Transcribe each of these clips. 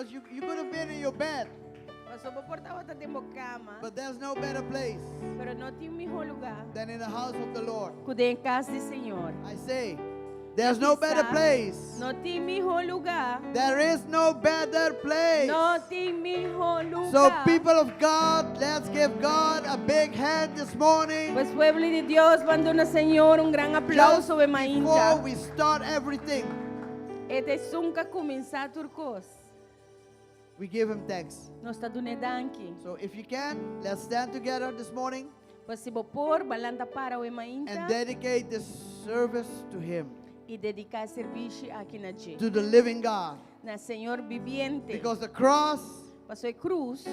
Because you could have been in your bed, Paso bo por tabata den bo kama, but there's no better place pero no tin mihó lugá than in the house of the Lord. ku den kas di Señor. I say, there's no better place. No tin mihó lugá. There is no better place. No tin mihó lugá. So, people of God, let's give God a big hand this morning. Pues pueblo di Dios, ban duna Señor un gran Just aplauso before e mainta. we start everything, E ta esun ku a kuminsá tur kos. we give Him thanks. Nos ta dun'é danki. So, if you can, let's stand together this morning Pues si bo por, ban lanta para awe mainta and dedicate this service to Him, i dediká e servisio aki na dje. to the living God. Na Señor bibiente. Because the cross, Paso e krus,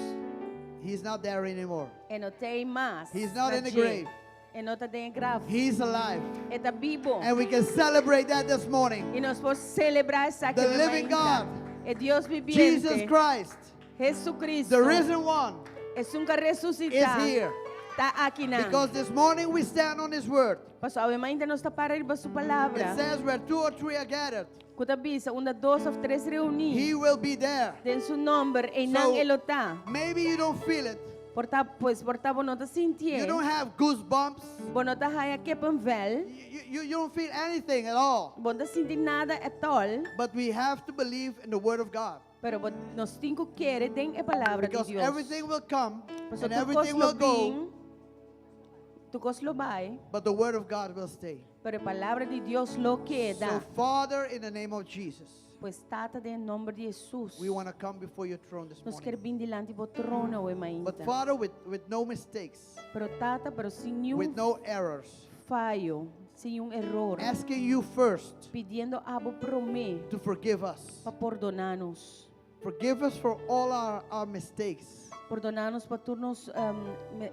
He's not there anymore. e no t'ei mas. He's not in the grave. E no ta den graf. He's alive. E ta bibu. And we can celebrate that this morning. I nos por selebrá esaki The living God. E Dios bibiente. Jesus Christ, Jesucristo. the risen one, Esun ku a is resusitá. here. Ta akinan. Because this morning we stand on His word. Paso awe mainta nos ta para riba su It palabra. says where two or three are gathered, Ku ta bisa unda dos òf tres reuní. He will be there. Den su nòmber, einan So- e lo ta. Maybe you don't feel it. Por ta pues por ta bo no ta sintié. You don't have goosebumps. Bo no ta haya kippenvel. You don't feel anything at all. Bo no ta sinti nada at all. But we have to believe in the word of God. Pero bo, nos tin ku kere den e palabra Because di Dios. everything will come Paso and tur everything kos lo will go, bin, tur kos lo bai, but the word of God will stay. pero e palabra di Dios lo keda. So, Father, in the name of Jesus, Pues Tata den nòmber di Jesus. we want to come before your throne this Nos ke morning. bin dilanti bo trono awe mainta. But, Father, with no mistakes, Pero Tata, pero sin ningun with no errors, fayo, sin ningun eror, asking you first pidiendo abo promé to forgive us. pa pordoná nos. Forgive us for all our mistakes. Pordoná nos pa tur nos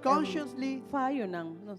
Consciously, fayonan, no,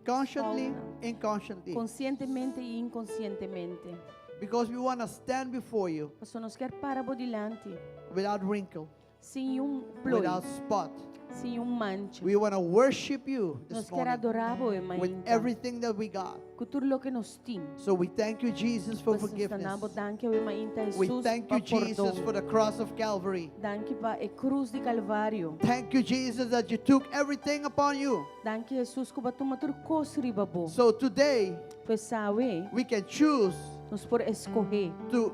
consciously, Fayonan. inconsciently. Konsientemente i inkonsientemente. Because we want to stand before you Paso nos ke para bo dilanti, without wrinkle, sin ningun ploi, without spot. sin ningun mancha. We want to worship you Nos this ke morning adorá bo with mainta. everything that we got. Ku tur loke nos tin. So we thank you, Jesus, for Pues nos ta forgiveness. danki awe mainta We Jesus thank pa you, Jesus, pordon. for the cross of Calvary. Danki pa e krus di Kalvario. Thank you, Jesus, that you took everything upon you. Danki Jesus ku bo a tuma tur kos riba bo. So today Pues awe, we can choose nos por skohe to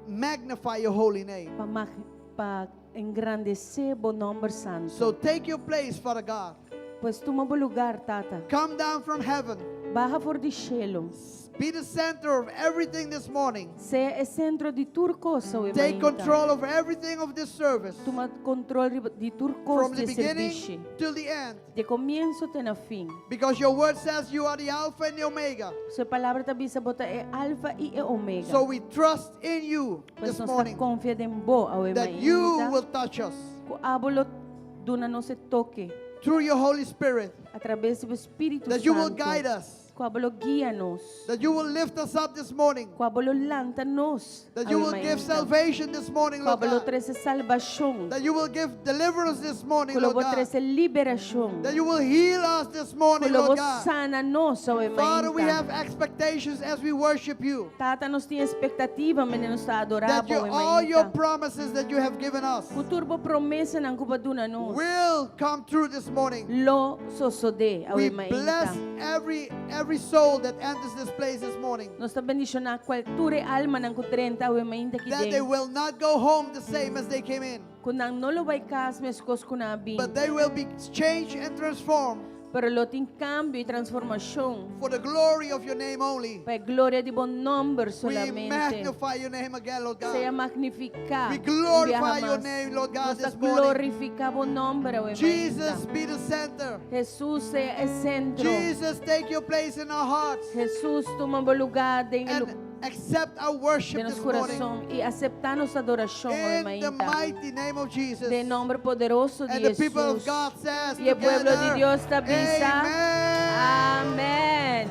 magnify your holy name. pa mag, pa engrandesé bo nòmber santu. So take your place, Father God. Pues tuma bo lugá, Tata. Come down from heaven. Baha for di shelu. Be the center of everything this morning. Sea e sentro di tur kos, awe Take mainta. control of everything of this service. Tuma kontròl di tur kos From the di beginning servisio. till the end. Di komienso te na fin. Because your word says you are the Alpha and the Omega. Bo palabra ta bisa bo ta e alfa i e omega. So we trust in you Pues this nos ta morning konfia den bo, awe that you mainta. will touch us Ku abo lo duna nos toke through your Holy Spirit, a traves di Spiritu that you will Santu. guide us, Ku abo lo guia nos. that you will lift us up this morning, Ku abo lo lanta nos. that you will give salvation this morning, Lord Ku abo lo God, trese salbashon. that you will give deliverance this morning, Ku lo Lord bo God, trese liberashon. that you will heal us this morning, Ku lo bo Lord God. sana nos, awe Father, we mainta. have expectations as we worship you, Tata nos tin ekspektativa, manera nos ta adorá that bo, you, all your mainta. promises that you have given us Ku tur bo promesanan ku bo a duna nos. will come true this morning. Lo sosodé, awe We mainta. bless every soul that enters this place this morning, Nos ta bendishoná kual tur e almanan ku drenta awe mainta aki that they den. will not go home the same as they came in, Ku nan no lo bai kas meskos ku nan a bin. but they will be changed and transformed Pero lo tin kambio i transformashon. for the glory of your name only. Pa gloria di bo nòmber We solamente. magnify your name again, Lord Sea God. magnifiká. We glorify Viaja your mas. name, Lord God, Nos this morning. glorifiká bo nòmber, awe Jesus, mainta. be the center. Jesus sea e sentro. Jesus, take your place in our hearts Jesus, tuma bo lugá den and accept our worship den nos this morning. kurason i aseptá nos adorashon, awe In the mainta. mighty name of Jesus. Den nòmber poderoso di And the people of Jesus. God says I e pueblo di together, Dios ta bisa. Amen. Amèn.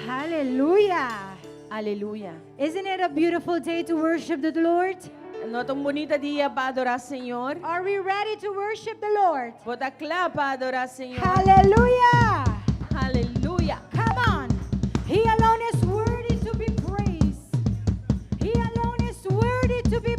Hallelujah. Aleluya. Isn't it a beautiful day to worship the Lord? No ta un bunita dia pa adorá Señor. Are we ready to worship the Lord? Bo ta kla pa adorá Señor. Hallelujah. Aleluya. Come on. He alone is worthy to be praised. He alone is worthy to be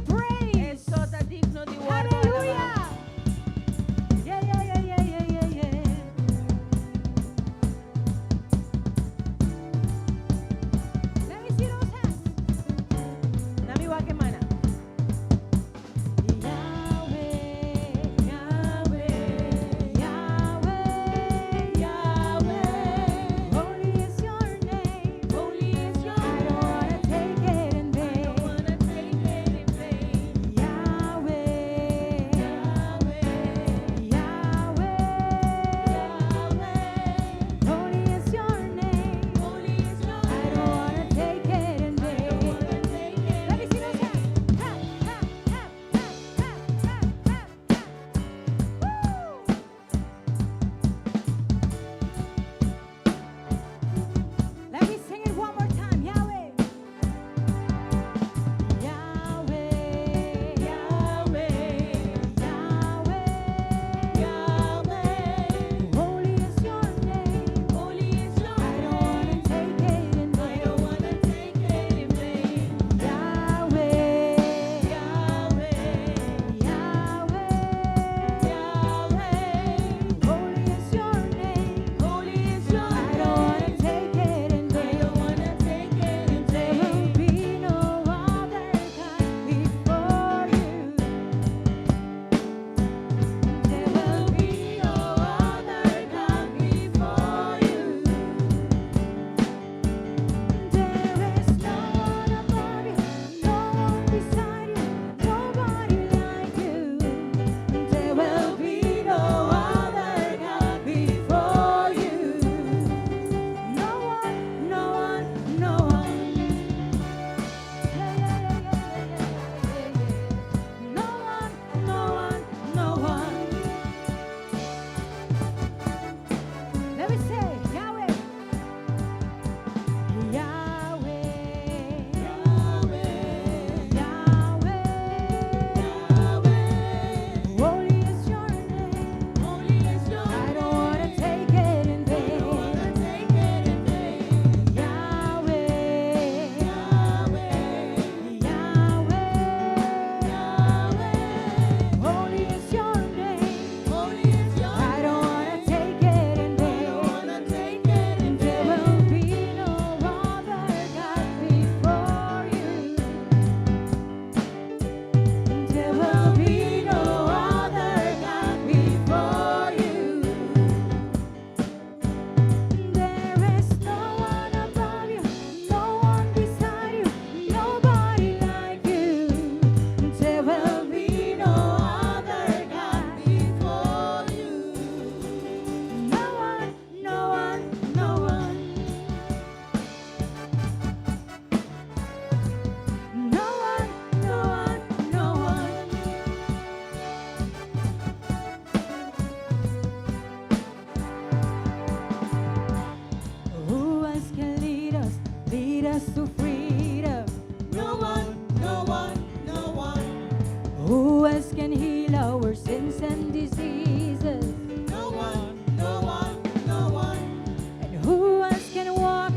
can heal our sins and diseases? No one, no one, no one. And who else can walk,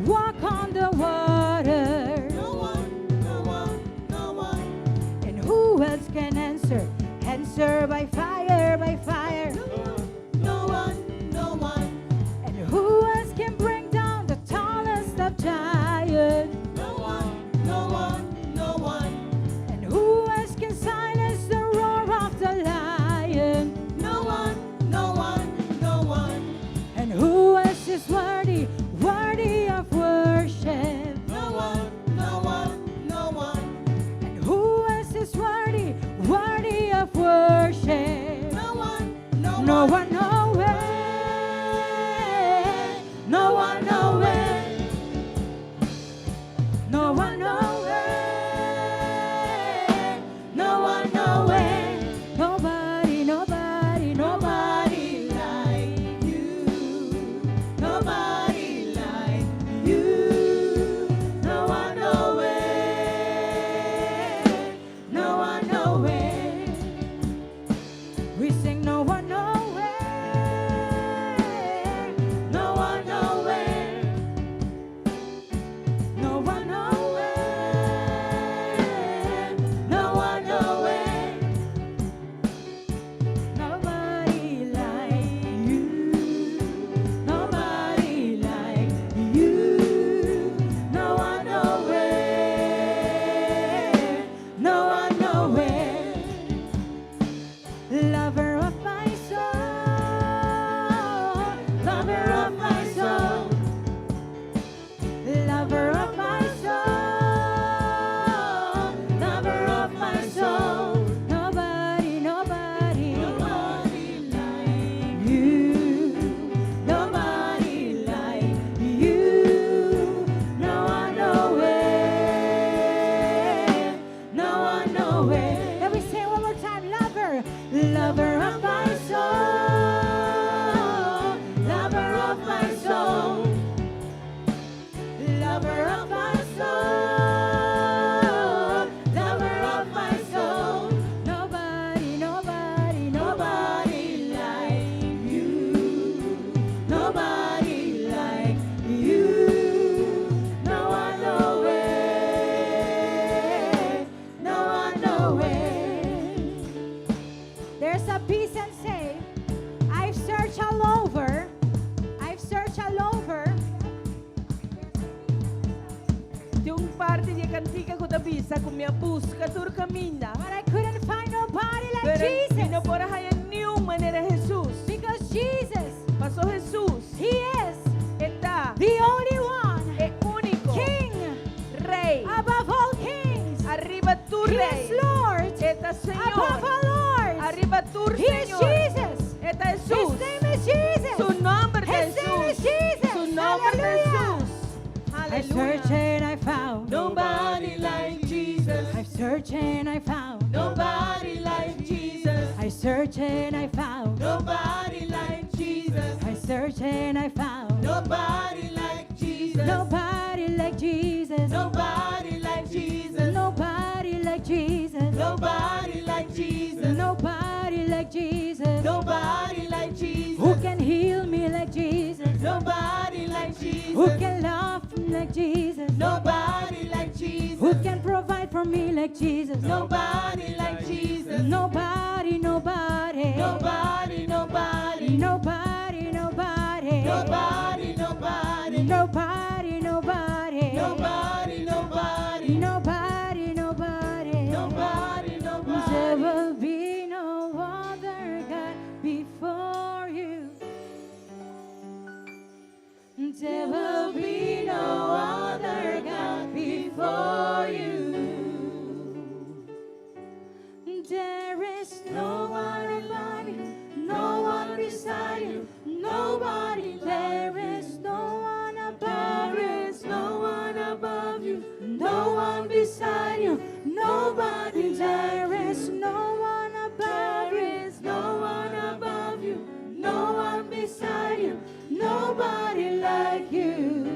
walk on the water? No one, no one, no one. And who else can answer, answer by fire, by fire? No one, no one, And who else can bring down the tallest of giants? no one, no one, no one. And who else can silence the roar of the lion? No one, no one, no one. And who else is worthy, worthy of worship? No one, no one, no one. And who else is worthy, worthy of worship? No one, no, No one. one, no way. No one, no way. No one, no way. No one, no way. Nobody, nobody, nobody like you. Nobody like you. No one, no way. No one, no way. We sing no one, no way. No one, no way. No one, no way. No one, no way. Nobody like you. Nobody like you. No one, no way. No one, no way. Lover of my soul, lover of my soul, lover of my soul, lover of my soul. Nobody, nobody, Nobody like you, nobody like you. No one, no way, no one, no way. Let me say it one more time, lover, lover of my soul, lover of my soul, lover of my soul, lover of my soul. Nobody, nobody, nobody like you. Nobody like you. No one, no way. No one, no way. There's a peace and say, I've searched all over. I've searched all over. Tin un parti di kantika ku ta bisa ku mi a buska tur kaminda. But I couldn't find nobody like Pero Jesus. mi no por a haña niun manera Jesus. Because Jesus, Paso Jesus He is E ta the only one, e úniko King Rei. above all kings. Ariba tur He rei. is Lord E ta Señor. above all lords. Ariba tur He is Señor. Jesus. E ta Jesus. His name is Jesus. Su nòmber ta His name is Jesus. Jesus. Su nòmber ta Hallelujah. Jesus. I searched Aleluya. and I found. Nobody like Jesus. I searched and I found. Nobody like Jesus. I searched and I found. Nobody like Jesus. I searched and I found. Nobody like Jesus. Nobody like Jesus. Nobody like Jesus. Nobody like Jesus. Nobody like Jesus. Nobody like Jesus. Nobody like Jesus. Who can heal me like Jesus? Nobody like Jesus. Who can love me like Jesus? Nobody like Jesus. Who can provide for me like Jesus? Nobody like Jesus. Nobody, nobody. Nobody, nobody. Nobody, nobody. Nobody, nobody. Nobody, nobody. Nobody, nobody. Nobody, nobody. Nobody, There nobody. will be no other God before you. There will be no other God before you. There is nobody like you, no one beside you, nobody. There is no one above you, There is no one above you, no one beside you, nobody. There is no one above There you, is no one above you, no one beside you, nobody like you.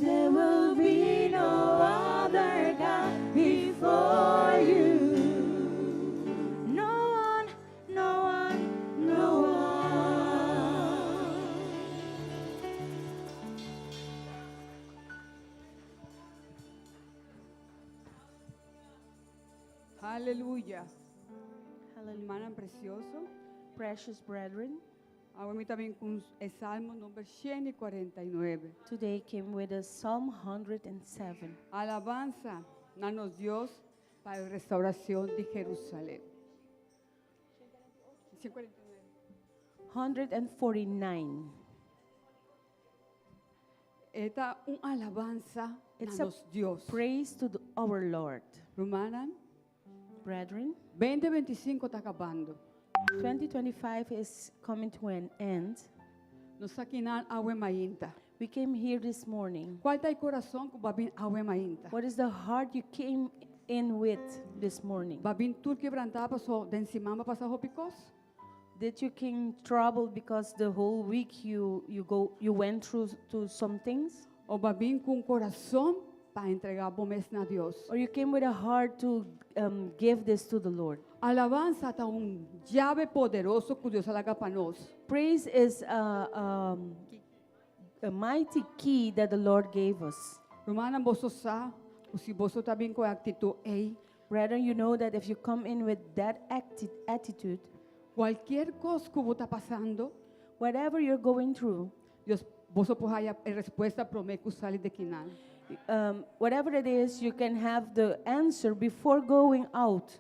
There will be no other God before you. Aleluya. Hallelujah. Rumannan presioso. Precious brethren, Awe mi ta bin ku e Salmo number 149. Today came with a Psalm 107. Alabansa na nos Dios pa e restaurashon di Jerusalèm. 149. 149. E ta un alabansa It's na a nos Dios. praise to our Lord. Rumannan, Brethren, 2025 ta kabando. 2025 is coming to an end. Nos a akinan awe mainta. We came here this morning. Kua ta e kurason ku bo a bin awe mainta? What is the heart you came in with this morning? Bo a bin tur kebrantá paso den siman bo a pasa hopi kos? Did you came troubled because the whole week you went through to some things? Òf bo a bin ku un kurason pa entregá bo mes na Dios? Or you came with a heart to give this to the Lord? Alabansa ta un yabi poderoso ku Dios a laga pa nos. Praise is a mighty key that the Lord gave us. Rumannan, boso sa, si boso ta bin ku e aktitut ei, Brethren, you know that if you come in with that attitude, kualke kos ku bo ta pasando, whatever you're going through, Dios, boso por haña e respuesta promé ku sali di akinan. Whatever it is, you can have the answer before going out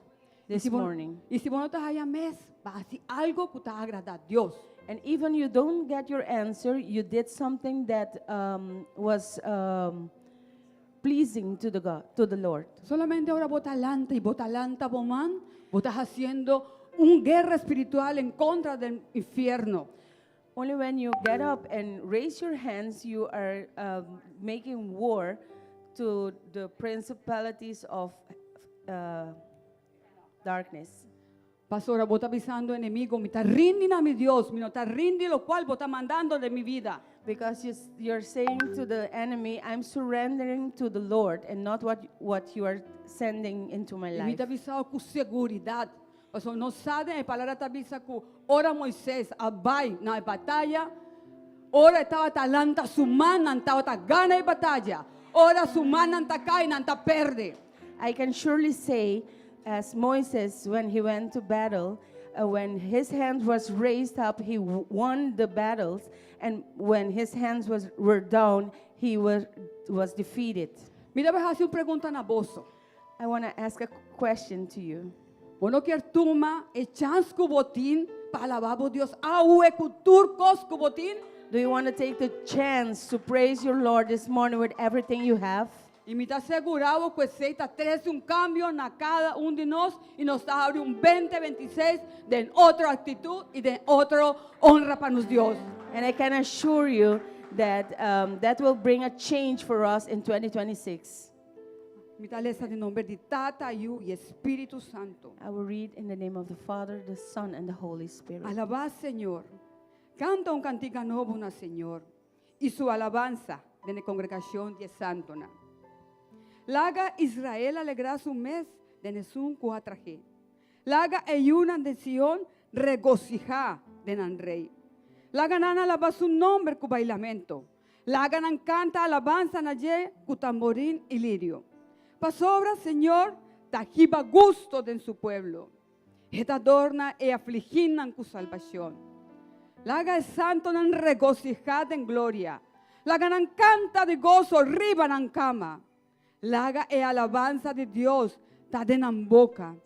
this Si bo, morning. i si bo no ta hañ'é mes, bo a hasi algu ku ta agradá Dios. And even you don't get your answer, you did something that was pleasing to the God, to the Lord. Solamente ora bo ta lanta i bo ta lanta bo man, bo ta hasiendo un guera spiritual en kontra di infierno. Only when you get up and raise your hands, you are making war to the principalities of darkness. Pasobra, bo ta bisando enemigu, mi ta rindi na mi Dios, mi no ta rindi loke bo ta mandando den mi bida. Because you're saying to the enemy, "I'm surrendering to the Lord and not what you are sending into my I mi life." ta bisa ku seguridat. Paso nos sa, e palabra ta bisa ku ora Moises a bai na bataya, ora e tabata lanta su man, nan tabata gana e bataya. Ora su man ta kai, nan ta pèrdè. I can surely say, as Moses, when he went to battle, when his hand was raised up, he won the battles, and when his hands were down, he was defeated. Mi ta hasi un pregunta na boso. I want to ask a question to you. Bo no ke tuma e chèns ku bo tin pa alabá Dios awe ku tur kos ku bo tin? Do you want to take the chance to praise your Lord this morning with everything you have? I mi ta sigurá ku esei ta trese un kambio na kada un di nos i nos ta habri un 2026 di otro aktitut i di otro honra pa nos Dios. And I can assure you that that will bring a change for us in 2026. Mi ta lesa den nòmber di Tata, Yu i Spiritu Santu. I will read in the name of the Father, the Son, and the Holy Spirit. Alabá Señor. Kanta un kantika nobo na Señor. I su alabansa den kongregashon di santunan. Laga Israel alegrá su mes den esun ku a trah'é. Laga e yunan di Sion regosihá den nan rei. Laga nan alabá su nòmber ku bailamentu. Laga nan kanta alabansa na dje ku tamborin i lirio. Pasobra Señor ta hiba gusto den su pueblo. E ta adorná e afligínan ku salbashon. Laga e santunan regosihá den gloria. Laga nan kanta di goso riba nan kama. Laga e alabansa di Dios ta den nan boka.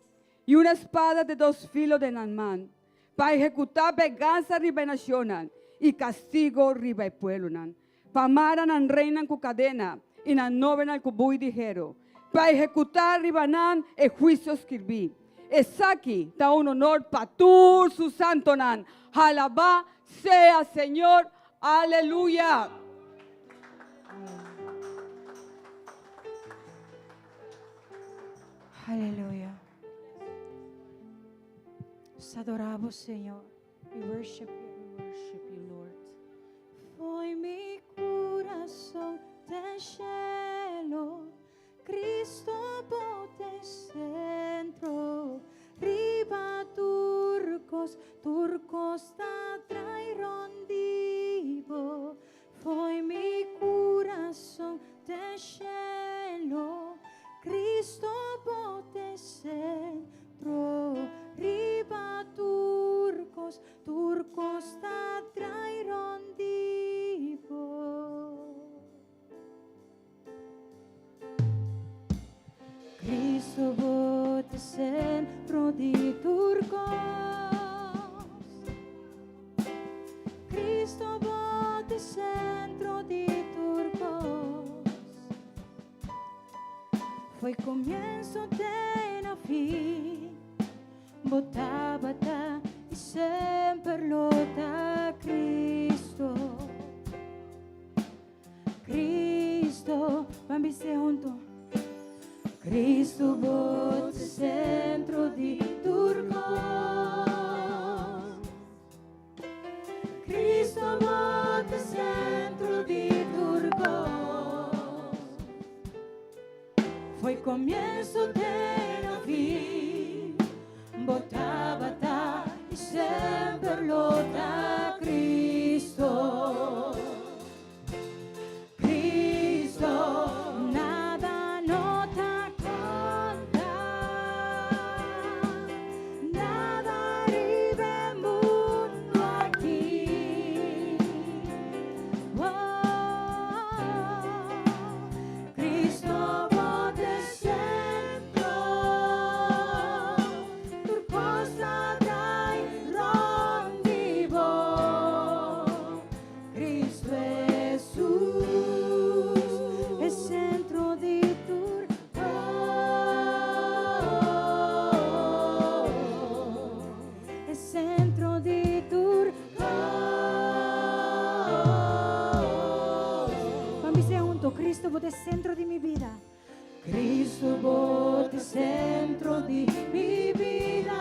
I un spada di dos filo den nan man. Pa ehekutá vengansa riba nashonnan i kastigu riba pueblonan. Pa mara nan reinan ku kadena i nan nobelnan ku bui di heru. Pa ehekutá riba nan e huisio skirbí. Esaki ta un honor pa tur su santunan. Alabá sea Señor. Aleluya. Aleluya. Nos ta adorá bo, Señor. We worship you. We worship you, Lord. Fo'i mi kurason te shelu, Kristo bo ta e sentro, riba tur kos ta drai rònt di bo. Fo'i mi kurason te shelu, Kristo bo ta e sentro. Tur kos ta drai rond di bo. Cristo bo ta centro di tur kos. Cristo bo ta centro di tur kos. Fo'i comienso te na fin. Bo tabata y semper lo ta Cristo. Cristo, ban bis'é hunto. Cristo bo ta centro di tur kos. Cristo bo ta centro di tur kos. Fo'i comienso te na fin. Bo tabata y semper lo ta Cristo. Cristo, nada no ta conta. Nada riba mundo aki. Oh, Cristo bo ta centro. Tur kos ta drai rond di bo. Cristo Jesus e centro di tur kos. E centro di tur kos. Ban bis'é hunto, Cristo bo ta centro di mi bida. Cristo bo ta centro di mi bida.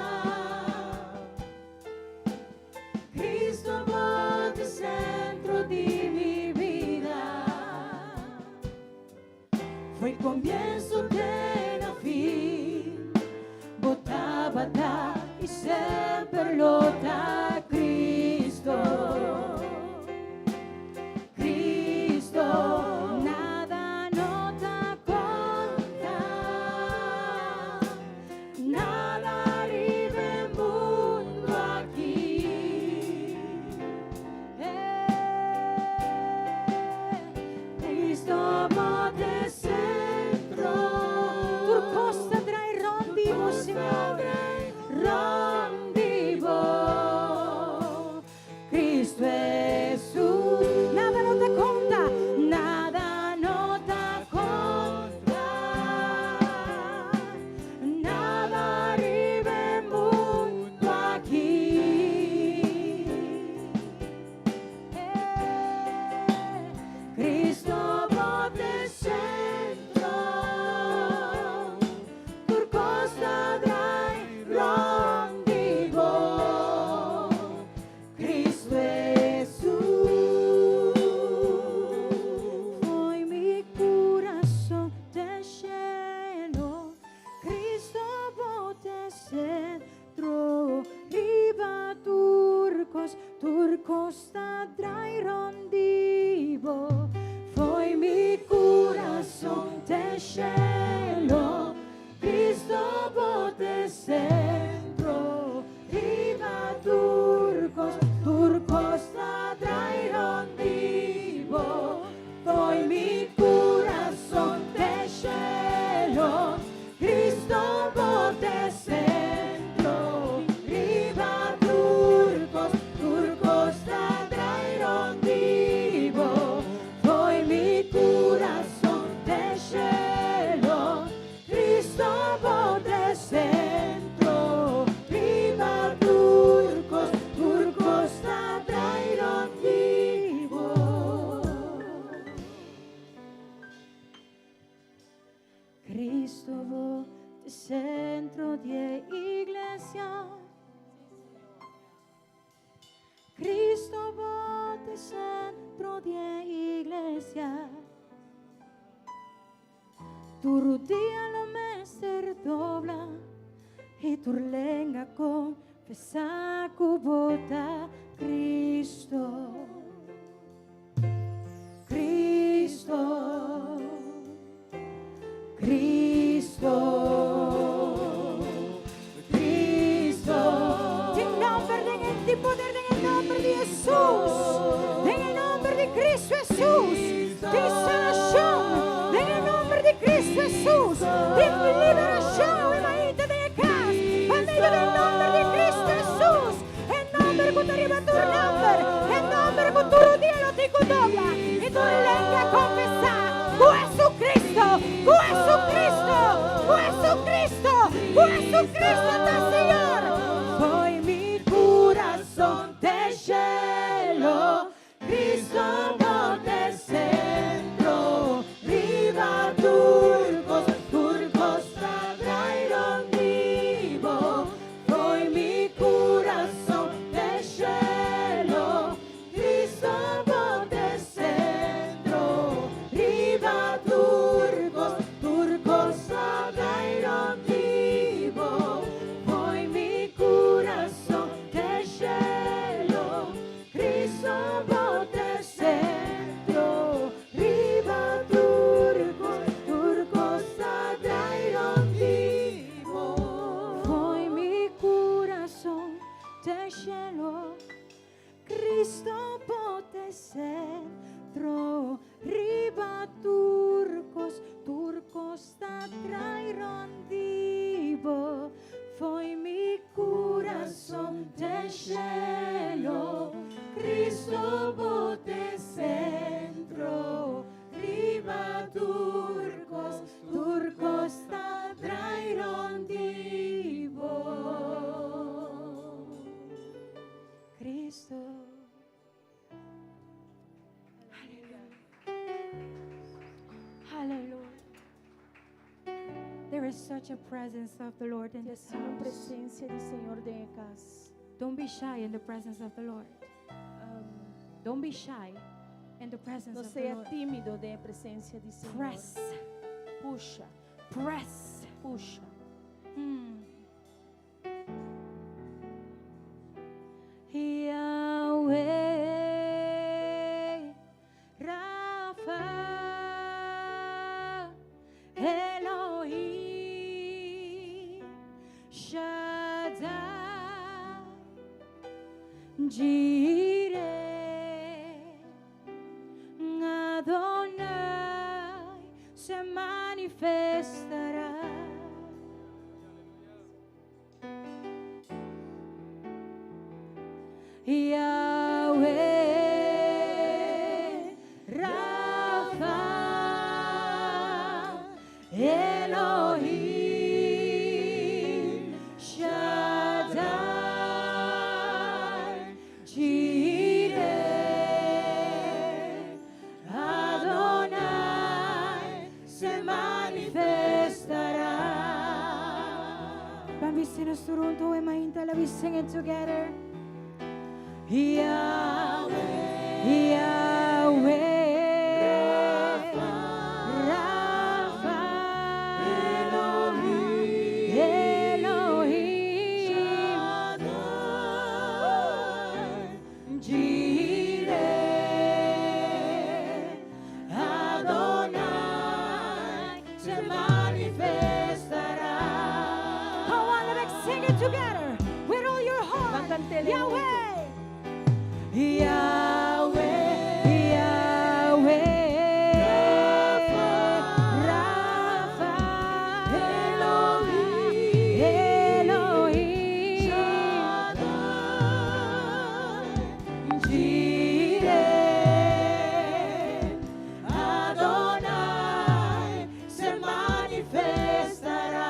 Cristo bo ta centro di mi bida. Fo'i comienso te na fin. Bo tabata y semper lo ta Cristo. Cristo, nada no ta conta. Nada riba mundo aki. Cristo bo ta centro. Tur kos ta drai rond di bo, Señor. Rond di bo. Cristo Jesus. Nada no ta conta. Nada no ta conta. Nada riba mundo aki. Cristo bo ta centro. Tur kos ta drai rond di bo. Cristo Jesus. Fo'i mi curason te cielo. Cristo bo ta centro. Riba tur kos, tur kos ta drai rond di bo. Fo'i mi curason te cielo. Cristo bo ta centro. Riba tur kos, tur kos ta drai rond di bo. Fo'i mi curason te cielo. Cristo bo ta centro. Riba tur kos, tur kos ta drai rond di bo. Fo'i mi curason te cielo. Cristo bo ta centro. Riba tur kos, tur kos ta drai rond di bo. Cristo bo ta centro di iglesia. Cristo bo ta centro di iglesia. Tur rudia lo mester dobla y tur lenga confesa cu bo ta Cristo. Cristo. Cristo. Cristo. Tin nomber den, tin poder den. di Hesus, den e nomber di Cristo Hesus, tin sanacion, den e nomber di Cristo Hesus, tin liberacion e mainta den e cas, pa medio di e nomber di Cristo Hesus, e nomber cu ta riba tur nomber, e nomber cu tur rudia lo tin cu dobla y tur lenga confesa cu Jesucristo, cu Jesucristo, cu Jesucristo, cu Jesucristo ta Señor. Fo'i mi curason te cielo, Cristo bo t'e centro, riba tur cos, tur cos ta drai rond di bo. Fo'i mi curason te cielo, Cristo bo t'e centro, riba tur cos, tur cos ta drai rond di bo. Fo'i mi curason te cielo, Cristo bo t'e centro, riba tur cos, tur cos ta drai rond di bo. Fo'i mi curason te cielo, Cristo bo t'e centro, riba tur cos, tur cos ta drai rond di bo. Fo'i mi curason te cielo, Cristo bo t'e centro, riba tur cos, tur cos ta drai rond di bo. Cristo. Hallelujah. Hallelujah. There is such a presence of the Lord in this Tin un house. presencia di Señor den cas. Don't be shy in the presence of the Lord. Don't be shy in the presence No of the sea Lord. timido den presencia di Señor. Press, Pusha, press. Pusha. Yahweh Rafa Elohim Shaddai Jireh Adonai se manifestará. Yahweh Rafa Elohim Shaddai Jireh Adonai se manifestará. Ban bisti nos tur hunto e mainta, let we sing it together. Yahweh, Yahweh, Rafa, Elohim, Elohim, Jireh, Adonai se manifestará. Come on, let's sing it together with all your heart. Ban cant'e Yahweh. Yahweh, Yahweh, Rafa, Elohim, Elohim, Jireh, Adonai se manifestará.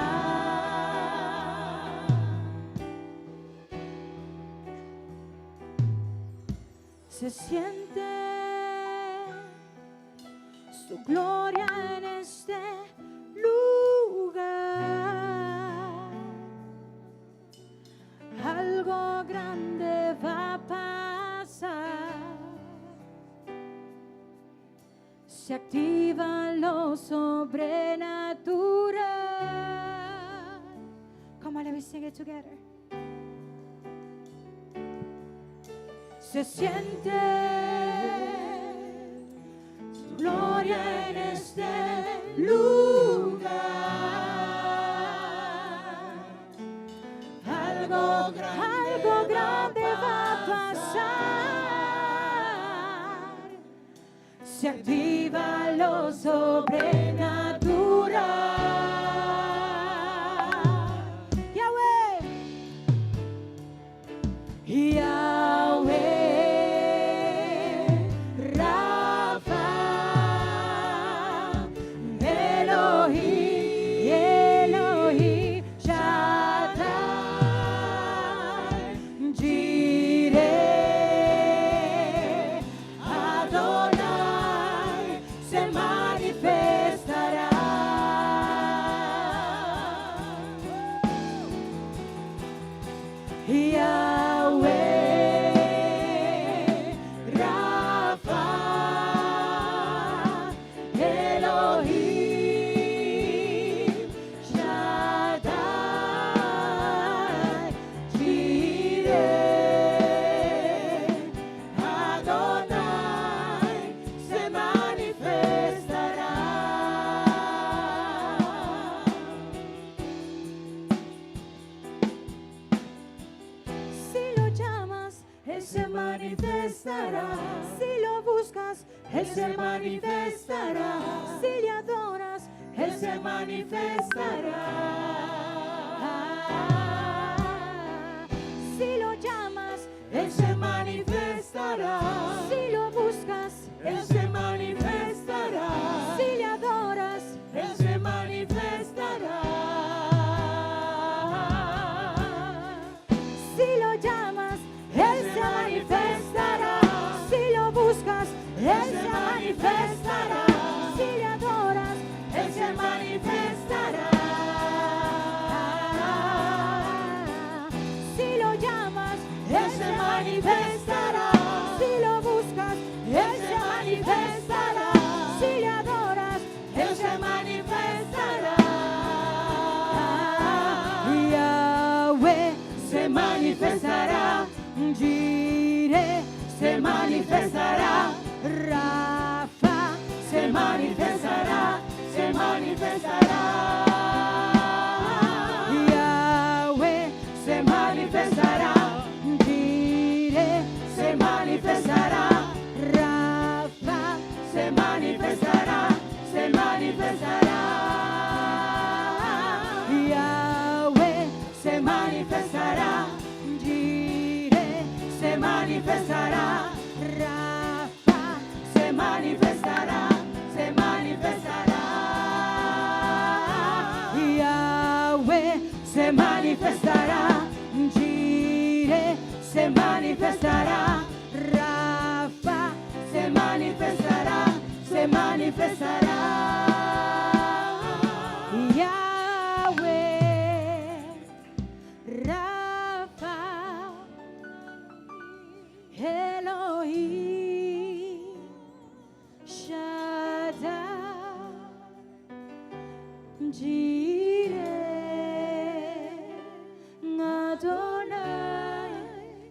Se siente su gloria en este lugar. Algo grande va a pasar. Se activa lo sobrenatural. Come on, let me sing it together. Se siente su gloria en este lugar. Algo grande va a pasar. Se activa lo sobrenatural. Yahweh. Yahweh Rafa Elohim Elohim Shaddai Jireh Adonai se manifestará. Yahweh Rafa Elohim Shaddai Jireh Adonai se manifestará. Si lo llamas, Él se manifestará. Si lo buscas, Él se manifestará. Si le adoras, Él se manifestará. Si lo llamas, Él se manifestará. Si lo buscas, Él se manifestará. Si le adoras, Él se manifestará. Si lo llamas, Él se manifestará. Si lo buscas, Él se manifestará. Si le adoras, Él se manifestará. Si lo llamas, Él se manifestará. Si lo buscas, Él se manifestará. Si le adoras, Él se manifestará. Yahweh se manifestará. Jireh se manifestará. Rafa se manifestará. Se manifestará. Yahweh se manifestará. Jireh se manifestará. Rafa se manifestará. Se manifestará. Yahweh se manifestará. Jireh se manifestará. Rafa se manifestará. Se manifestará. Yahweh se manifestará. Jireh se manifestará. Rafa se manifestará. Se manifestará. Yahweh Rafa Elohim Shaddai Jireh Adonai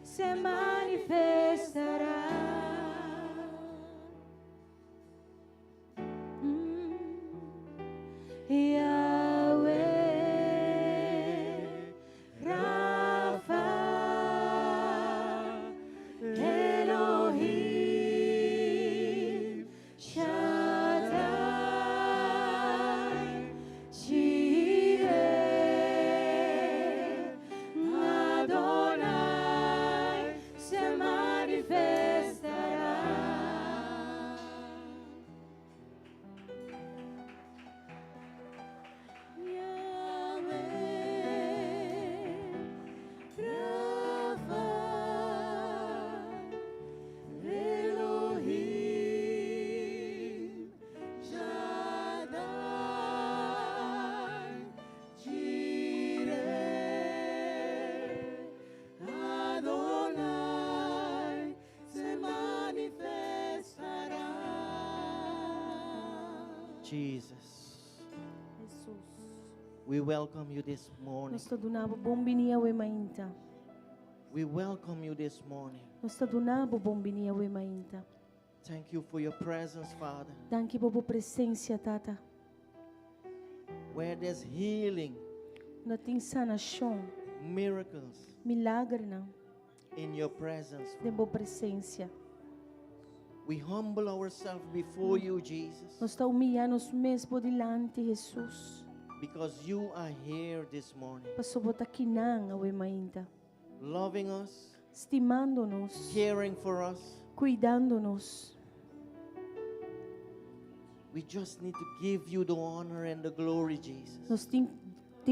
se manifestará. Yahweh Rafa Elohim Shaddai Jireh Adonai se manifestará. Yahweh Rafa Elohim Shaddai Jireh Adonai se manifestará. Jesus, Jesus. we welcome you this morning. Nos ta duna bo bon bini awe mainta. We welcome you this morning. Nos ta duna bo bon bini awe mainta. Thank you for your presence, Father. Danki pa bo presensia, Tata. Where there's healing, Unda tin sanashon, miracles milagernan, in your presence, den bo presensia. We humble ourselves before you, Jesus, Nos ta humiyá nos mes bo dilanti, Jesus. Because you are here this morning, Paso bo ta akinan awe mainta. Loving us, Stimando nos. Caring for us. Kuidando nos. We just need to give you the honor and the glory, Jesus. Nos tin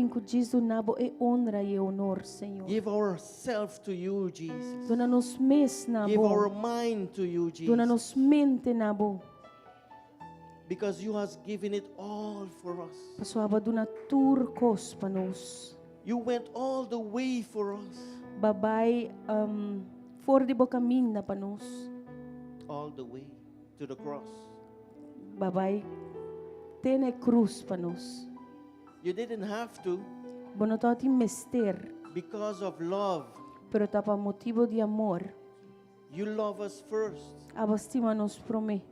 ku djis duna bo e honra i e honor, Señor. Give ourselves to you, Jesus. Duna nos mes na Give our bo. mind to you, Duna Jesus. nos mente na bo. Because you has given it all for us. Paso abo a duna tur kos pa nos. You went all the way for us. B'a bai for di bo kaminda pa nos. All the way to the cross. B'a bai te na e krus pa nos. You didn't have to. Bo no tabatin mester. Because of love. Pero ta pa motibu di amor. You love us first. Abo a stima nos promé.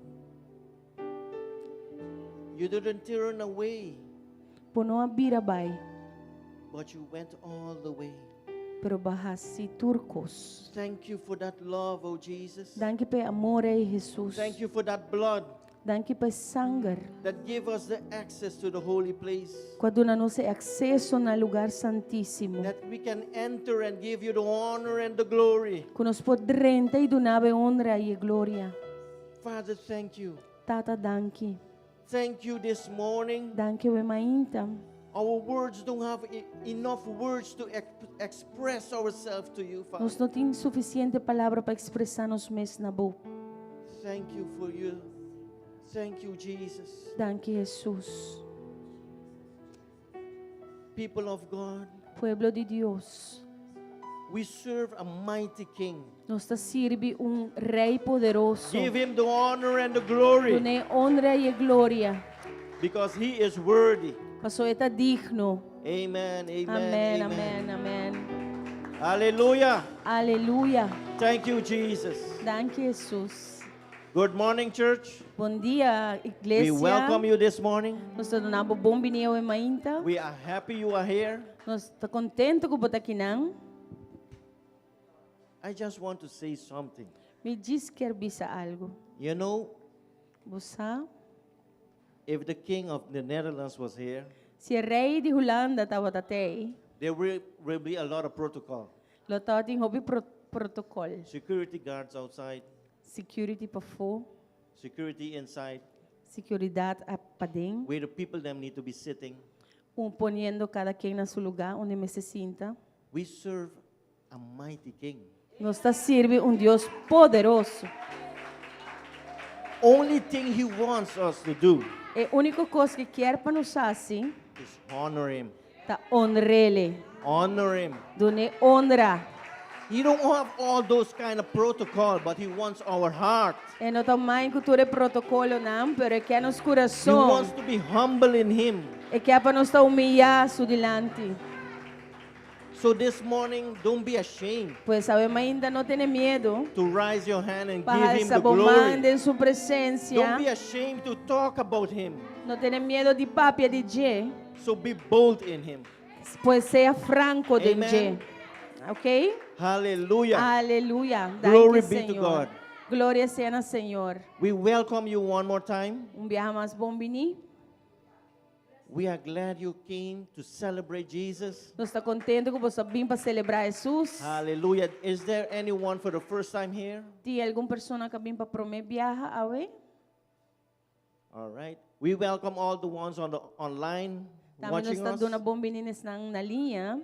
You didn't turn away. Bo no a bira bai. But you went all the way. Pero b'a hasi tur kos. Thank you for that love, oh Jesus. Danki pa e amor ei, Hesus. Thank you for that blood Danki pa e sanger. That give us the access to the holy place. Ku a duna nos e akseso na lugar santísimo. That we can enter and give you the honor and the glory. Ku nos por drenta i duna bo e honra i e gloria. Father, thank you. Tata, danki. Thank you this morning. Danki awe mainta. Our words don't have enough words to express ourselves to you, Father. Nos no tin sufisiente palabra pa ekspresá nos mes na bo. Thank you for you. Thank you, Jesus. Danki, Hesus. People of God, Pueblo di Dios. We serve a mighty King. Nos ta sirbi un Rei poderoso. Give him the honor and the glory. Dun'é honra i e gloria. Because he is worthy. Paso e ta digno. Amen, amen, Amen, amen. amen, amen. Hallelujah. Aleluya. Thank you, Jesus. Danki, Jesus. Good morning, church. Bon dia, We iglesia. welcome you this morning. Nos ta duna bo bon bini awe mainta. We are happy you are here. Nos ta kontentu ku bo ta akinan. I just want to say something. Mi djis kier bisa algu. Bo sa? If the king of the Netherlands was here, Si e rei di Hulanda tabata tei, there will be a lot of protocol. Lo tabatin hopi pro protocol. Security guards outside, Security pafó, security inside, Securidat a paden. Where the people them need to be sitting. Un poniendo kada ken na su lugá unda mester sinta. We serve a mighty king. Nos ta sirbi un Dios poderoso. Only thing he wants us to do E úniko kos ku e kier pa nos hasi is honor him. Ta honr'é. Honor him. Dun'é honra. He don't have all those kind of protocol, but he wants our heart. E no ta mind ku tur e protokolonan, pero e kier nos He kurason. wants to be humble in him. E kier pa nos ta humiyá su dilanti. So this morning, don't be ashamed Pues awe mainta no tene miedu to raise your hand and pa give him alsa the bo man glory. den su presensia. Don't be ashamed to talk about him. No tene miedu di papia di dje. So be bold in him. Pues sea franko den Amen. dje. Ok? Hallelujah. Aleluya. Glory Danki, be to Señor. God. Gloria sea na Señor. We welcome you one more time. Un biaha mas bon bini. We are glad you came to celebrate Jesus. Nos ta kontentu ku boso a bin pa selebrá Hesus. Hallelujah. Is there anyone for the first time here? Tin algun persona ku a bin pa promé biaha awe? All right. We welcome all the ones on the online Tambe watching nos ta us duna bon bini na esnan na liña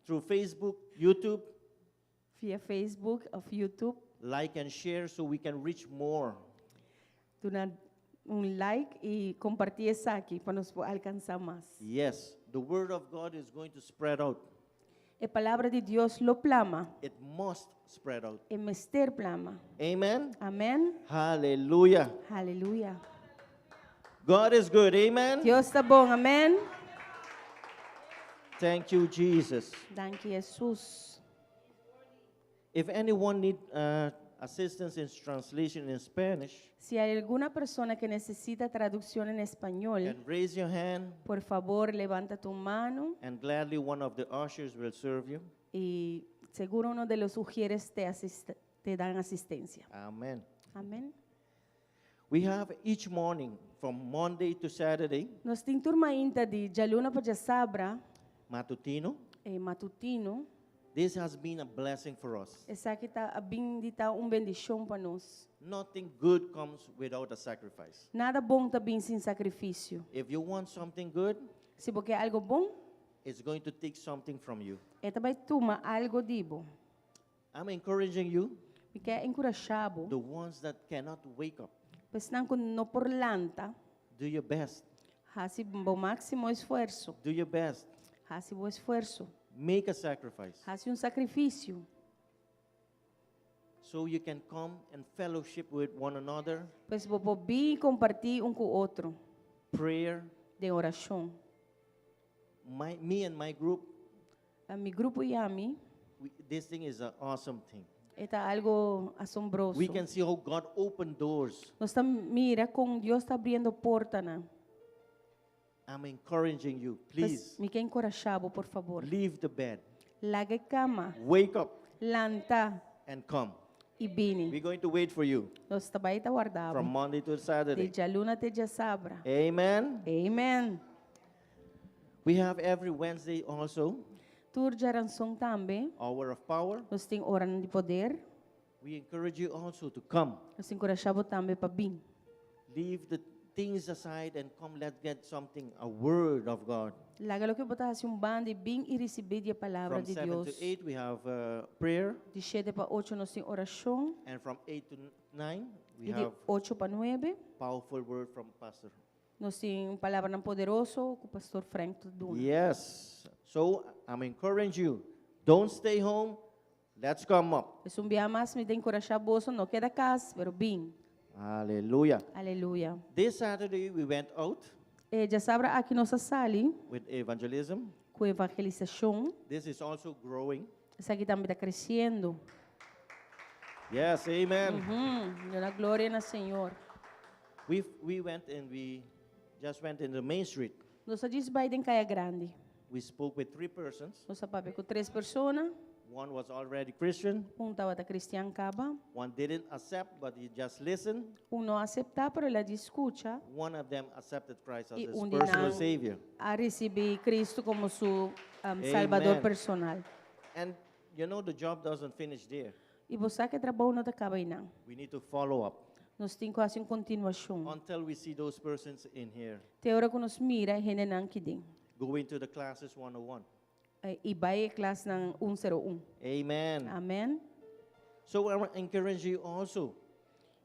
through Facebook, YouTube. via Facebook òf YouTube. Like and share so we can reach more. Duna un like i kompartí esaki pa nos por alkansá mas. Yes, the word of God is going to spread out. E palabra di Dios lo plama. It must spread out. E mester plama. Amen. Amèn. Hallelujah. Aleluya. God is good. Amen. Dios ta bon. Amèn. Thank you, Jesus. Danki, Hesus. If anyone need assistance in translation in Spanish, Si hay alguna persona que necesita traducción en español, can raise your hand por favor levanta tu mano and gladly one of the ushers will serve you. y seguro uno de los ujieres te, asist- te dan asistencia. Amen. Amén. We have each morning from Monday to Saturday, Nos tin tur mainta di djaluna pa djasabra, matutino. E matutino. This has been a blessing for us. Esaki ta a bin di ta un bendishon pa nos. Nothing good comes without a sacrifice. Nada bon ta bin sin sakrifisio. If you want something good, Si bo ke algu bon, it's going to take something from you. e ta bai tuma algu di bo. I'm encouraging you, Mi ke enkurashá bo. the ones that cannot wake up, Pa esnan ku no por lanta, do your best. hasi bo máksimo esfuerso. Do your best. Hasi bo esfuerso. Make a sacrifice Hasi un sakrifisio. so you can come and fellowship with one another. Pues bo por bin kompartí un ku otro. Prayer. Den orashon. Me and my group, Mi grupo i ami, this thing is an awesome thing. E ta algu asombroso. We can see how God opened doors. Nos ta mira kon Dios ta abriendo portanan. I'm encouraging you, Pues, please, mi ke enkurashá bo, por fabor. leave the bed. Laga e kama. Wake up Lanta and come. i bini. We're going to wait for you Nos ta bai ta warda bo. from Monday to Saturday. Di djaluna te djasabra. Amen. Amen. We have every Wednesday also Tur djaranson tambe. Hour of Power. Nos tin ora di poder. We encourage you also to come. Nos ta enkurashá bo tambe pa bin. Leave the things aside and come, let's get something, a word of God. Laga loke bo ta hasi un banda i bin i risibí di e palabra From di 7 Dios. to 8 we have prayer. Di 7 pa 8 nos tin orashon. And from 8 to 9 we I di have 8 pa 9 powerful word from Pastor. nos tin palabranan poderoso ku Pastor Frank ta duna. Yes. So I'm encouraging you. Don't stay home. Let's come up. Es un bia mas mi ta enkurashá boso, no keda kas, pero bin. Hallelujah. Aleluya. This Saturday we went out E djasabra aki nos a sali with evangelism. ku evangelisashon. This is also growing. Esaki tambe ta kresiendo. Yes, amen. Duna gloria na Señor. We went and we just went in the main street. Nos a djis bai den Kaya Grandi. We spoke with three persons. Nos a papia ku tres persona. One was already Christian. Un tabata kristian kaba. One didn't accept, but he just listened. Un no a aseptá, pero el a djis skucha. One of them accepted Christ as I his un di personal nan savior. a risibí Kristu komo su Salbador Amen. personal. And you know the job doesn't finish there. I bo sa ku e trabou no ta kaba einan. We need to follow up Nos tin ku hasi un kontinuashon. until we see those persons in here. Te ora ku nos mira e hendenan aki den. Go into the classes 101. I bai e klasnan 101. Amen. Amen. So I want to encourage you also.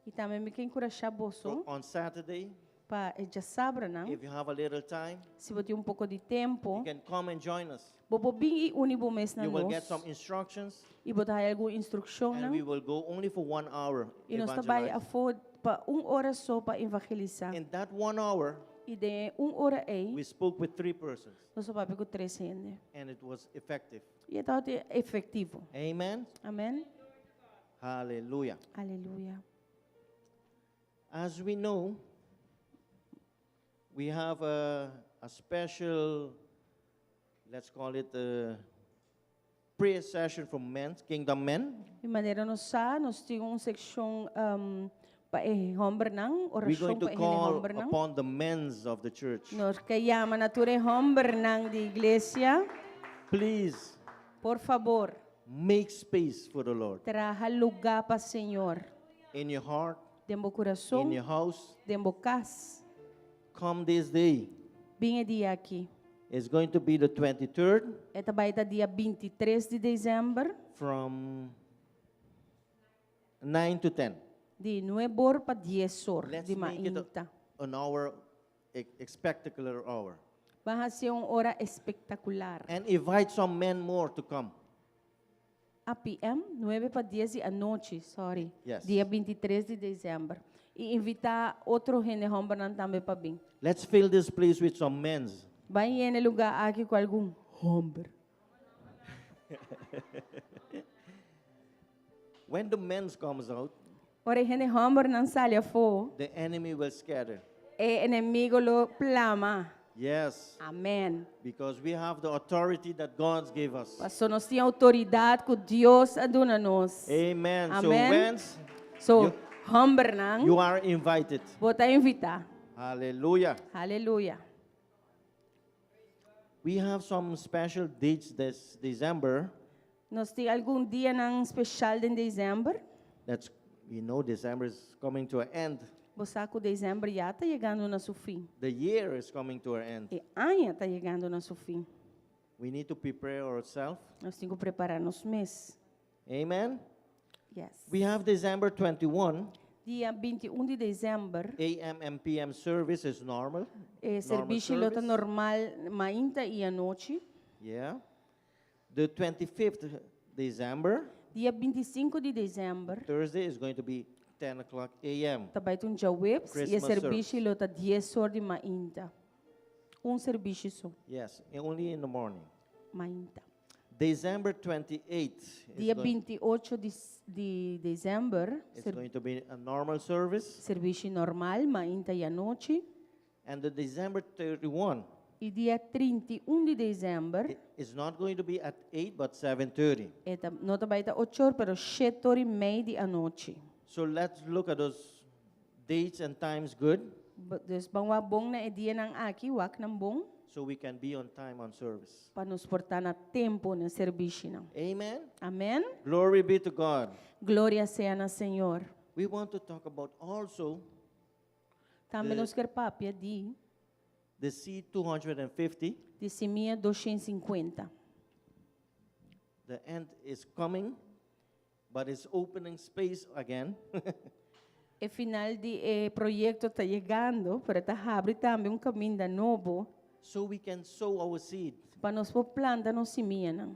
I tambe mi ke enkurashá boso On Saturday, pa e djasabranan. if you have a little time, Si bo tin un poko di tempu, you can come and join us. bo por bin i uni bo mes na You will get nos. some instructions, I bo ta haya algun instrukshonnan. and we will go only for one hour. I nos ta bai evangelize. afó pa un ora so pa evangelisá. In that one hour, I den un ora ei, we spoke with three persons, nos a papia ku tres hende. and it was effective. I e tabata efektivo. Amen. Amen. Hallelujah. Aleluya. As we know, we have a special, let's call it a prayer session for men, Kingdom Men. Di manera nos sa, nos tin un seshon um, pa e hòmbernan, We're orashon going to pa e call hòmbernan. upon the men of the church. Nos ke yama na tur e hòmbernan di iglesia. Please Por fabor, make space for the Lord. Traha lugá pa Señor. In your heart, Den bo in kurason, your house, den bo kas. Come this day. Bin e dia aki. It's going to be the 23rd E ta bai ta dia 23 di desèmber. From 9 to 10. Di 9 or pa 10 or Let's di make it mainta. an hour, a spectacular hour. Ban hasi un ora espektakular. And invite some men more to come. A PM, 9 pa 10 di anochi, sorry. Yes. Dia 23 di desèmber. I invitá otro hende hòmbernan tambe pa bin. Let's fill this place with some men. Ban yena e lugá aki ku algun hòmber. When the men comes out, Ora e hende hòmbernan sali afó, the enemy will scatter. e enemigu lo plama. Yes. Amèn. Because we have the authority that God gave us. Pasobra nos tin outoridat ku Dios a duna nos. Amen. So Amen. when So, you- Hòmbernan, you are invited. Bo ta invitá. Hallelujah. Aleluya. We have some special dates this December. Nos tin algun dianan spesial den desèmber. That's we know December is coming to an end. Bo sa ku desèmber ya ta yegando na su fin. The year is coming to an end. E aña ta yegando na su fin. We need to prepare ourselves. Nos tin ku prepará nos mes. Amen. Yes. We have December 21, Dia 21 di desèmber, AM and PM service is normal. e Normal servisio lo ta service. normal mainta i anochi. Yeah. The 25th December, Dia 25 di desèmber, Thursday, is going to be 10 o'clock a.m. Ta bai ta un djaweps i e Christmas servisio lo ta 10 or di mainta. Un servisio so, Yes, and only in the morning. mainta. December 28th is, Dia going, 28 di, di desèmber, it's ser, going to be a normal service. servisio normal, mainta i anochi. And the December 31 I dia 31 di desèmber, is not going to be at 8 but 7:30. e ta, no ta bai ta 8 or, pero 7 or i mei di anochi. So let's look at those dates and times good Dus ban wak bon na e dianan aki, wak nan bon, so we can be on time on service. pa nos por ta na tempu na servisionan. Amen. Amèn? Glory be to God. Gloria sea na Señor. We want to talk about also Tambe nos ke papia di the seed 250. di simia 250. The end is coming, but it's opening space again. E final di e proyekto ta yegando, pero ta habri tambe un kaminda nobo so we can sow our seed. pa nos por planta nos simianan.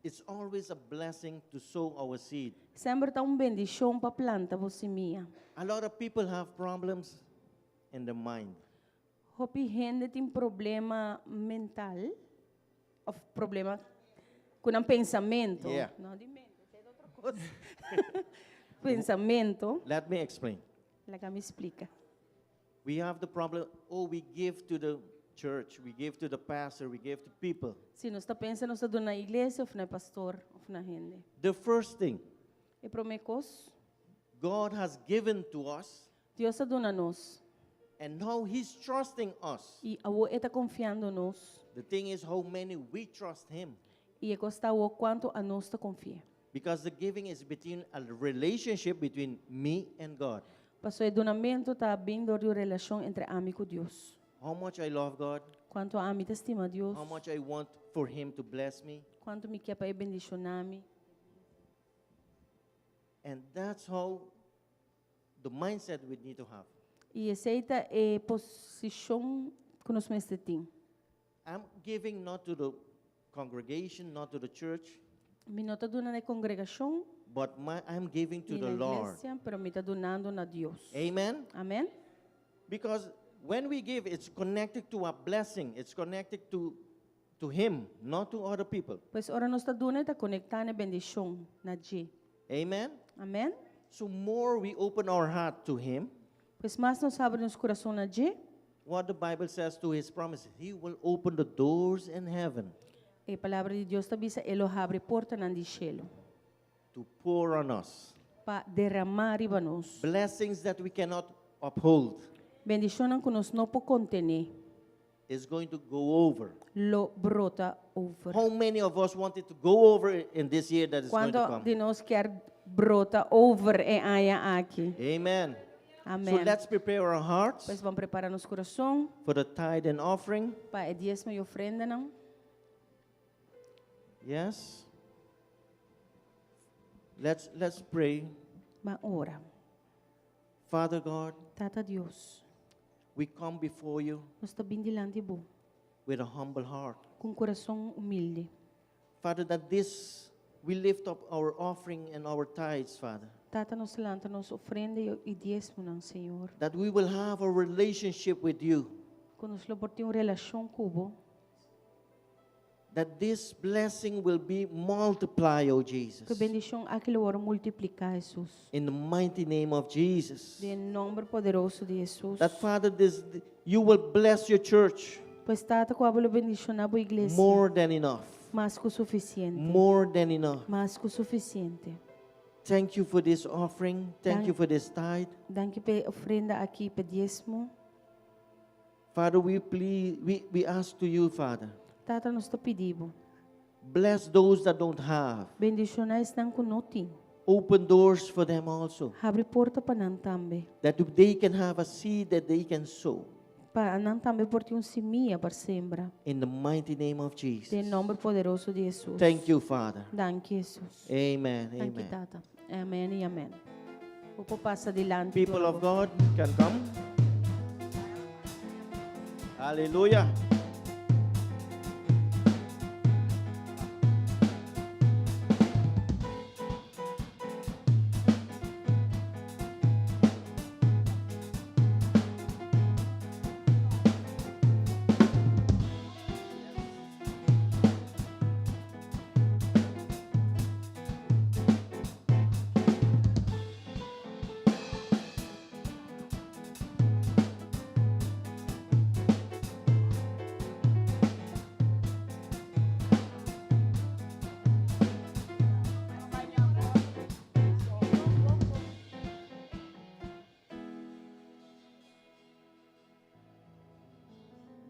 It's always a blessing to sow our seed. Semper ta un bendishon pa planta bo simia. A lot of people have problems in their mind. Hopi hende tin problema mental, òf problema ku nan pensamentu. No di mente, esei ta otro kos. Pensamentu. Let me explain. Laga mi splika. We have the problem, oh, we give to the church, we give to the pastor, we give to people. Si nos ta pensa nos ta duna iglesia òf na pastor òf na hende. The first thing, E promé kos, God has given to us, Dios a duna nos. and now He's trusting us. I awor e ta konfiando nos. The thing is how many we trust Him. I e kos ta awor kuantu anos ta konfi'é. Because the giving is between a relationship between me and God. Pasobra e dunamentu ta bin dor di un relashon entre ami ku Dios. How much I love God, Kuantu ami ta stima Dios. how much I want for Him to bless me. Kuantu mi ke pa E bendishoná mi. And that's how the mindset we need to have. I esei ta e posishon ku nos mester tin. I'm giving not to the congregation, not to the church, Mi no ta duna na kongregashon, but I'm giving to ni the na Lord. iglesia, pero mi ta dunando na Dios. Amen? Amèn? Because when we give, it's connected to a blessing. It's connected to Him, not to other people. Pues ora nos ta duna ta konektá na bendishon na dje. Amen? Amèn? So more we open our heart to Him, Pues mas nos habri nos kurason na dje, what the Bible says to His promises, He will open the doors in heaven e palabra di Dios ta bisa e lo habri portanan di shelu to pour on us pa derramá riba nos. blessings that we cannot uphold. Bendishonnan ku nos no por kontené. Is going to go over. Lo brota over. How many of us want it to go over in this year that is going to Kuantu come? di nos ke brota over e aña aki? Amen. Amèn. So let's prepare our hearts Pues ban prepará nos kurason for the tithe and offering. pa e diesmo i ofrendanan. Yes. Let's pray. Ban ora. Father God, Tata Dios, we come before you nos ta bin dilanti bo with a humble heart. ku un kurason humilde. Father, that this we lift up our offering and our tithes, Father. Tata nos ta lanta nos ofrenda i diesmonan, Señor. That we will have a relationship with you. Ku nos lo por tin un relashon ku bo. That this blessing will be multiplied, O Jesus. Ku e bendishon aki lo wòrdu multipliká, Hesus. In the mighty name of Jesus. Den nòmber poderoso di Hesus. That Father, this you will bless your church Pues Tata, ku abo lo bendishoná bo iglesia. more than enough. Mas ku sufisiente. More than enough. Mas ku sufisiente. Thank you for this offering. Thank you for this tithe. Danki pa e ofrenda aki, pa e diesmo. Father, we please, we ask to you, Father. Tata, nos ta pidi Bo. Bless those that don't have. Bendishoná esnan ku no tin. Open doors for them also. Habri porta pa nan tambe. That they can have a seed that they can sow. Pa nan tambe por tin un simia pa sembra. In the mighty name of Jesus. Den nòmber poderoso di Hesus. Thank you, Father. Danki, Hesus. Amen. Danki, Amen. Tata. Amen i amen. Bo por pasa dilanti. People of God can come. Hallelujah.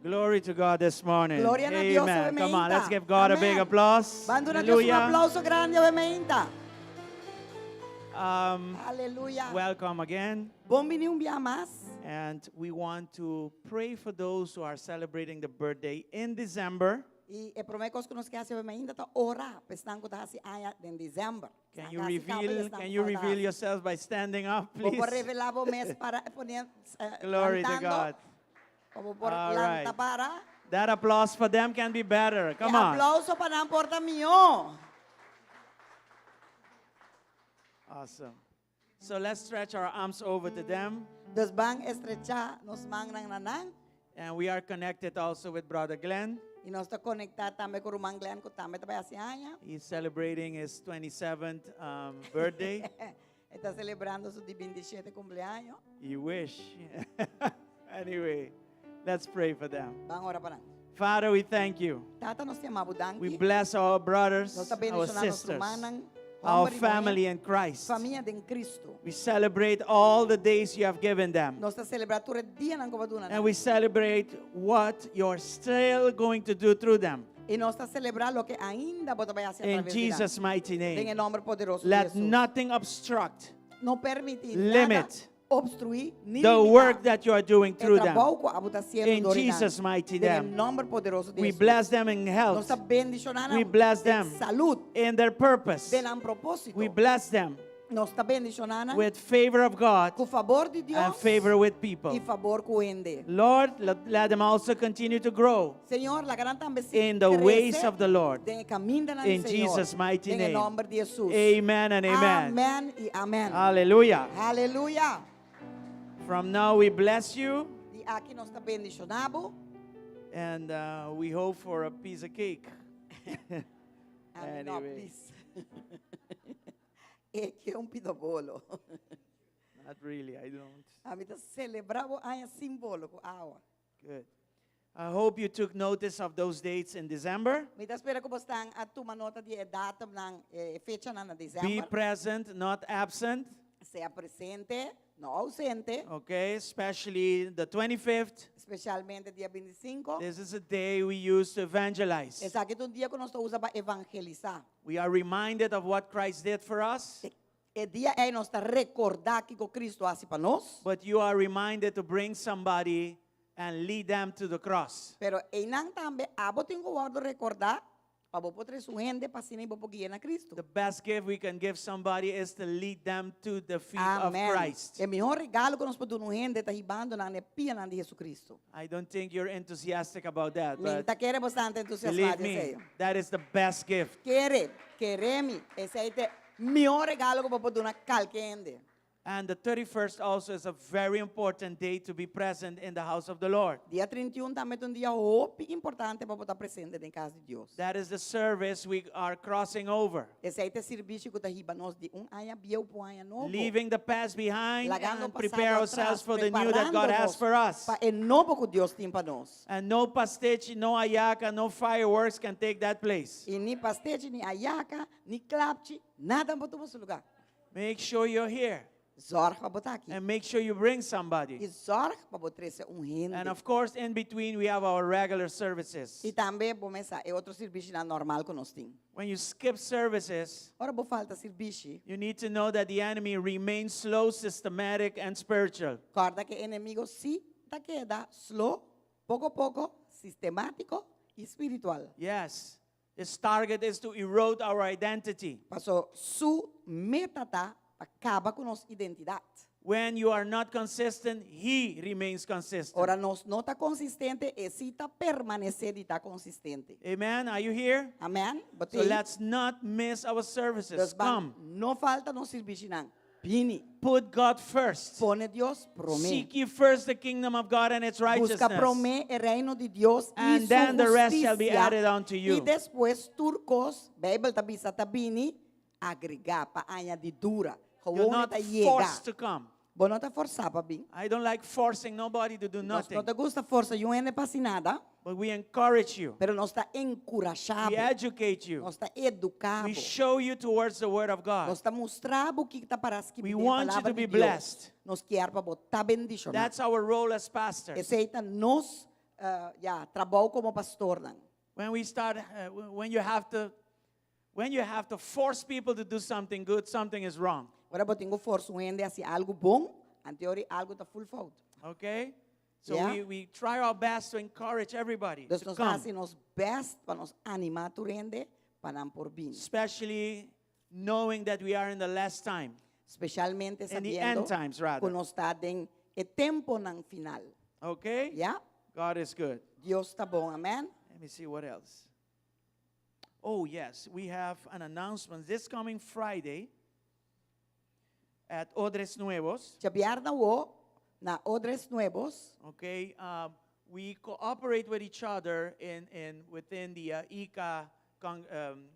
Glory to God this morning. Gloria na Dios, Amen. Come on, awe mainta. let's give God a big Amen. applause. Ban duna Dios un Hallelujah. aplauso grandi, awe mainta. Aleluya. Welcome again. Bon bini un biaha mas. And we want to pray for those who are celebrating the birthday in December. I e promé kos ku nos ke hasi awe mainta ta ora pa esnan ku ta hasi aña den desèmber. Can you reveal, can you reveal yourselves by standing up, Bo por please? revelá bo mes para pone Glory to lantando. God. Bo por All lanta right. para. That applause for them can be better. Come E on. aplauso pa nan por ta mihó. Awesome. So let's stretch our arms over to them. Dus ban estrechá nos mannan na nan. And we are connected also with Brother Glenn. I nos ta konektá tambe ku ruman Glenn, ku tambe ta bai hasi aña. He's celebrating his 27th um, birthday. E ta selebrando su di 27 kumpleaños. You wish. anyway, let's pray for them. Ban ora pa nan. Father, we thank you. Tata, nos ta yama bo danki. We bless our brothers, Nos ta our bendishoná nos sisters, rumannan, our hòmber i muhé, family in Christ. famia den Kristu. We celebrate all the days you have given them. Nos ta selebrá tur e dianan ku bo a duna nan. And we celebrate what you're still going to do through them. I nos ta selebrá loke ainda bo ta bai hasi In atraves di nan. Jesus' mighty Den e name. nòmber poderoso di Let Hesus. nothing obstruct No permití limit nada obstruí ni the limitá work that you are doing e through them. trabou ku abo ta hasiendo In dor di nan. Jesus' mighty Den e name. nòmber poderoso di We Hesus. bless them in Nos health, ta bendishoná nan We bless den them. salú, in their purpose. den nan propósito. We bless them Nos ta bendishoná nan with favor of God ku fabor di Dios and favor with people. i fabor ku hende. Lord, let, let them also continue to grow Señor, laga nan tambe sigui in the krese ways of the Lord. den e kamindanan di In Señor. Jesus' mighty Den e name. nòmber di Hesus. Amen and amen. Amèn i amèn. Hallelujah. Aleluya. From now we bless you Di aki nos ta bendishoná bo. and uh, we hope for a piece of cake. Ami no, Anyway. please. E ke un pida bolo. Not really, I don't. Ami ta selebrá bo aña sin bolo ku awa. Good. I hope you took notice of those dates in December. Mi ta spera ku boso a tuma nota di e datumnan, e fechanan na Be desèmber. present, not absent. Sea presente, no ousente, Okay, especially the 25th. espesialmente dia 25. This is a day we use to evangelize. Esaki ta un dia ku nos ta usa pa evangelisá. We are reminded of what Christ did for us, E dia ei nos ta rekordá kiko Kristu a hasi pa nos. but you are reminded to bring somebody and lead them to the cross. Pero einan tambe abo tin ku wòrdu rekordá pa bo por trese un hende pa asina bo por gui'é na Kristu. The best gift we can give somebody is to lead them to the feet of Amen. Christ. E mihó regalo ku nos por duna un hende ta hibando nan na e pianan di Jesucristo. I don't think you're enthusiastic about that, Mi but ta kere bo ta entusiasmá believe di me, esei. that is the best gift. Kere, kere mi, esei ta e mihó regalo ku bo por duna kalke hende. And the 31st also is a very important day to be present in the house of the Lord. Dia 31 tambe ta un dia hopi importante pa bo ta presente den kas di Dios. That is the service we are crossing over, Esei ta e servisio ku ta hiba nos di un aña bieu pa un aña nobo. leaving the past behind Lagando and pasado prepare atras, ourselves for the new that God has preparando for us. Pa e nobo ku Dios tin pa nos. And no pastechi, no ayaka, no fireworks can take that place. I ni pastechi, ni ayaka, ni klapchi, nada no por tuma su lugá. Make sure you're here Zorg pa bo ta aki. and make sure you bring I somebody. zorg pa bo trese un hende. And of course, in between, we have our regular services. I tambe, bo mes sa, e otro servisionan normal ku nos tin. When you skip services, Ora bo falta servisio, you need to know that the enemy remains slow, systematic, and spiritual. Kòrda ku e enemigu sí ta keda slow, poko poko, sistemátiko i spiritual. Yes. His target is to erode our identity. Paso su meta ta pa kaba ku nos identidat. When you are not consistent, he remains consistent. Ora nos no ta konsistente, e sí ta permanesé di ta konsistente. Amen. Are you here? Amen. So let's not miss our services. Dus ban, Come. no falta nos servisionan. Bini. Put God first. Pone Dios promé. Seek ye first the kingdom of God and its Buska righteousness. promé e reino di Dios i And su then the rest shall be hustisia. added unto you. I despues tur kos, Beibel ta bisa ta bini, agregá pa añadidura. You're Gewoon not ta yega. forced to come. Bo no ta forsá pa bin. I don't like forcing nobody to do Nos nothing. no ta gusta forsa niun hende pa hasi nada. But we encourage you. Pero nos ta enkurashá. We educate you. Nos ta eduká. We show you towards the word of God. Nos ta mustra bo kiko ta pará skibí We den want you palabra to be di Dios. blessed. Nos ke pa bo ta bendishoná. That's our role as pastors. Esei ta nos ya, trabou komo pastornan. When we start, when you have to, when you have to force people to do something good, something is wrong. Ora bo tin ku forsa un hende hasi algu bon, anto e ora algu ta full fout. Okay? So Yeah. we try our best to encourage everybody Dus to nos come. hasi nos best pa nos animá tur hende pa nan por bin. Especially knowing that we are in the last time. Especialmente In the sabiendo end times, rather. ku nos ta den e temponan final. Okay? Yeah? God is good. Dios ta bon, amen? Let me see what else. Oh, yes, we have an announcement this coming Friday at Odres Nuevos. Djabièrnè awo na Odres Nuevos. Okay, we cooperate with each other in within the ICA con,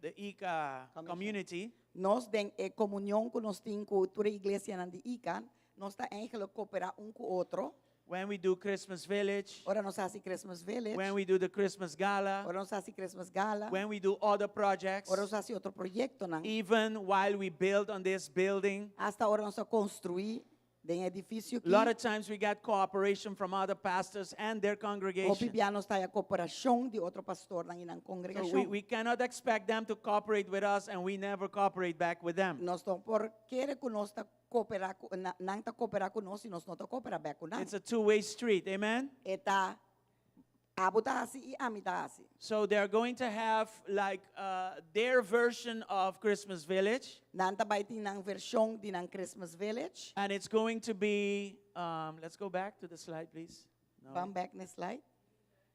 the ICA Commission. community. Nos den e komunion ku nos tin ku tur iglesianan di ICA, nos ta eigenlijk kooperá un ku otro. When we do Christmas Village, Ora nos hasi Christmas Village. when we do the Christmas Gala, Ora nos hasi Christmas Gala. when we do other projects, Ora nos hasi otro proyektonan. even while we build on this building, Hasta ora nos ta konstruí den edifisio a lot aki. of times we get cooperation from other pastors and their Hopi congregation. bia nos ta haya kooperashon di otro pastornan i nan So we, kongregashon. we cannot expect them to cooperate with us and we never cooperate back with them. Nos no por kere ku nos ta kooperá ku nan ta kooperá ku nos i nos no ta kooperá bèk ku nan. It's a two-way street, amen? E ta abo ta hasi i ami ta hasi. So they're going to have like their version of Christmas Village. Nan ta bai tin nan vershon di nan Christmas Village. And it's going to be, let's go back to the slide, please. No. Ban bèk na slide.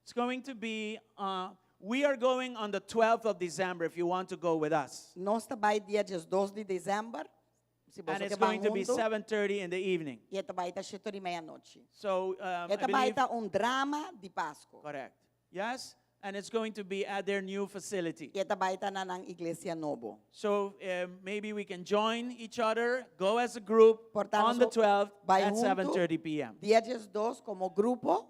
It's going to be, we are going on the 12th of December if you want to go with us. Nos ta bai dia 12 di desèmber. Si And bo it's ke ban going to be huntu. 7.30 in the evening. I e ta bai ta 7 i mei anochi. So I E ta bai believe, ta un drama di Pasku. correct. Yes? And it's going to be at their new facility. I e ta bai ta na nan iglesia nobo. So maybe we can join each other, go as a group Por tantu, on the 12th bai at huntu, 7.30 p.m. Dia 12 komo grupo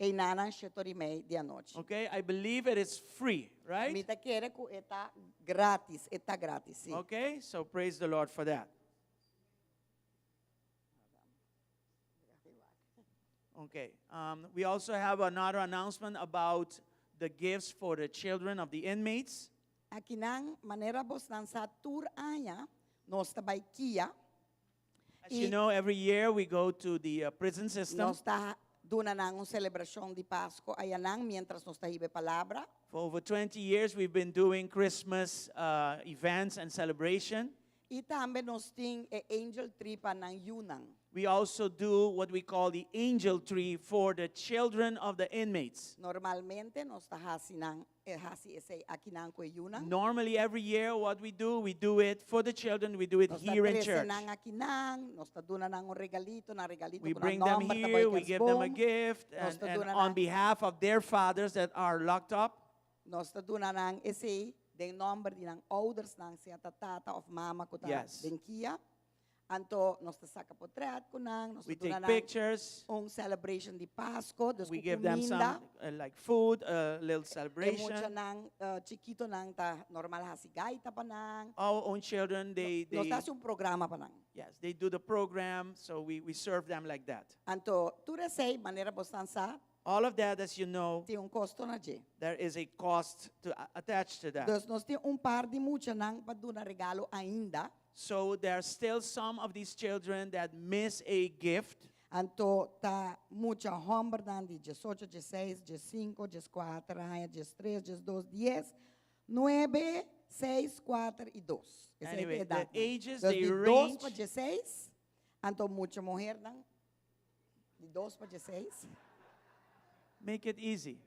einan 7 i mei di anochi. Okay, I believe it is free, right? Mi ta kere ku e ta gratis, e ta gratis, si. Okay, so praise the Lord for that. Okay, we also have another announcement about the gifts for the children of the inmates. Akinan manera bosnan sa tur aña nos ta bai KIA. As you I know, every year we go to the prison system. nos ta duna nan un selebrashon di Pasku ayanan mientras nos ta hiba palabra. For over 20 years, we've been doing Christmas events and celebration. I tambe nos tin e Angel Tree pa nan yunan. We also do what we call the angel tree for the children of the inmates. Normalmente nos ta hasi nan eh, hasi esei akinan ku e yunan. Normally, every year, what we do, we do it for the children, we do it Nos ta here in trese church. nan akinan, nos ta duna nan un regalito, nan regalito We ku nan bring them nòmber, ta here, bai we give them a kerstboom. gift, Nos ta and duna on nan- behalf of their fathers that are locked up, Nos ta duna nan esei den nòmber di nan oudersnan, sea ta tata òf mama ku ta Yes. den KIA. Anto nos ta saka portret ku nan, nos We ta duna take nan pictures. un celebration di Pasco, dus We ku give them kuminda. some like food, a little E celebration. muchanan chikitonan ta normal hasi gaita pa nan. Our own children, Nos they ta hasi un programa pa nan. Yes, they do the program, so we serve them like that. Anto tur esei, manera bosnan sa, All of that, as you know, tin un kosto na dje. there is a cost to attach to that. Dus nos tin un par di muchanan pa duna regalo ainda. So there are still some of these children that miss a gift. Anto ta mucha hòmbernan di diesocho, dieseis, diessinko, dieskuater aña, diestres, diesdos, dies, nuebe, seis, kuater i dos. Esei ta Anyway, the edatnan. ages, Dus they di dos range. pa dieseis, anto mucha muhernan di dos pa dieseis. Make it easy.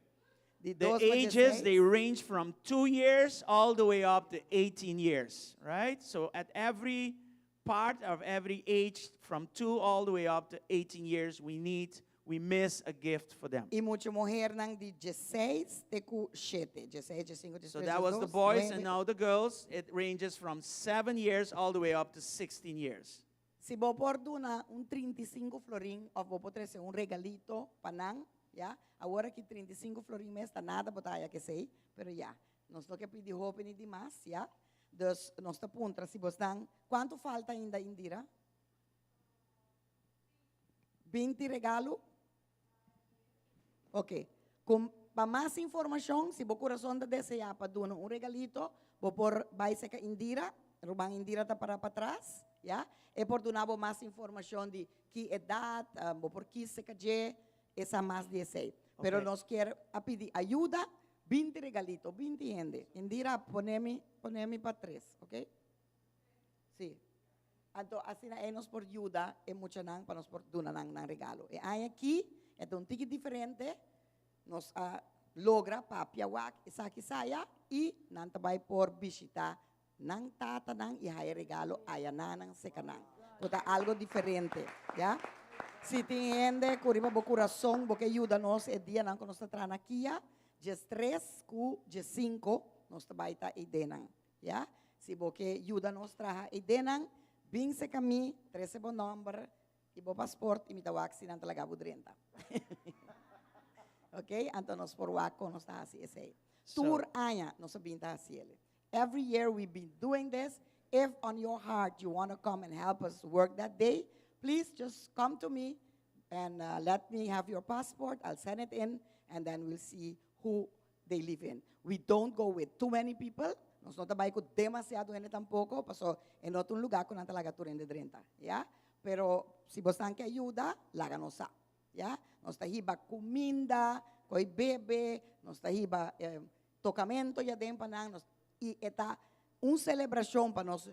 Di The dos pa ages, dieseis. they range from 2 years all the way up to 18 years, right? So at every part of every age, from 2 all the way up to 18 years, we miss a gift for them. I mucha muhernan di dieseis te ku shete. Dieseis, diesinko, So diestres, that was the diesdos, boys, and nuebe. now the girls. It ranges from 7 years all the way up to 16 years. Si bo por duna un 35 florin òf bo por trese un regalito pa nan, ya. Awor aki 35 florin mes ta nada bo ta haya ke esei, pero ya. Nos no ke pidi hopi ni di mas, ya. Dus nos ta puntra si bosnan, kuantu falta ainda Indira? 20 regalo? Ok. Ku pa mas informashon, si bo kurason ta deseá pa duna un regalito, bo por bai serka Indira, Ruman Indira ta pará patras, ya. E por duna bo mas informashon di ki edat, bo por kis serka dje, e sa mas di esei. Pero nos kier a pidi ayuda, 20 regalito, 20 hende. Indira, pone mi, pone mi pa tres, ok? Sí. Anto asina ei nos por yuda e muchanan pa nos por duna nan nan regalo. E aña aki e ta un tiki diferente, nos a logra papia wak esaki saya i nan ta bai por bishita nan tatanan i haya regalo aya nanan seka nan. Ku ta algo diferente, ya. Si tin hende ku riba bo kurason bo ke yuda nos e dianan ku nos ta traha na kia, diestres ku diesinko nos ta bai ta eidenan. Ya, si bo ke yuda nos traha e idenan, bin serka mi, trese bo nòmber i bo pasport i mi ta wak si nan ta laga bo drenta. Ok, anto nos por wak kon nos ta hasi esei. Tur aña nos a bin ta hasi el. Every year we been doing this. If on your heart you wanna come and help us work that day, please just come to me and let me have your passport, I'll send it in and then we'll see who they live in. We don't go with too many people, nos no ta bai ku demasiado hende tampoko, paso e no ta un lugá ku nan ta laga tur hende drenta, ya. Pero si bosnan ke ayuda, laga nos sa, ya. Nos ta hiba kuminda, koi bebe, nos ta hiba tokamento yaden pa nan, nos, i e ta un selebrashon pa nos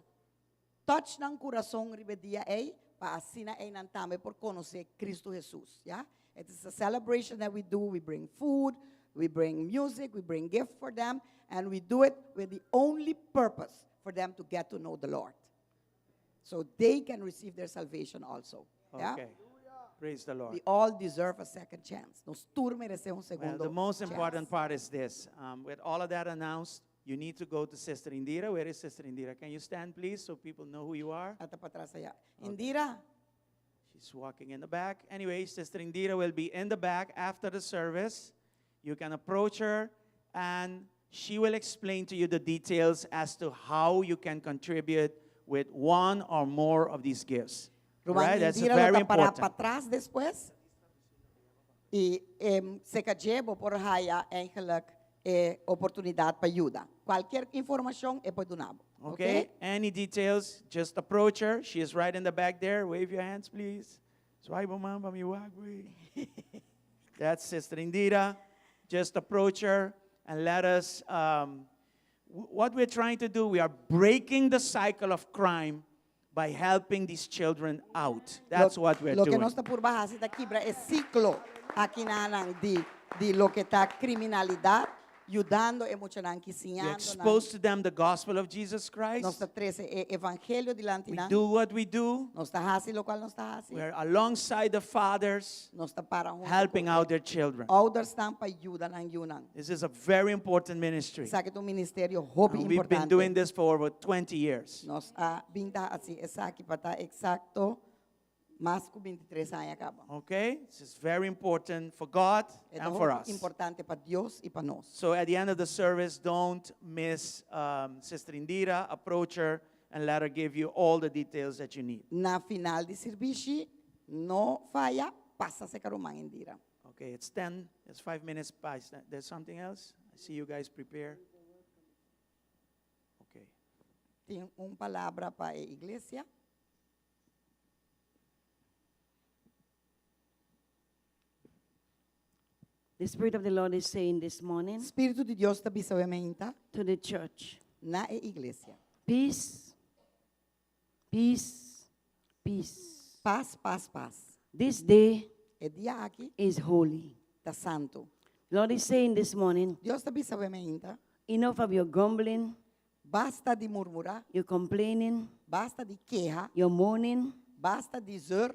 touch nan kurason riba e dia ei, pa asina einan tambe por konosé Kristu Hesus, ya. It is a celebration that we do, we bring food, we bring music, we bring gift for them, and we do it with the only purpose for them to get to know the Lord. So they can receive their salvation also. Ya? Okay. Praise the Lord. We all deserve a second chance. Nos tur meresé un segundo Well, the most chance. important part is this. With all of that announced, you need to go to Sister Indira. Where is Sister Indira? Can you stand, please, so people know who you are? Ata patras allá. Indira. She's walking in the back. Anyway, Sister Indira will be in the back after the service. You can approach her, and she will explain to you the details as to how you can contribute with one or more of these gifts. Ruman Right? That's Indira very lo ta para important. patras despues. I serka dje bo por haya eigenlijk e oportunidat pa yuda. Kualkier informashon e por duna bo. Okay? Okay? Any details, just approach her. She is right in the back there. Wave your hands, please. Zwaai bo man pa mi wak, wey. That's Sister Indira. Just approach her and let us... What we're trying to do, we are breaking the cycle of crime by helping these children out. That's what we're Loke doing. nos ta purba hasi ta kibra e siklo aki na nan di loke ta kriminalidat. Yudando e muchanan aki We siñando nan. expose to them the gospel of Jesus Nos Christ. ta trese e evangelio dilanti We nan. do what we do. Nos ta hasi loke nos ta hasi. We are alongside the fathers, Nos ta para huntu. helping out their children. Oudernan pa yuda nan yiunan. This is a very important ministry. Esaki ta un ministerio hopi And we've been importante. doing this for over 20 years. Nos a bin ta hasi esaki pa ta eksakto mas ku 23 aña kaba. Okay? This is very important for God E ta and for us. importante pa Dios i pa nos. So at the end of the service, don't miss um, Sister Indira. Approach her and let her give you all the details that you need. Na final di servisio, no faya, pasa serka ruman Indira. Okay, it's 10, it's 5 minutes past. There's something else? I see you guys prepare. Okay. Tin un palabra pa e iglesia. The Spirit of the Lord is saying this morning Spiritu di Dios ta bisa awe mainta to the church na e iglesia. peace, peace, peace. Pas, pas, pas. This day E dia aki is holy. ta santu. The Lord is saying this morning Dios ta bisa awe mainta. enough of your grumbling, Basta di murmurá, your complaining, basta di keha, your mourning. basta di zeur.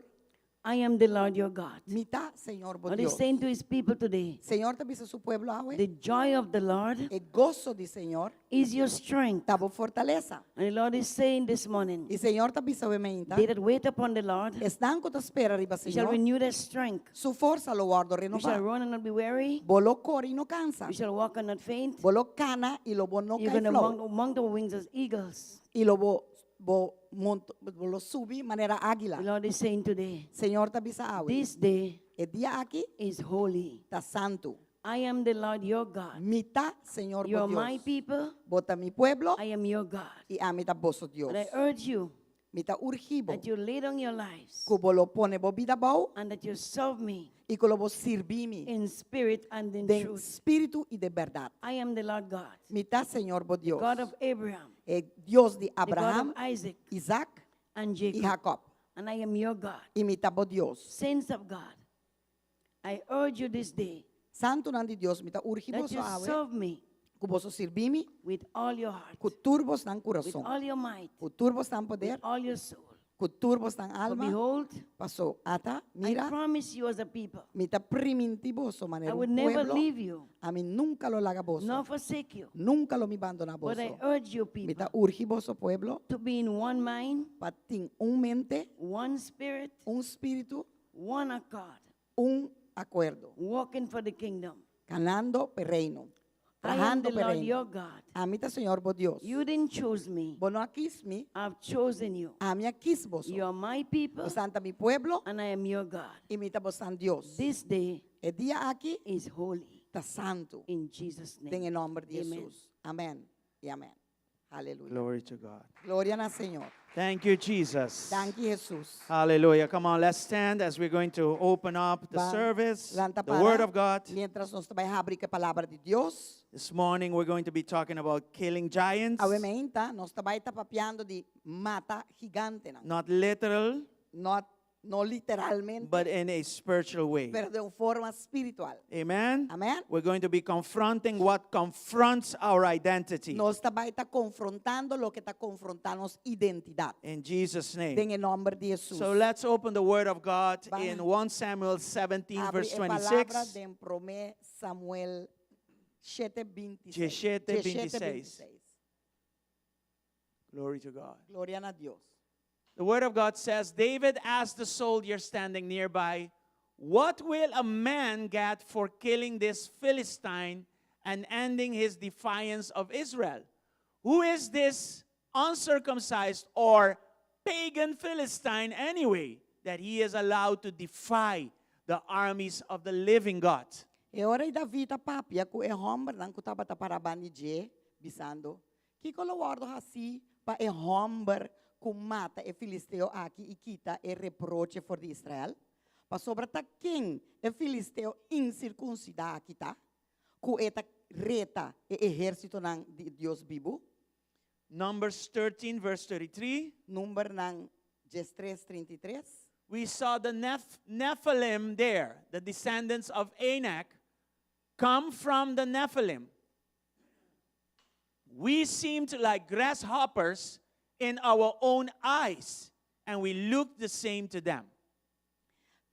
I am the Lord your God. Mi ta, Señor bo God is Dios. saying to his people today Señor ta bisa su pueblo awe. the joy of the Lord E goso di Señor is your strength. ta bo fortalesa. And the Lord is saying this morning I Señor ta bisa awe mainta. they that wait upon the Lord Esnan ku ta spera riba shall Señor. renew their strength. Su forsa lo wòrdu You shall renová. run and not be weary. Bo lo kore i no kansa. You shall walk and not faint. Bo lo kana i lo bo no You're kai going to flou. mount, mount the wings as eagles. I lo bo bo monta bo lo subi manera The águila. Lord is saying today, Señor ta bisa awe. this day E dia aki is holy. ta santu. I am the Lord your God. Mi ta Señor You bo are my Dios. people. Bo ta mi pueblo I am your God. i ami ta boso Dios. And I urge you Mi ta urgi bo that you lay down your lives ku bo lo pone bo bida abou and that you serve me i ku lo bo sirbi mi in spirit and in den truth. spiritu i den bèrdat. I am the Lord God, Mi ta Señor bo Dios. God of Abraham, E Dios di the God of Abraham, Isaac, Isaac and i Jacob. Jacob. And I am your God. I mi ta bo Dios. Saints of God, I urge you this day Santunan di Dios, mi ta urgi that boso you awe, serve me ku boso sirbi mi, with all your heart, ku tur bosnan with kurason, all your might, ku tur bosnan poder, with all your soul. ku tur bosnan For alma. behold, Paso ata, I mira, promise you as a people, mi ta primintí boso I manera would un never pueblo. leave you, Ami nunka lo laga boso. nor forsake you. Nunka lo mi bandoná But I boso. urge you, Mi people, ta urgi boso pueblo to be in one mind, pa tin un mente, one spirit, un spiritu, one accord, un akuerdo. working for the kingdom. Kanando p'e reino. I am Trahando the p'e Lord reino. your God. Ami ta Señor bo Dios. You didn't choose me. Bo no a kies mi, I've chosen you. ami a kies boso. You are my people, Boso ta mi pueblo and I am your God. i mi ta boso Dios. This day E dia aki is holy. ta santu. In Jesus' name. Den e nòmber di Amen. Jesus. Amèn i amèn. Aleluya. Glory to God. Gloria na Señor. Thank you, Jesus. Danki Jesus. Hallelujah. Come on, let's stand as we're going to open up the Ban service, lanta the Word para, of God. Mientras nos ta bai habri e palabra di Dios. This morning we're going to be talking about killing giants. Awe mainta, nos ta bai ta papiando di mata gigantenan. Not literal, No, no literalmente, but in a spiritual way. pero di un forma spiritual. Amen. Amen. We're going to be confronting what confronts our identity. Nos ta bai ta konfrontando loke ta konfrontá nos identidat. In Jesus' name. Den e nòmber di Jesus. So let's open the Word of God Ban in 1 Samuel 17, Abri verse e palabra 26. den 1 Samuel 7:26. 17:26. Glory to God. Gloria na Dios. The Word of God says David asked the soldier standing nearby, What will a man get for killing this Philistine and ending his defiance of Israel? Who is this uncircumcised or pagan Philistine anyway that he is allowed to defy the armies of the living God? E ora ei David a papia ku e hòmbernan ku tabata pará band'i dje, bisando, Kiko lo wòrdu hasí pa e hòmber ku mata e filisteo aki i kita e reproche for di Israel? Pasobra ta ken e filisteo insirkunsidá aki ta, ku e ta reta e ehérsitonan di Dios bibu? Numbers 13, verse 33. Numbernan 13, 33. We saw the Neph- Nephilim there, the descendants of Anak, come from the Nephilim. We seemed like grasshoppers in our own eyes, and we looked the same to them.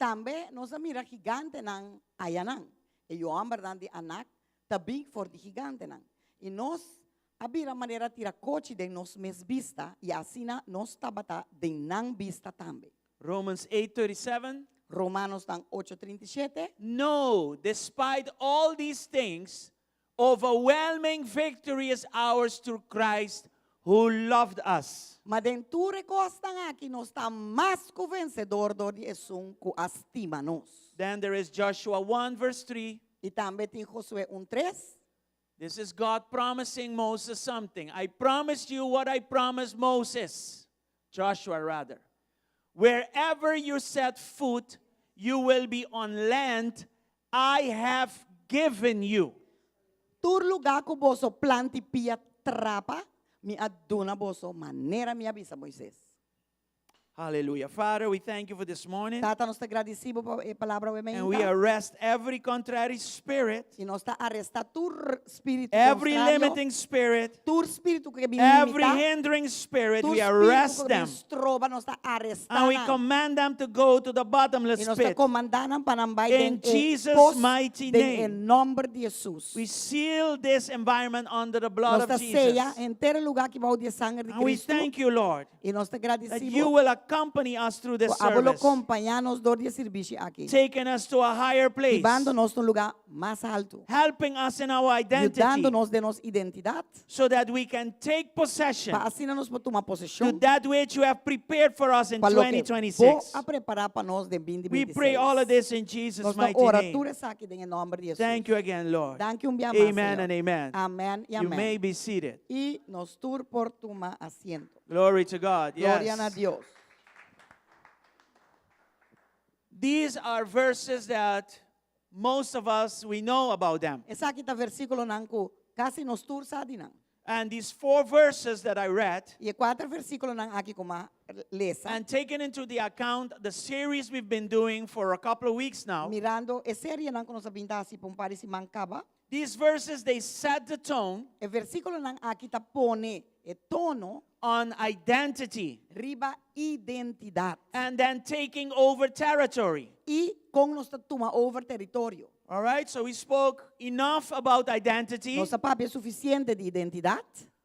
Tambe nos a mira gigantenan ayanan. E yu hòmbernan di Anak ta bin for di gigantenan. I nos a bira manera tirakochi den nos mes bista, i asina nos tabata den nan bista tambe. Romans 8:37. Romanonan 8:37. No, despite all these things, overwhelming victory is ours through Christ who loved us. Ma den tur e kosnan aki nos ta mas ku vensedó dor di esun ku a stima nos. Then there is Joshua 1, verse 3. I tambe tin Josué 1:3. This is God promising Moses something. I promised you what I promised Moses. Joshua, rather. Wherever you set foot, you will be on land I have given you. Tur lugá ku boso plant'i pia trapa, mi a duna boso manera mi a bisa Moises. Hallelujah. Father, we thank you for this morning. Tata, nos ta gradisí bo pa e palabra And we awe mainta. arrest every contrary spirit, I nos ta arestá tur spiritu every kontrario, limiting spirit, tur spiritu ku ke bin every limitá, hindering spirit. tur We spiritu arrest ku bin them. stroba, nos ta arestá And we nan. command them to go to the bottomless I nos ta pit. komandá nan pa nan bai In den e Jesus' pos mighty den e name. nòmber di Hesus. We seal this environment under the blood Nos of ta seya Jesus. henter e lugá aki bou di e sanger di And we Kristu. thank you, Lord, I nos ta that gradisí you will accompany us through this Ku abo lo service, kompañá nos dor di e sirbishi aki. taking us to a higher place, Hibando nos na un lugá mas haltu. helping us in our identity, Yudando nos den nos identidat. so that we can take possession Pa asina nos por tuma to poseshon. that which you have prepared for us in Pa loke bo 2026. a prepará pa nos den We pray all of 2026. this in Jesus' Nos ta mighty ora name. tur esaki den e nòmber di Hesus. Thank you again, Lord. Danki un bia mas, Amen Señor. and amen. Amèn i You may amèn. be seated. I nos tur por tuma asiento. Glory to God. Gloria na Yes. Dios. These are verses that most of us we know about them. Esaki ta versíkulonan ku kasi nos tur sa di nan. And these four verses that I read I e kuater versíkulonan aki ku m'a lesa. and taken into the account the series we've been doing for a couple of weeks now. Mirando e serienan ku nos a bin ta hasi pa un par di siman kaba. These verses they set the tone E versíkulonan aki ta pone e tono on identity riba identidat. and then taking over territory. I kon nos ta tuma over teritorio. All right, so we spoke enough about identity, Nos a papia sufisiente di identidat,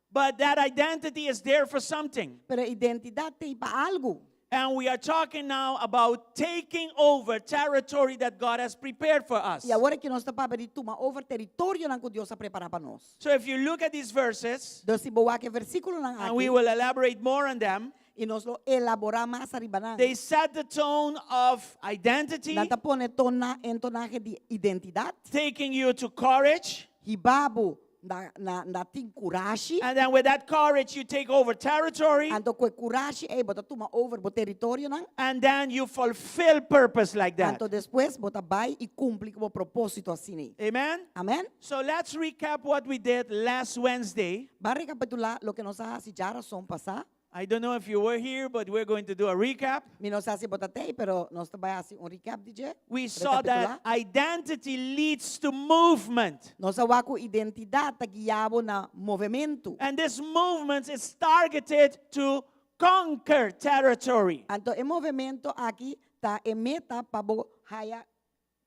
but that identity is there for something. pero identidat t'ei pa algu. And we are talking now about taking over territory that God has prepared for us. I awor aki nos ta papia di tuma over teritorionan ku Dios a prepará pa nos. So if you look at these verses, Dus si bo wak e versíkulonan and we aki, will elaborate more on them, i nos lo elaborá mas ariba nan. they set the tone of identity, Nan ta pone tona entonahe di identidat. taking you to courage. Hiba bo na na na tin kurashi. And then with that courage, you take over territory. Anto ku e kurashi ei bo ta tuma over bo teritorionan. And then you fulfill purpose like that. Anto despues bo ta bai i kumpli ku bo propósito asina. Amen? Amen? So let's recap what we did last Wednesday. Ban rekapitulá loke nos a hasi djárason pasá. I don't know if you were here, but we're going to do a recap. Mi no sa si bo tabata ei, pero nos ta bai hasi un recap di dje. We saw that Rekapitulá. identity leads to movement. Nos a wak ku identidat ta guia bo na movementu. And this movement is targeted to conquer territory. Anto e movementu aki ta e meta pa bo haya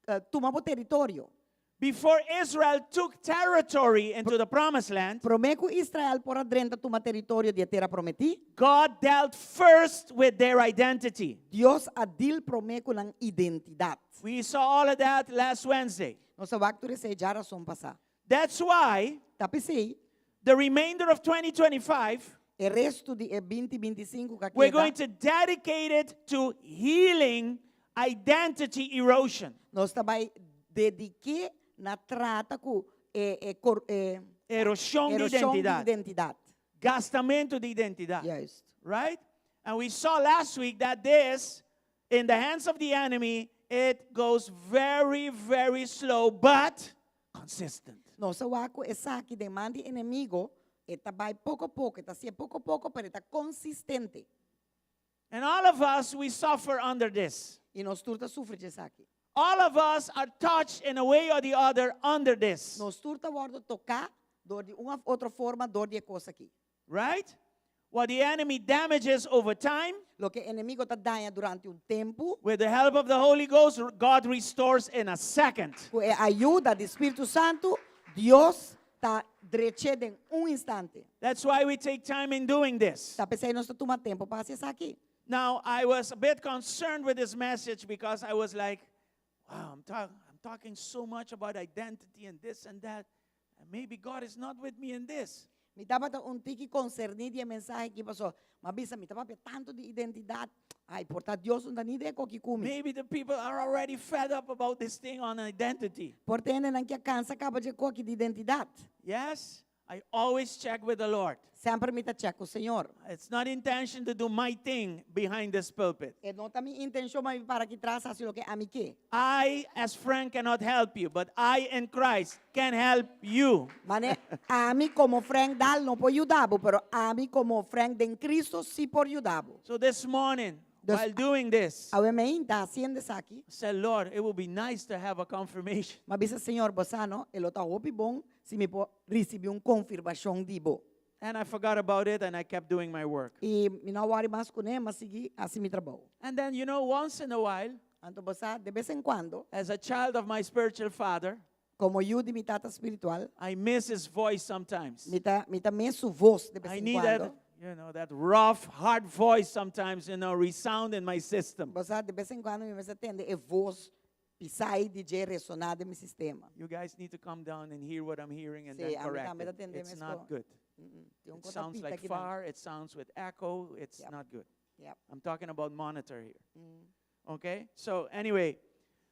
eh, tuma bo teritorio. Before Israel took territory into the promised land, Promé ku Israel por a drenta tuma teritorio di e tera prometí, God dealt first with their identity. Dios a deal promé ku nan identidat. We saw all of that last Wednesday. Nos a wak tur esei djárason pasá. That's why Ta p'esei, the remainder of 2025, e restu di e 2025 ku a we're keda, going to dedicate it to healing identity erosion. nos ta bai dedik'é na trata ku e, e, kor, e Eroshon di eroshon di identidat. identidat. Gastamentu di identidat. Juist. Right? And we saw last week that this, in the hands of the enemy, it goes very, very slow, but consistent. Nos a wak ku esaki den man di enemigu, e ta bai poko poko, e ta hasié poko poko, pero e ta konsistente. And all of us, we suffer under this. I nos tur ta sufri di esaki. All of us are touched in a way or the other under this. Nos tur ta wòrdu toká. dor di un òf otro forma dor di e kos aki. Right? What the enemy damages over time, Loke enemigu ta daña durante un tempu, with the help of the Holy Ghost, God restores in a second. Ku e ayuda di Spiritu Santu, Dios ta drech'é den un instante. That's why we take time in doing this. Ta p'esei nos ta tuma tempu pa hasi esaki. Now, I was a bit concerned with this message because I was like, wow, I'm, talk- I'm talking so much about identity and this and that. And maybe God is not with me in this. Mi tabata un tiki konserní di e mensahe aki paso m'a bisa mi ta papia tantu di identidat, ai por ta Dios no ta ni den koki ku mi. Maybe the people are already fed up about this thing on identity. Por ta hendenan ke a kansa kaba dje koki di identidat. Yes, I always check with the Lord. Semper mi ta chèk ku Señor. It's not intention to do my thing behind this pulpit. E no ta mi intenshon pa mi para aki tras hasi loke ami ke. I, as Frank, cannot help you, but I in Christ can help you. Mane, ami komo Frank Daal no por yuda bo, pero ami komo Frank den Cristo si por yuda bo. So this morning, Dus while doing this, awe meinta hasiendo esaki, I said, Lord, it would be nice to have a confirmation. m'a bisa, Señor, bo sa no, e lo ta hopi bon si mi por risibí un konfirmashon di bo. And I forgot about it and I kept doing my work. I mi no a wòri mas kuné, m'a sigui hasi mi trabou. And then, you know, once in a while, Anto bo sa, de bes en kuando, as a child of my spiritual father, komo yu di mi tata spiritual, I miss his voice sometimes. mi ta mi ta miss su vos de bes I en need that, kuando. you know, that rough, hard voice sometimes, you know, resound in my system. Bo sa, de bes en kuando mi mester tende e vos pisá ei di dje resoná den mi sistema. You guys need to come down and hear what I'm hearing and Sí, then ami correct tambe ta it. tende It's mes not ko. good. Mm-mm, tin un It kota sounds pita like akinan. far, it sounds with echo, it's Yep. not good. Yep. I'm talking about monitor here. Okay? So anyway,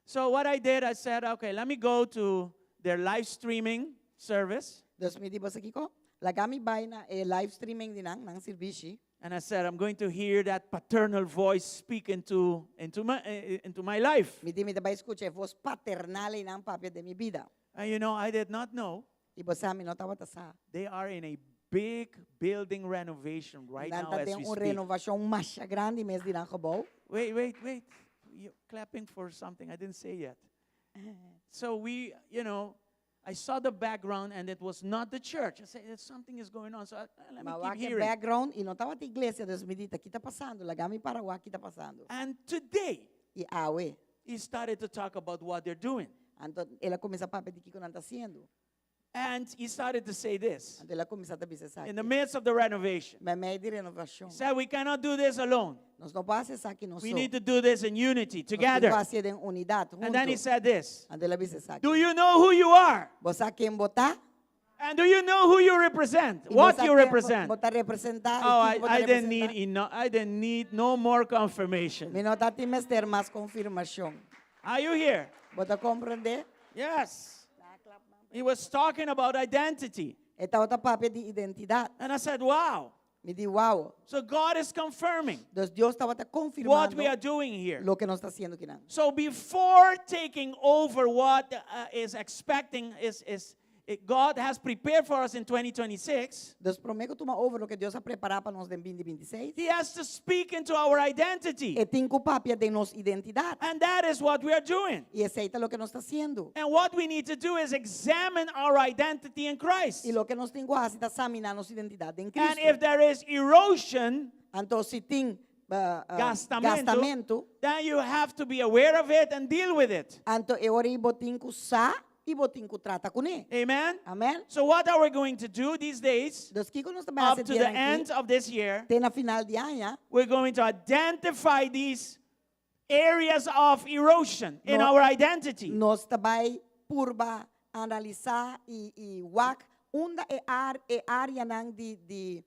so what I did, I said, okay, let me go to their live streaming service. Dus mi di bo sa kiko, laga mi bai na e live streaming di nan, nan sirbishi. And I said, I'm going to hear that paternal voice speak into, into, my, eh, into my life. Mi di mi ta bai skucha e vos paternal einan papia den mi bida. And you know, I did not know I bo sa mi no tabata sa. they are in a big building renovation right Nan now ta as den we un speak. renovashon masha grandi mes di nan gebou. Wait, wait, wait. You're clapping for something I didn't say yet. So we, you know, I saw the background and it was not the church. I said, something is going on. So I, let me Ma keep wak e hearing. background i no tabata iglesia, dus mi di, ta ki ta pasando? Laga mi para wak ki ta pasando. And today, I awe. he started to talk about what they're doing. Anto el a kuminsá papia di kiko nan ta hasiendo. And he started to say this. Anto el a kuminsá ta bisa esaki. In the midst of the renovation. Meimei di renovashon. He said, we cannot do this alone. Nos no por hasi esaki nos We so. need to do this in unity, Nos tin together. ku hasié den unidat, And then he huntu. said this. Anto el a bisa esaki. Do you know who you are? Bo sa ken bo ta? And do you know who you represent? I bo What sa you ken bo- represent? bo ta representá i Oh, kiko bo ta I, I didn't need representá? enough. I didn't need no more confirmation. Mi no ta tin mester mas konfirmashon. Are you here? Bo ta komprendé? Yes. He was talking about identity. E tabata papia di identidat. And I said, wow. Mi di, wow. So God is confirming Dus Dios tabata what we are konfirmando doing here. loke nos ta hasiendo akinan. So before taking over what uh, is expecting is, is it, God has prepared for us in 2026, Dus promé ku tuma over loke Dios a prepará pa nos den binti binti seis, He has to speak into our identity. e tin ku papia den nos identidat. And that is what we are doing. I esei ta loke nos ta hasiendo. And what we need to do is examine our identity in Christ. I loke nos tin ku hasi ta saminá nos identidat den And if Cristo. there is erosion, Anto si tin uh, uh, gastamentu, gastamentu, then you have to be aware of it and deal with it. anto e ora ei bo tin ku sa i bo tin ku trata kuné. Amen? Amen? So what are we going to do these days? Dus kiko nos ta bai Up hasi to the dianan end aki, of this year, te na final di aña, we're going to identify these areas of erosion in No. our identity. nos ta bai purba analisá i i wak unda e ar e áreanan di di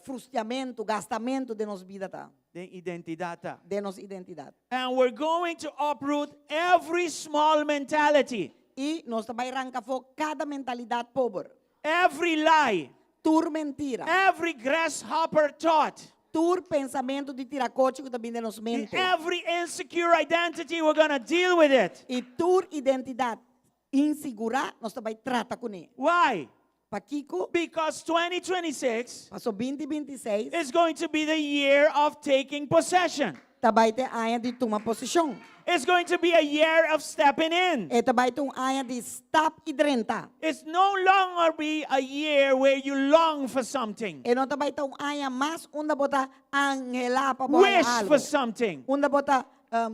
frustiamentu, gastamentu den nos bida ta. Den identidat ta. Den nos identidat. And we're going to uproot every small mentality. I nos ta bai ranka afó kada mentalidat pober. Every lie. Tur mentira. Every grasshopper thought. Tur pensamentu di tirakochi ku ta bin den nos mente. Every insecure identity, we're going to deal with it. I tur identidat insigurá, nos ta bai trata kuné. Why? Pakiko? Because 2026 Paso binti binti seis is going to be the year of taking possession. Ta bai ta aña di tuma posishon. It's going to be a year of stepping in. E ta bai ta un aña di stap i drenta. It's no longer be a year where you long for something, E no ta bai ta un aña mas unda bo ta anhelá pa bo wish algu. For something, Unda bo ta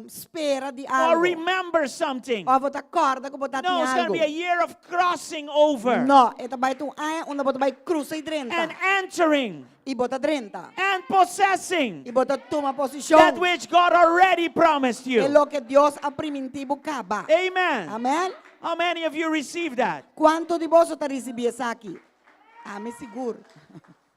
spera di or algu. Remember something. Òf bo ta kòrda ku bo ta No, tin it's going to algu. be a year of crossing over No, e ta bai ta un aña unda bo ta bai krusa i drenta. And entering I bo ta drenta. And possessing I bo ta tuma posishon. That which God already promised E you. loke Dios a primintí bo kaba. Amen. Amen. How many of you receive that? Kuantu di boso ta risibí esaki? Ami sigur.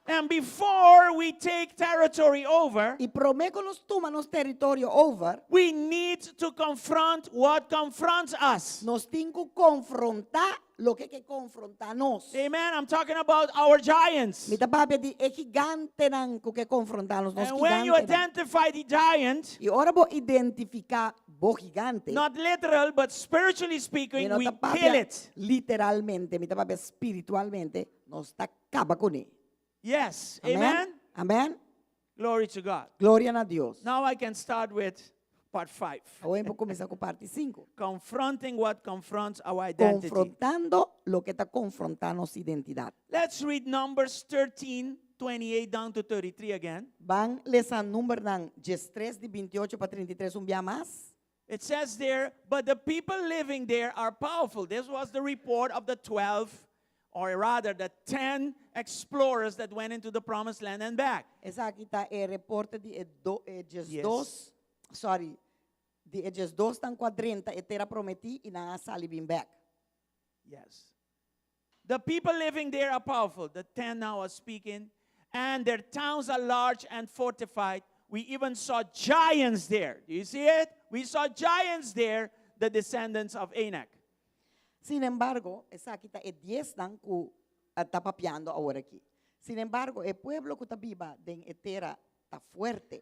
And before we take territory over, I promé ku nos tuma nos teritorio over, we need to confront what confronts us. Nos tin ku konfrontá loke ke konfrontá nos. Amen. I'm talking about our giants. Mi ta papia di e gigantenan ku ke konfrontá nos, nos And when you gigantenan. Identify the giant, I ora bo identifiká bo gigante, not literal, but spiritually speaking, mi no we ta kill papia it. literalmente, mi ta papia spiritualmente, nos ta kaba kuné. Yes. Amen. Amen. Amen. Glory to God. Gloria na Dios. Now I can start with part 5. Awor mi por kuminsá ku parti 5. Confronting what confronts our identity. Konfrontando loke ta konfrontá nos identidat. Let's read Numbers 13, 28 down to 33 again. Ban lesa Numbernan 13 di 28 pa 33 un bia mas. It says there, "But the people living there are powerful." This was the report of the 12, or rather the 10 explorers that went into the promised land and back. Esaki ta e reporte di e do, e 12, sorry, di e 12nan ku a drenta e tera prometí i nan a sali bin bèk. Yes. "The people living there are powerful." The 10 now are speaking. "And their towns are large and fortified. We even saw giants there." Do you see it? "We saw giants there, the descendants of Anak." Sin embargo, esaki ta e 10nan ku ta papiando awor aki. Sin embargo, e pueblo ku ta biba den e tera ta fuerte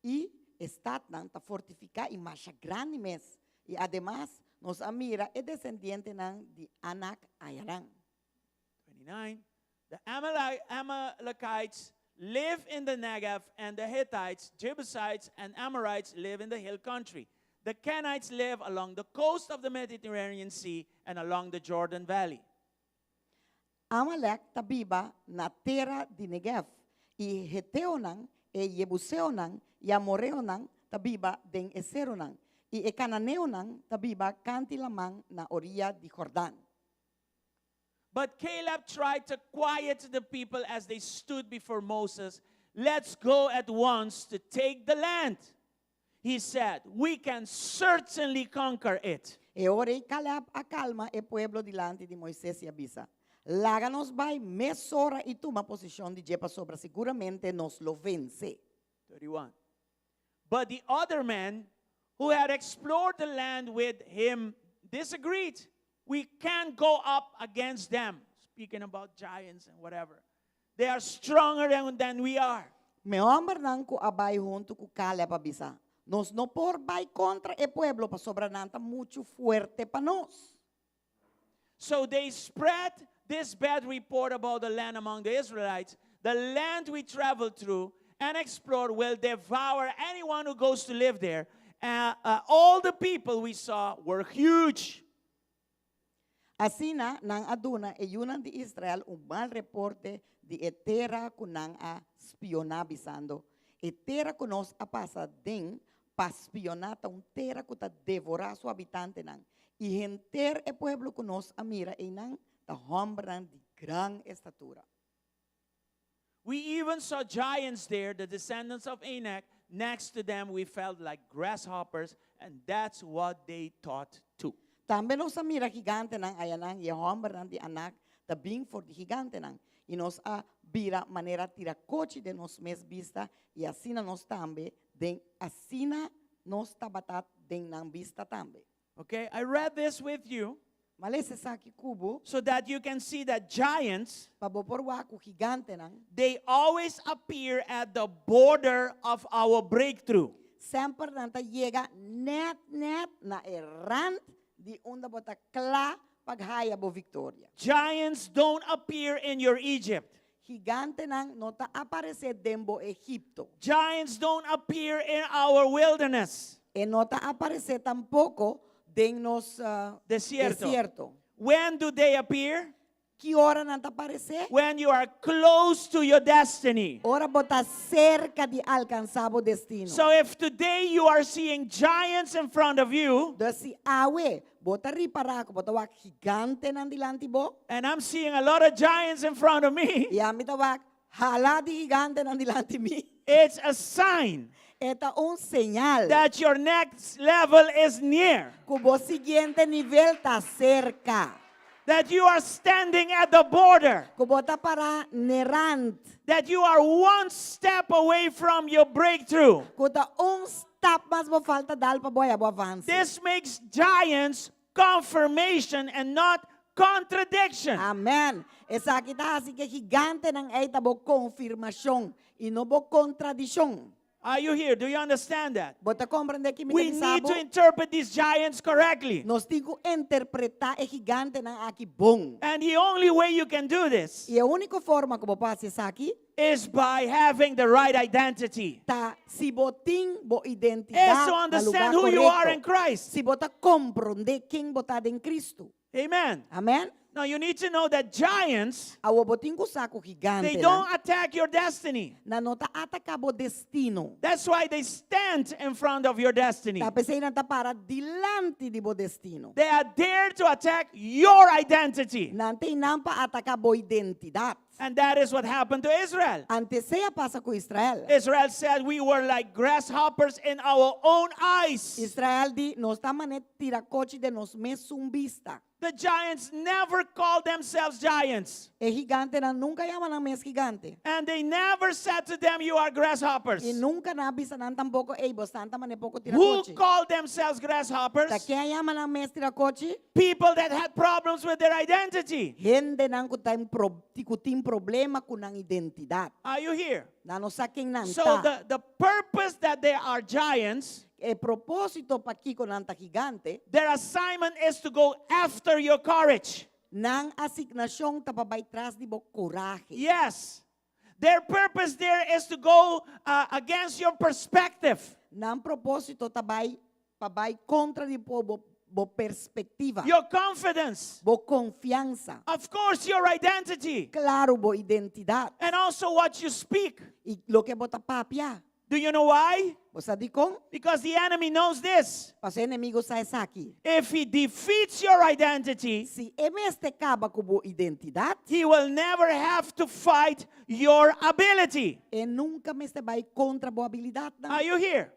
i e statnan ta fortifiká i masha grandi mes. I ademas, nos a mira e desendientenan di Anak ayanan. 29. "The Amalekites live in the Negev, and the Hittites, Jebusites, and Amorites live in the hill country. The Kenites live along the coast of the Mediterranean Sea and along the Jordan Valley." Amalek ta biba na tera di Negev i heteonan, e jebuseonan i amoreonan ta biba den e seronan i e kananeonan ta biba kant'i laman na oriya di Jordan. But Caleb tried to quiet the people as they stood before Moses. "Let's go at once to take the land," he said. "We can certainly conquer it." E ora ei Caleb a kalma e pueblo dilanti di Moises i a bisa, Laga nos bai mesora i tuma posishon di dje pasobra siguramente nos lo vense. 31. But the other men who had explored the land with him disagreed. "We can't go up against them." Speaking about giants and whatever. "They are stronger than we are." Ma e hòmbernan ku a bai huntu ku Caleb a bisa, Nos no por bai kontra e pueblo pasobra nan ta muchu fuerte pa nos. So they spread this bad report about the land among the Israelites: "The land we traveled through and explored will devour anyone who goes to live there. All the people we saw were huge." Asina nan a duna e yunan di Israel un mal reporte di e tera ku nan a spioná, bisando, E tera ku nos a pasa aden pa spioná ta un tera ku ta devorá su habitantenan, i henter e pueblo ku nos a mira einan ta hòmbernan di gran estatura. "We even saw giants there, the descendants of Anak. Next to them, we felt like grasshoppers," and that's what they thought too. Tambe nos a mira gigantenan ayanan i e hòmbernan di Anak ta bin for di gigantenan, i nos a bira manera tirakochi den nos mes bista i asina nos tambe den asina nos tabata den nan bista tambe. Okay, I read this with you M'a lesa esaki ku bo so that you can see that giants, pa bo por wak ku gigantenan they always appear at the border of our breakthrough. Semper nan ta yega nèt nèt na e rant di unda bo ta kla pa haya bo viktoria. Giants don't appear in your Egypt. Gigantenan no ta aparesé den bo Egipto. Giants don't appear in our wilderness. E no ta aparesé tampoko den nos Desierto. desierto. When do they appear? Ki ora nan ta aparesé? When you are close to your destiny. Ora bo ta serka di alkansá bo destino. So if today you are seeing giants in front of you, Dus si awe bo ta ripará ku bo ta wak gigantenan dilanti bo, and I'm seeing a lot of giants in front of me, i ami ta wak hala di gigantenan dilanti mi, it's a sign e ta un señal that your next level is near, ku bo siguiente nivel ta serka. that you are standing at the border, Ku bo ta pará n'e rant. that you are one step away from your breakthrough. Ku ta un stap mas bo falta dal pa bo haya bo avanse. This makes giants confirmation and not contradiction. Amen. Esaki ta hasi ku e gigantenan ei ta bo konfirmashon i no bo kontradishon. Are you here? Do you understand that? Bo ta komprendé ki mi ta We bisa need bo? to interpret these giants correctly. Nos tin ku interpretá e gigantenan aki bon. And the only way you can do this I e úniko forma ku bo por hasi esaki is by having the right identity. ta si bo tin bo Is identidat to na lugá understand who you are in korekto. Christ. Si bo ta komprondé ken bo ta den Kristu. Amen. Amen. Now you need to know that giants, Awor bo tin ku sa ku they gigantenan don't attack your destiny. nan no ta ataká bo destino. That's why they stand in front of your destiny. Ta p'esei nan ta para dilanti di bo destino. They are there to attack your identity. Nan ta einan pa ataká bo identidat. And that is what happened to Israel. Ante esei a pasa ku Israel. Israel said we were like grasshoppers in our own eyes. Israel di, Nos ta manera tirakochi den nos mesun bista. The giants never called themselves giants. E gigantenan nunka yama nan mes gigante. And they never said to them, You are grasshoppers. I nunka nan a bisa nan tampoko, Ey, bosnan ta mane poko Who tirakochi. called themselves grasshoppers? Ta ken a yama nan mes tirakochi? People that had problems with their identity. Hendenan ku ta ku tin problema ku nan identidat. Are you here? Nan no sa ken nan So ta. the, the purpose that they are giants E propósito pakiko nan ta gigante, Their assignment is to go after your courage. Nan asignashon ta pa bai tras di bo korahe. Yes. Their purpose there is to go uh, against your perspective. Nan propósito ta bai pa bai kontra di bo bo bo perspektiva. Your confidence. Bo konfiansa. Of course, your identity. Klaro bo identidat. And also what you speak. I loke bo ta papia. Do you know why? Bo sa dikon? Because the enemy knows this. Paso e enemigu sa esaki. If he defeats your identity, Si e mester kaba ku bo identidat, he will never have to fight your ability. E nunka mester bai kontra bo abilidatnan. Are you here?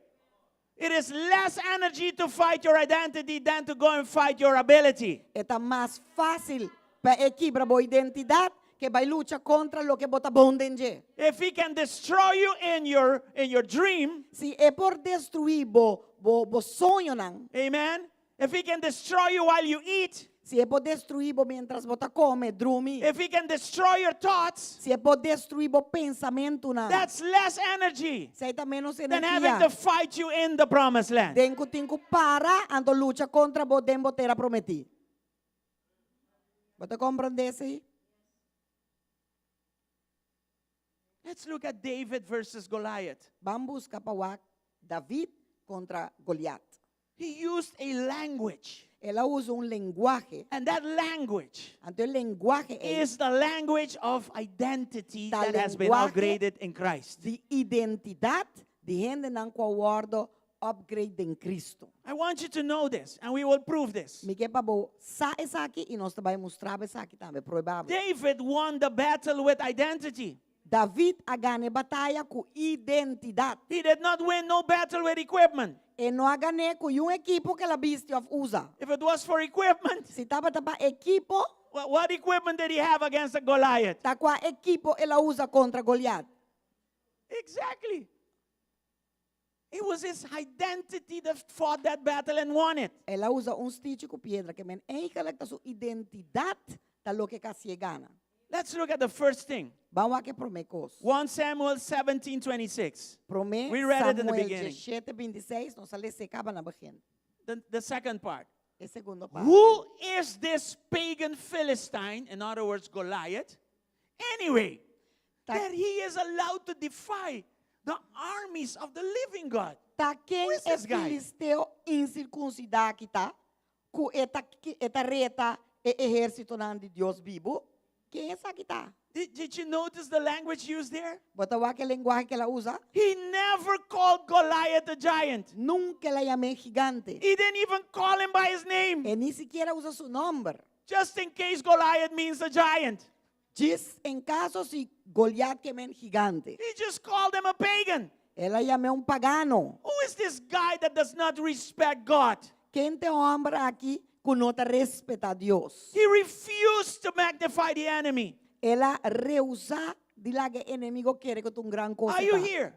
It is less energy to fight your identity than to go and fight your ability. E ta mas fásil pa e kibra bo identidat ke bai lucha kontra loke bo ta bon den dje. If he can destroy you in your in your dream, Si e por destruí bo bo bo soñonan. Amen. If he can destroy you while you eat, Si e por destruí bo mientras bo ta kome, drumi. If he can destroy your thoughts, Si e por destruí bo pensamentunan. That's less energy. Esei ta ménos Than having energia. to fight you in the promised land. Den ku tin ku para anto lucha kontra bo den bo tera prometí. Bo ta komprendé esei? Let's look at David versus Goliath. Ban buska pa wak David kontra Goliat. He used a language. El a usa un lenguahe. And that language Anto e lenguahe ei is the language of identity ta that has been lenguahe upgraded in Christ. di identidat di hendenan ku a wòrdu upgrade den Cristo. I want you to know this, and we will prove this. Mi ke pa bo sa esaki i nos ta bai mustra bo esaki tambe, prueba bo. David won the battle with identity. David a gana e bataya ku identidat. He did not win no battle with equipment. E no a gan'é ku yun ekipo ku el a bisti òf usa. If it was for equipment, Si tabata pa ekipo, what equipment did he have against the Goliath? Ta kua ekipo el a usa kontra Goliat? Exactly. It was his identity that fought that battle and won it. El a usa un stichi ku piedra, ke men eigenlijk ta su identidat ta loke ku hasié gana. Let's look at the first thing. Ban wak e promé kos. 1 Samuel 17:26. Promé We read it in the Samuel beginning. diesshete bintiseis, nos a les'é kaba na begin. The, the second part. E segundo parte. Who is this pagan Philistine, in other words, Goliath, anyway? That he is allowed to defy the armies of the living God? Ta ken Who is e this guy? filisteo insirkunsidá aki ta, ku e ta, e ta reta e ehérsitonan di Dios bibu? Ken esaki ta? Did, did you notice the language used there? Bo ta wak e lenguahe ku el a usa? He never called Goliath a giant. Nunka el a yam'é gigante. He didn't even call him by his name, E ni sikiera a usa su nòmber. just in case Goliath means a giant. Djis en kaso si Goliat ke men gigante. He just called him a pagan. El a yam'é un pagano. Who is this guy that does not respect God? Ken ta e hòmber aki ku no ta respetá Dios? He refused to magnify the enemy. El a rehusá di laga e enemigo kere ku ta un gran kos Are e you ta. here?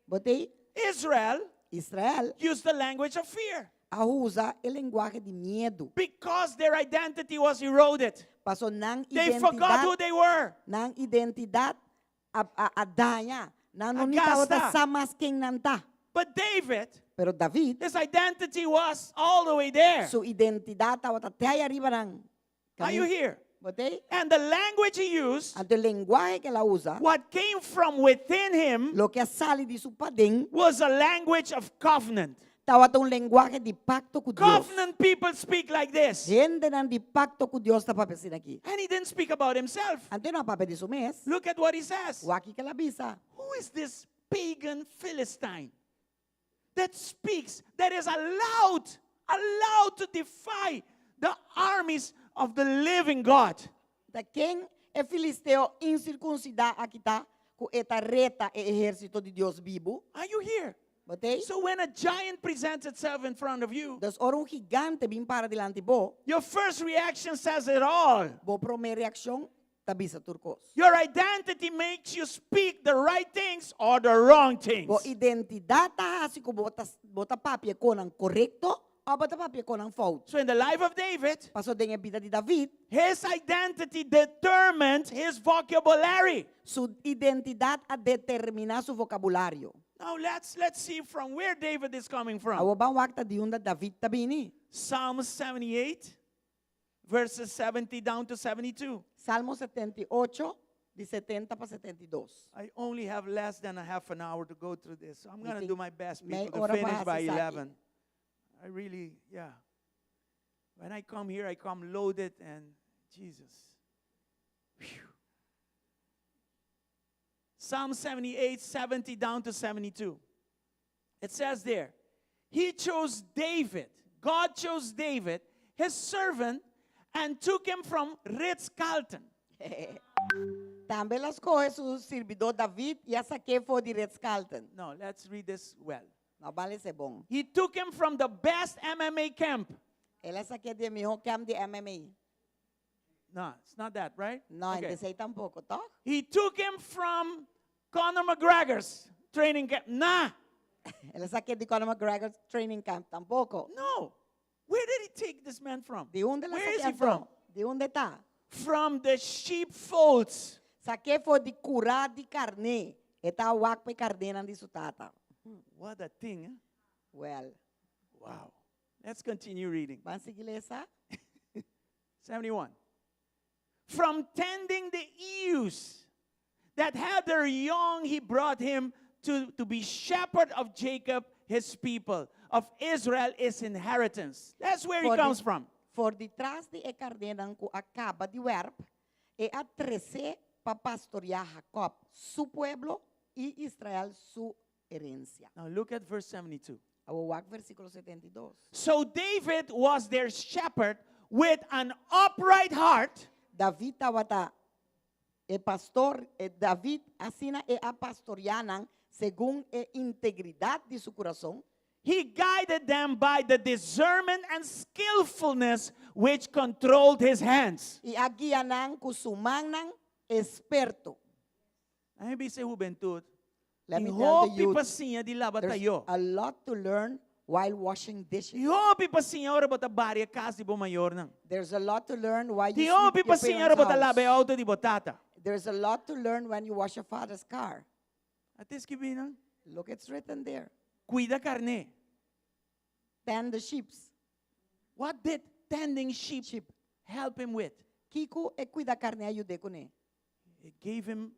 Bo t'ei? Israel Israel used the language of fear a usa e lenguahe di miedu. because their identity was eroded. Paso nan They forgot who identidat, they were. nan identidat a, a, a daña. Nan no A ni tabata gasta. sa mas ken nan ta. But David, Pero David, his identity was all the way there. su identidat tabata te aya riba nan. Are you here? Bo t'ei? And the language he used, Anto e lenguahe ku el a usa, what came from within him, loke a sali di su paden, was a language of covenant. tabata un lenguahe di pakto ku Dios. Covenant people speak like this. Hendenan di pakto ku Dios ta papia asina aki. And he didn't speak about himself. Anto e no a papia di su mes. Look at what he says. Wak kiko el a bisa. Who is this pagan Philistine that speaks, that is allowed, allowed to defy the armies of the living God? Ta ken e filisteo insirkunsidá aki ta ku e ta reta e ehérsito di Dios bibu? Are you here? Bo t'ei? So when a giant presents itself in front of you, Dus ora un gigante bin para dilanti bo, your first reaction says it all. bo promé reakshon ta bisa tur kos. Your identity makes you speak the right things or the wrong things. Bo identidat ta hasi ku bo ta bo ta papia kosnan korekto òf bo ta papia kosnan fout. So in the life of David, Paso den e bida di David, his identity determined his vocabulary. su identidat a determiná su vokabulario. Now let's let's see from where David is coming from. Awor ban wak ta di unda David ta bini. Psalm 78 verses 70 down to 72. Salmo 78, di 70 pa 72. I only have less than a half an hour to go through this. So I'm Mi going to tin do my best, mei people, to ora pa finish by hasi esaki. 11. I really, yeah. When I come here, I come loaded and Jesus. Whew. Psalm 78, 70 down to 72. It says there, He chose David, God chose David, his servant, and took him from Ritz Carlton. Tambe el a skohe su sirbidó David i a sak'é for di Ritz Carlton. No, let's read this well. No, ban les'é bon. He took him from the best MMA camp. El a sak'é di e mihó camp di MMA. No, it's not that, right? No, Okay. esei tampoko, toch? He took him from Conor McGregor's training camp. Nah, El a sak'é di Conor McGregor's training camp tampoko. no. Where did he take this man from? Di unda el a Where is sak'é he from? Di unda e ta? From the sheepfolds. Sak'é for di kurá di karné. E ta wak pa e karnénan di su tata. What a thing, eh? Well, Wow. Let's continue reading. ban sigui lesa? 71. From tending the ewes that had their young, he brought him to, to be shepherd of Jacob, his people, of Israel, his inheritance. That's where he For di- comes from. For di tras di e karnénan ku a kaba di wèrp, e a tres'é pa pastoriá Jacob, su pueblo, i Israel, su herensia. Now look at verse 72. Awor wak versíkulo 72. So David was their shepherd with an upright heart David tabata e pastor, e David asina el a pastoriá nan segun e integridat di su kurason. He guided them by the discernment and skillfulness which controlled his hands. I a guia nan ku su mannan eksperto. Ami bisa hubentut. Let me Tin tell the hopi youth, pa siña di laba there's tayó. a lot to learn while washing dishes. Tin hopi pa siña ora bo ta bari kas di bo mayornan. There's a lot to learn while you Tin sweep hopi your pa siña parents' ora bo ta laba house. outo di bo tata. There's a lot to learn when you wash your father's car. At'é skibí einan. Look, it's written there. Kuida karné. Tend the sheep. What did tending sheep, help him with? Kiko e kuida karné a yud'é kuné. It gave him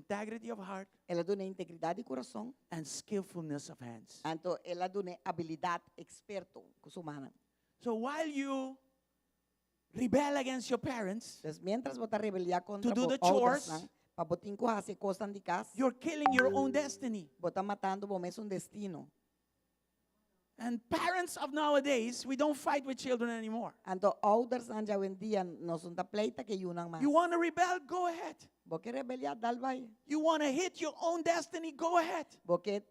Integrity of heart El a dun'é integridat di kurason. and skillfulness of hands. Anto el a dun'é abilidat eksperto ku su mannan. So while you rebel against your parents, Dus miéntras bo ta rebeliá kontra To do bo the chores. oudersnan, pa bo tin ku hasi e kosnan di kas, you're killing your own destiny. bo ta matando bo mesun destino. And parents of nowadays, we don't fight with children anymore. Anto oudersnan djawendia nos no ta pleita ku yunan mas. You want to rebel? Go ahead. Bo ke rebeliá, dal bai. You want to hit your own destiny? Go ahead. Bo ke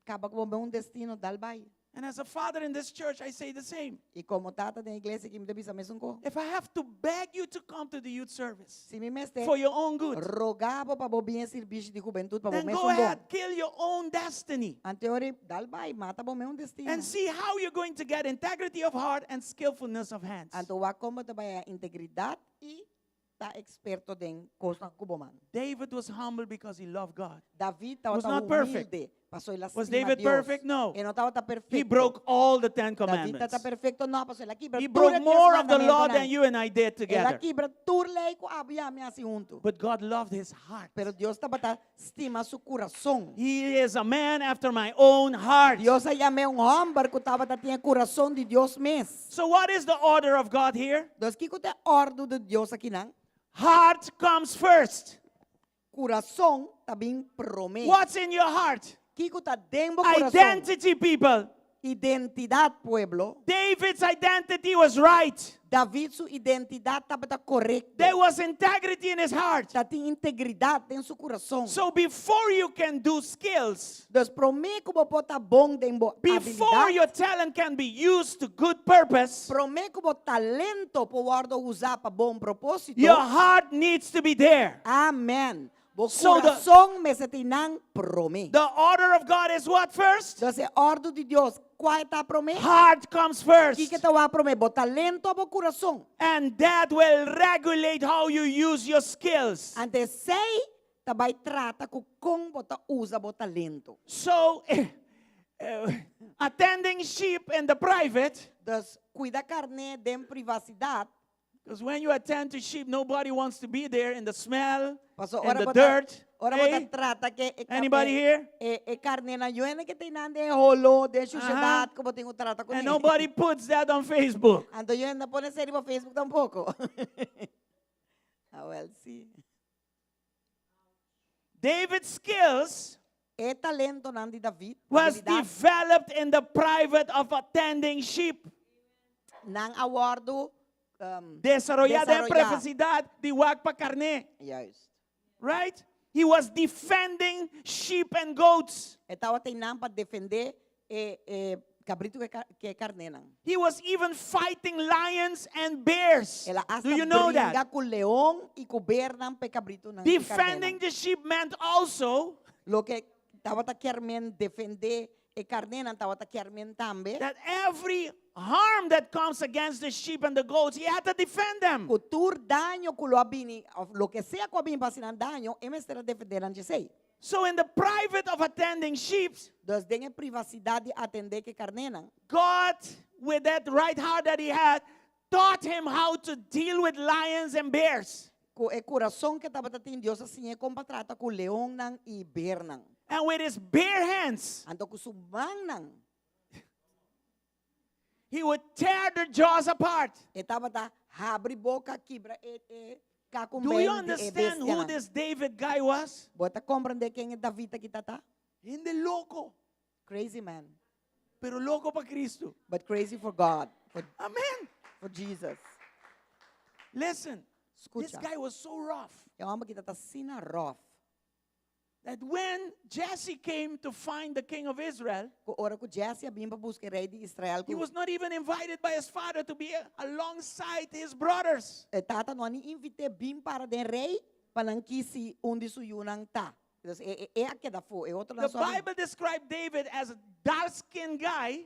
kaba ku bo mesun destino, dal bai. And as a father in this church, I say the same. I komo tata den iglesia aki mi ta bisa mesun kos. If I have to beg you to come to the youth service Si mi mester for your own good, roga bo pa bo bin e sirbishi di hubentut pa bo then mesun go bon. ahead, kill your own destiny Anto ora dal bai, mata bo mesun destino. and see how you're going to get integrity of heart and skillfulness of hands. Anto wak kon bo ta bai haña integridat i ta eksperto den kosnan ku bo man. David was humble because he loved God. David Was tabata not perfect. humilde, paso el a Was stima David Dios. perfect? No. E no tabata perfecto. He broke all the Ten David Commandments. tabata perfecto? No, paso el a kibra He tur broke e dies more of the law mandamentonan. than you and I did El a together. kibra tur lei ku abo i ami a hasi huntu. But God loved his heart. Pero Dios tabata stima su kurason. He is a man after my own heart. Dios a yam'é un hòmber ku tabata tin e kurason di Dios mes. So what is the order of God here? Dus kiko ta e òrdu di Dios akinan? Heart comes first. Kurason ta bin promé. What's in your heart? Kiko ta den bo kurason? Identity, people. Identidat, pueblo. David's identity was right. David su identidat tabata korekto. There was integrity in his heart. Tatin integridat den su kurason. So before you can do skills, Dus promé ku bo por ta bon den bo before abilidat, your talent can be used to good purpose, promé ku bo talento por wòrdu usá pa bon propósito, your heart needs to be there. Amen. Bo So the- kurason mester tin nan promé. The order of God is what first? Dus e òrdu di Dios, kua e ta promé? Heart comes first. Kiko ta wak promé? Bo talento o bo kurason? And that will regulate how you use your skills. Anto esei ta bai trata ku kon bo ta usa bo talento. So, attending sheep in the private, Dus kuida karné den privasidat. Because when you attend to sheep, nobody wants to be there in the smell, Paso in ora the bo ta, dirt. ora bo ta Eh? trata ke e Anybody here? e e karnénan niun hende ke tin nan den holó, den shushedat ku bo tin ku trata And kuné. nobody puts that on Facebook. Anto niun hende no pone esei riba Facebook tampoko. Awel si. David's skills E talentonan di David, was abilidat, developed in the private of attending sheep. nan a wòrdu um, Desaroyá den desaroyá. privasidat di wak pa karné. Juist. Right? He was defending sheep and goats. E tabatin nan pa defendé e e kabritu ku e karnénan. He was even fighting lions and bears. El a hasta Do you know bringa that? ku leon i ku bernan pa e kabritunan i Defending karnénan. the sheep meant also Loke tabata kier men defendé e karnénan tabata kier men tambe that every harm that comes against the sheep and the goats, he had to defend them. ku tur daño ku lo a bini, òf loke sea ku a bini pa hasi nan daño, e mester a defendé nan djesei. So in the private of attending sheep, Dus den e privasidat di atendé ku e karnénan, God, with that right heart that he had, taught him how to deal with lions and bears. Ku e kurason ku e tabata tin, Dios a siñ'é kon pa trata ku leonnan i bernan. And with his bare hands, Anto ku su mannan. He would tear their jaws apart. E tabata habri boka kibra e e Do you kakumbein di e understand who bestianan. this David guy was? Bo ta komprendé ken e David aki ta ta? Hende loko. Crazy man. Pero loko pa Cristo. But crazy for God. For, Amen. for Jesus. Listen, this Skucha. guy was so rough E hòmber aki ta asina rough. that when Jesse came to find the king of Israel, Ku ora ku Jesse a bin pa buska e rei di Israel he ku was not even invited by his father to be alongside his brothers. e tata no a ni invit'é bin para den rei pa nan kisi un di su yunan ta. Dus e, e, e a keda afó, e otronan The so a bin. Bible described David as a dark-skinned guy.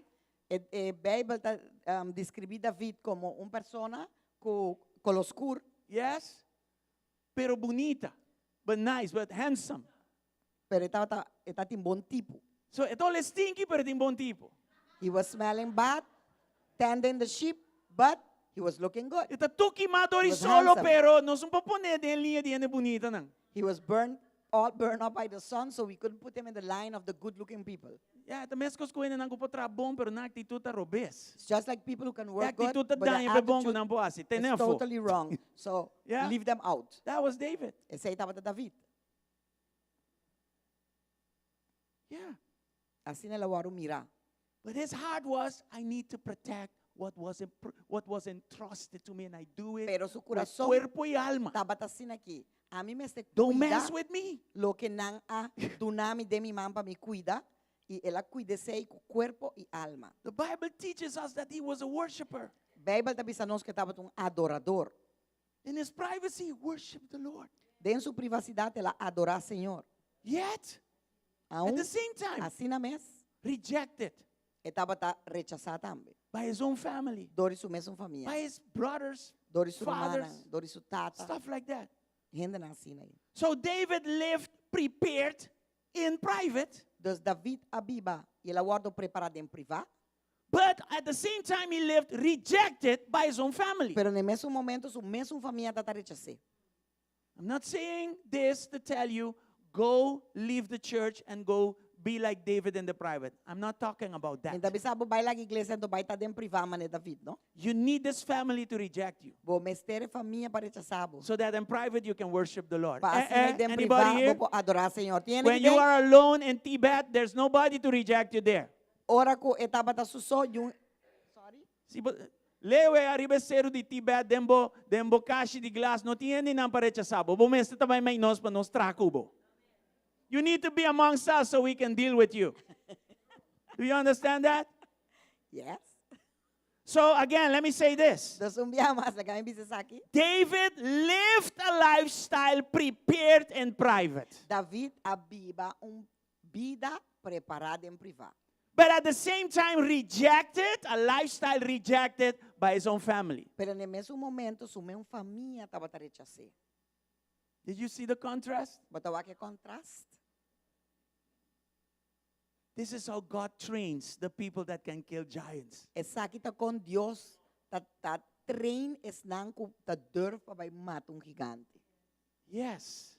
E, e Bijbel ta um, describí David como un persona ku koló skur. Yes, pero bunita, but nice, but handsome. Pero e tabata, e tatin bon tipo. So e ta hole stinky, pero e tin bon tipo. He was smelling bad, tending the sheep, but he was looking good. E ta tur kimá dor He di was solo, handsome. pero nos no por pon'é den liña di hende bunita nan. He was burned. all burned up by the sun, so we couldn't put him in the line of the good-looking people. Yeah, ta meskos ku hendenan ku por traha bon, pero nan aktitut ta robes. It's just like people who can E work good, aktitut ta but their daña p'e bon ku attitude nan por hasi. Tene is afó. totally wrong. So Yeah. leave them out. That was David. Esei tabata David. Yeah. Asina el a wòrdu mirá. But his heart was, I need to protect what was, what was entrusted to me, and I do it Pero su with kurason cuerpo y alma. tabata asina aki. Ami mester Don't kuida mess with me. loke nan a duna mi den mi man pa mi kuida, i el a kuida esei ku kuerpo i alma. The Bible teaches us that he was a worshiper. Beibel ta bisa nos ku e tabata un adorador. In his privacy, he worshiped the Lord. Den su privasidat el a adorá Señor. Yet, at Aun the same time, asina mes, rejected e tabata rechasá tambe. by his own family, Dor di su mesun famia, by his brothers, dor di su fathers, rumannan, dor di su tata, stuff like that. hendenan asina ei. So David lived prepared in private, Dus David a biba i el a wòrdu prepará den privá. but at the same time he lived rejected by his own family. Pero na e mesun momento su mesun famia ta ta rechas'é. I'm not saying this to tell you go leave the church and go be like David in the private. I'm not talking about Mi that. ta bisa bo bai laga iglesia anto bai ta den privá manera David, no? You need this family to reject you Bo mester e famia pa rechasá bo. so that in private you can worship the Lord. Pa Eh, asina eh, den anybody privá here? bo por adorá Señor. Tin hende When ki you den? are alone in Tibet, there's nobody to reject you there. Ora ku e tabata su so, yun Sorry. Si bo, lewe ariba e seru di Tibet den bo, den bo kashi di glas, no tin hende nan pa rechasá bo. Bo mester ta bai mei nos pa nos traha ku bo. You need to be amongst us so we can deal with you. Do you understand that? Yes. So again, let me say this. Dus un bia mas, laga mi bisa esaki. David lived a lifestyle prepared in private. David a biba un bida prepará den privá. But at the same time rejected, a lifestyle rejected by his own family. Pero na e mesun momento su mesun famia tabata rechas'é. Did you see the contrast? Bo ta wak e contrast? This is how God trains the people that can kill giants. Esaki ta kon Dios ta ta train esnan ku ta durf pa bai mata un gigante. Yes.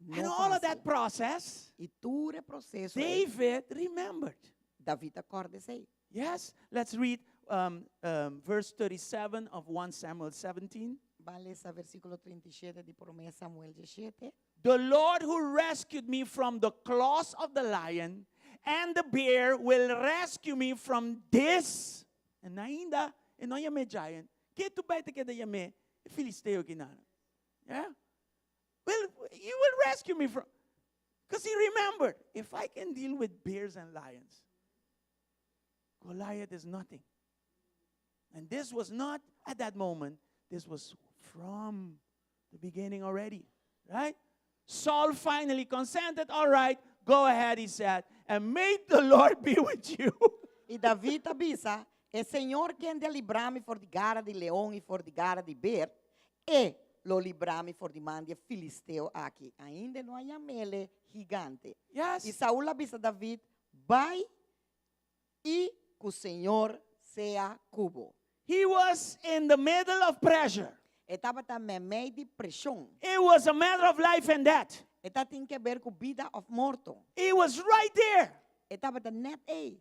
No And all of fácil. that process, I tur e proseso ei, David remembered. David a kòrda esei. Yes, let's read um, um, verse 37 of 1 Samuel 17. Ban lesa versíkulo 37 di Promé Samuel 17. The Lord who rescued me from the claws of the lion and the bear will rescue me from this. And ainda, e no yam'é giant. Ke tu bai ta keda yam'é e filisteo kinana. Yeah? Will, he will rescue me from. Because he remembered, if I can deal with bears and lions, Goliath is nothing. And this was not at that moment, this was from the beginning already, right? Saul finally consented. All right, go ahead, he said, and may the Lord be with you. I David a bisa, E Señor kende a libra mi for di gara di leon i for di gara di ber, e lo libra mi for di man di e filisteo aki. Ainda e no a yam'el gigante. Yes. I Saul a bisa David, Bai i ku Señor sea ku bo. He was in the middle of pressure. E tabata meimei di preshon. It was a matter of life and death. E ta tin ke ber ku bida òf morto. It was right there. E tabata nèt ei.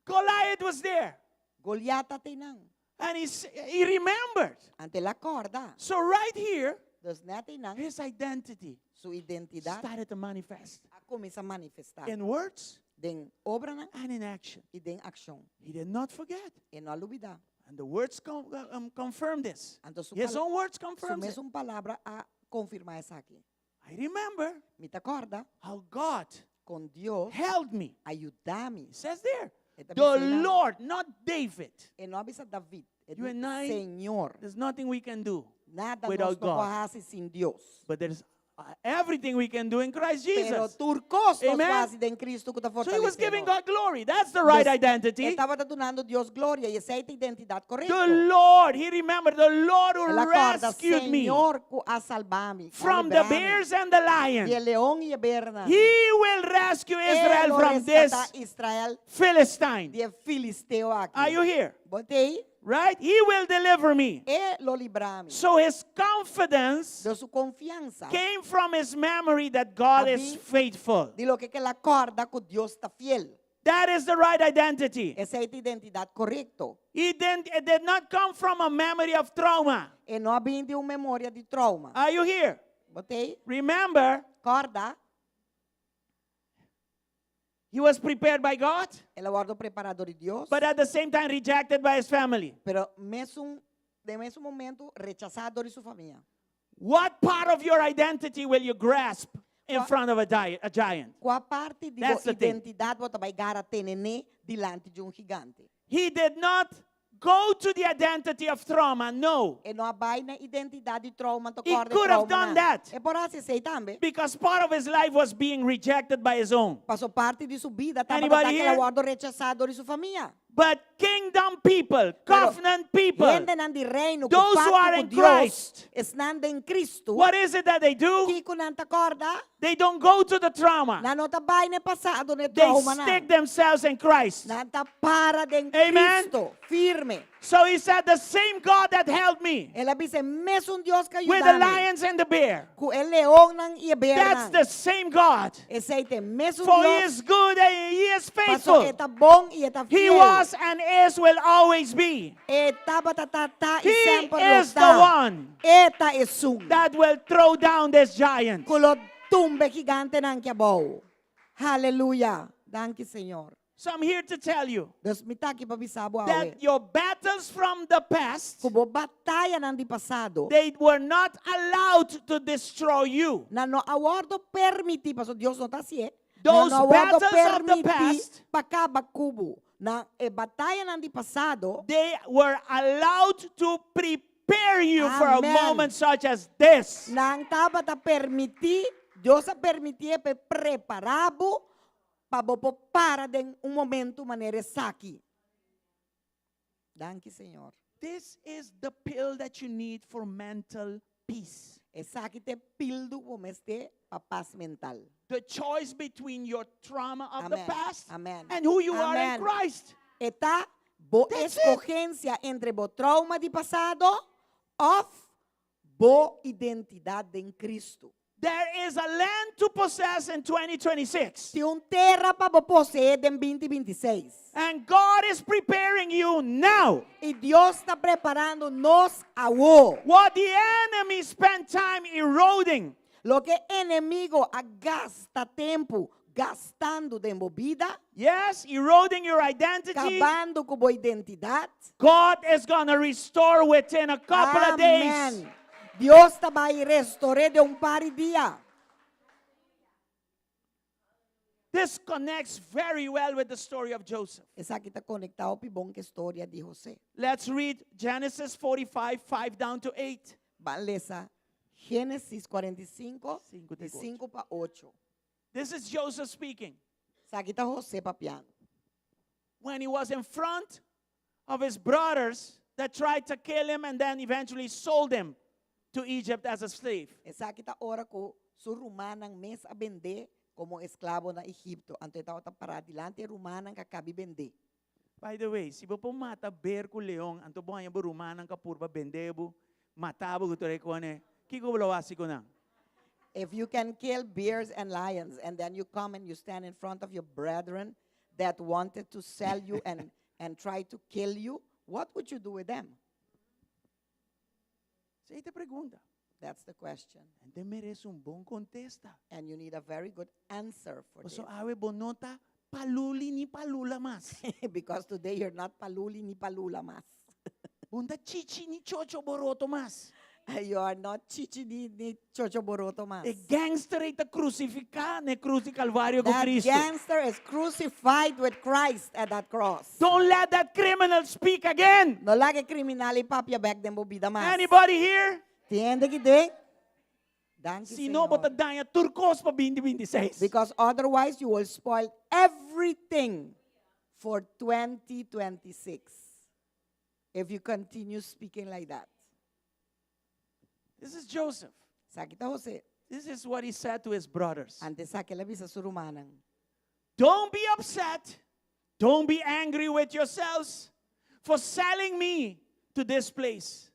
Goliath was there. Goliat ta teinan. And he, he remembered. Anto el a kòrda. So right here, Dus nèt einan, his identity su identidat started to manifest a kuminsá manifestá in words den obranan and in action. i den akshon. He did not forget. E no a lubidá. And the words con um, confirm this. Anto su, His pal own words su confirms it. mesun palabra a konfirmá esaki. I remember Mi ta kòrda how God kon Dios held me. a yuda mi. It says there, E ta the bisa einan. Lord, not David. E no a bisa David, e You di and I, Señor. there's nothing we can do Nada without nos no por God. hasi sin Dios. But there's uh, everything we can do in Christ Pero Jesus. tur kos nos Amen. por hasi den Cristo ku ta So he was fortalesé giving nos. God glory. That's the right Dus, identity. E tabata dunando Dios gloria i esei ta identidat The korekto. Lord, he remembered the Lord who El a kòrda, rescued me Señor ku a salba mi, a from the libra mi bears and the lion. di e leon i e bernan. He will rescue E Israel lo from this reskatá Israel Philistine. di e filisteo aki. Are you here? Bo t'ei? Right? He will deliver me. E lo libra mi. So his confidence Dus su konfiansa came from his memory that God is A bin faithful. di loke ku el a kòrda ku Dios ta fiel. That is the right identity. Esei ta e identidat korekto. He didn't, it did not come from a memory of trauma. E no a bin di un memoria di trauma. Are you here? Bo t'ei? Remember, Kòrda, he was prepared by God, el a wòrdu prepará dor di Dios, but at the same time rejected by his family. pero mesun, den mesun momento rechasá dor di su famia. What part of your identity will you grasp in Qua- front of a, a giant? Kua parti di bo That's the thing. identidat bo ta bai gara tene n'e dilanti di un gigante? He did not go to the identity of trauma, no. E no a bai na identidat di trauma, to He kòrda e could have trauma done nan. that. E por a hasi esei tambe. Because part of his life was being rejected by his own. Paso parti di su bida tabata Anybody ta ku el a here? wòrdu rechasá dor di su famia. But kingdom people, Pero covenant people, hendenan di reino, ku those who pakto are ku in Dios, Christ, esnan den Cristo, what is it that they do? kiko nan ta kòrda? They don't go to the trauma. Nan no ta bai na e pasado, na e They trauma nan. stick themselves in Christ. Nan ta para den Amen. Cristo, firme. So he said, the same God that helped me El a bisa, e mesun Dios ku a with the yuda mi, lions and the bear, ku e leonnan i e that's bernan. the same God. Esei ta e mesun For he Dios. is good and he is Paso faithful. e ta bon i e ta He fiel. was and is, will always be. E tabata ta ta i He semper lo is the ta. one E ta esun. that will throw down this giant. Ku lo tumba e gigantenan aki abou. Haleluya. Danki Señor. So I'm here to tell you Dus mi ta aki pa bisa bo awe. that your battles from the past, Ku bo batayanan di pasado. they were not allowed to destroy you. Nan no a wòrdu permití, paso Dios no ta hasié. Those Nan no a wòrdu battles of the permití past, pa kaba ku bo. Nan e batayanan di pasado, they were allowed to prepare you for a Amen. moment such as this. Nan tabata permití, Dios a permitié pa e prepará bo pa bo por para den un momento manera esaki. Danki Señor. This is the pill that you need for mental peace. Esaki ta e pildo ku bo mester pa pas mental. The choice between your trauma of the Amen. past Amen. and who you are in Amen. Christ. E ta bo That's it. eskohensia entre bo trauma di pasado òf bo identidat den Kristu. There is a land to possess in 2026. Tin un tera pa bo poseé den 2026. And God is preparing you now. I Dios ta preparando nos awor. What the enemy spent time eroding. Loke enemigu a gasta tempu gastando den bo bida. Yes, eroding your identity. Kabando ku bo identidat. God is gonna restore within a couple of days. Amen. Dios ta bai restor'é den un par di dia. This connects very well with the story of Joseph. Esaki ta konektá hopi bon ku e storia di José. Let's read Genesis 45, 5 down to 8. Ban lesa Génesis 45, Sinku di te ocho. 5 pa 8. This is Joseph speaking. Esaki ta José papiando. When he was in front of his brothers that tried to kill him and then eventually sold him to Egypt as a slave. Esaki ta ora ku su rumannan mes a bend'é komo esklabo na Egipto. Anto e tabata pará dilanti e rumannan ku a kabi bend'é. By the way, si bo por mata ber ku leon, anto bo haña bo rumannan ku a purba bende bo, mata bo ku tur e kone, kiko bo lo hasi ku nan? If you can kill bears and lions and then you come and you stand in front of your brethren that wanted to sell you and, and try to kill you, what would you do with them? Esei ta e pregunta. That's the question. Anto e merese un bon kontesta. And you need a very good answer for Paso this. awe bo no ta paluli ni palula mas. Because today you're not paluli ni palula mas. Bo no ta chichi ni chocho boroto mas. You are not chichi ni, ni chocho boroto mas. E gangster ei ta krusifiká na e krus di Kalvario ku That Kristu. gangster is crucified with Christ at that cross. Don't let that criminal speak again. No laga e kriminal ei papia bèk den bo bida mas. Anybody here? Tin hende aki den? Danki, Si no, bo ta Señor. daña tur kos pa 2026. Because otherwise you will spoil everything for 2026 if you continue speaking like that. This is Joseph. Esaki ta José. This is what he said to his brothers. Anto esaki el a bisa su rumannan. Don't be upset. Don't be angry with yourselves. for selling me to this place.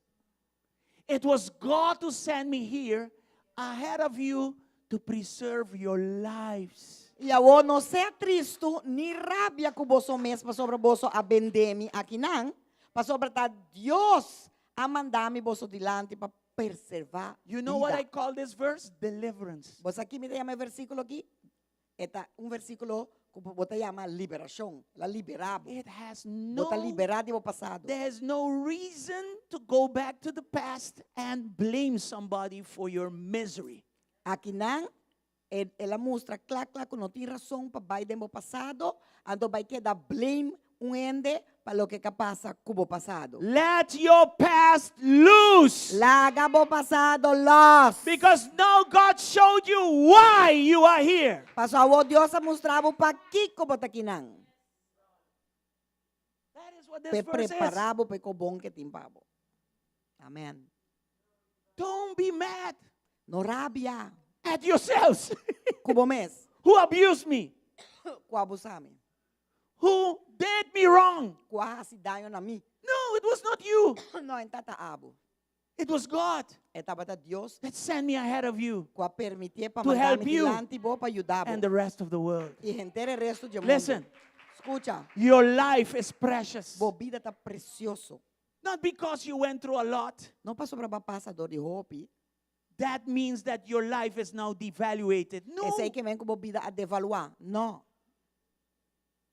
It was God who sent me here ahead of you to preserve your lives. I awor no sea tristu ni rabia ku boso mes pasobra boso a bende mi akinan, pasobra ta Dios a manda mi boso dilanti pa preservá You know what bida. I call this verse? Deliverance. Bo sa ki mi ta yama e versíkulo aki? E ta un versíkulo ku bo ta yama liberashon. El a liberá bo. It has Bo ta no liberá di bo pasado. There's no reason to go back to the past and blame somebody for your misery. Akinan e el a mustra kla kla ku no tin rason pa bai den bo pasado, anto bai keda blame un hende pa loke ka pasa ku bo pasado. Let your past loose. Laga bo pasado los. Because now God showed you why you are here. Paso awor Dios a mustra bo pakiko bo ta kinan. That is what this P'e verse is. prepara bo pa e kobon ke tin pa bo. Amen. Don't be mad No rabia at yourselves ku bo mes who abused me, ku a abusa mi, who did me wrong. ku a hasi daño na mi. No, it was not you. No, e tabata abo. It was God E tabata Dios that sent me ahead of you ku a permitié pa to manda help mi you dilanti bo pa yuda bo. and the rest of the world. I henter e resto dje mundu. Listen. Skucha. Your life is precious. Bo bida ta presioso. Not because you went through a lot. No pasobra bo a pasa dor di hopi. That means that your life is now devaluated. No. Esei ke men ku bo bida a devaluá. No.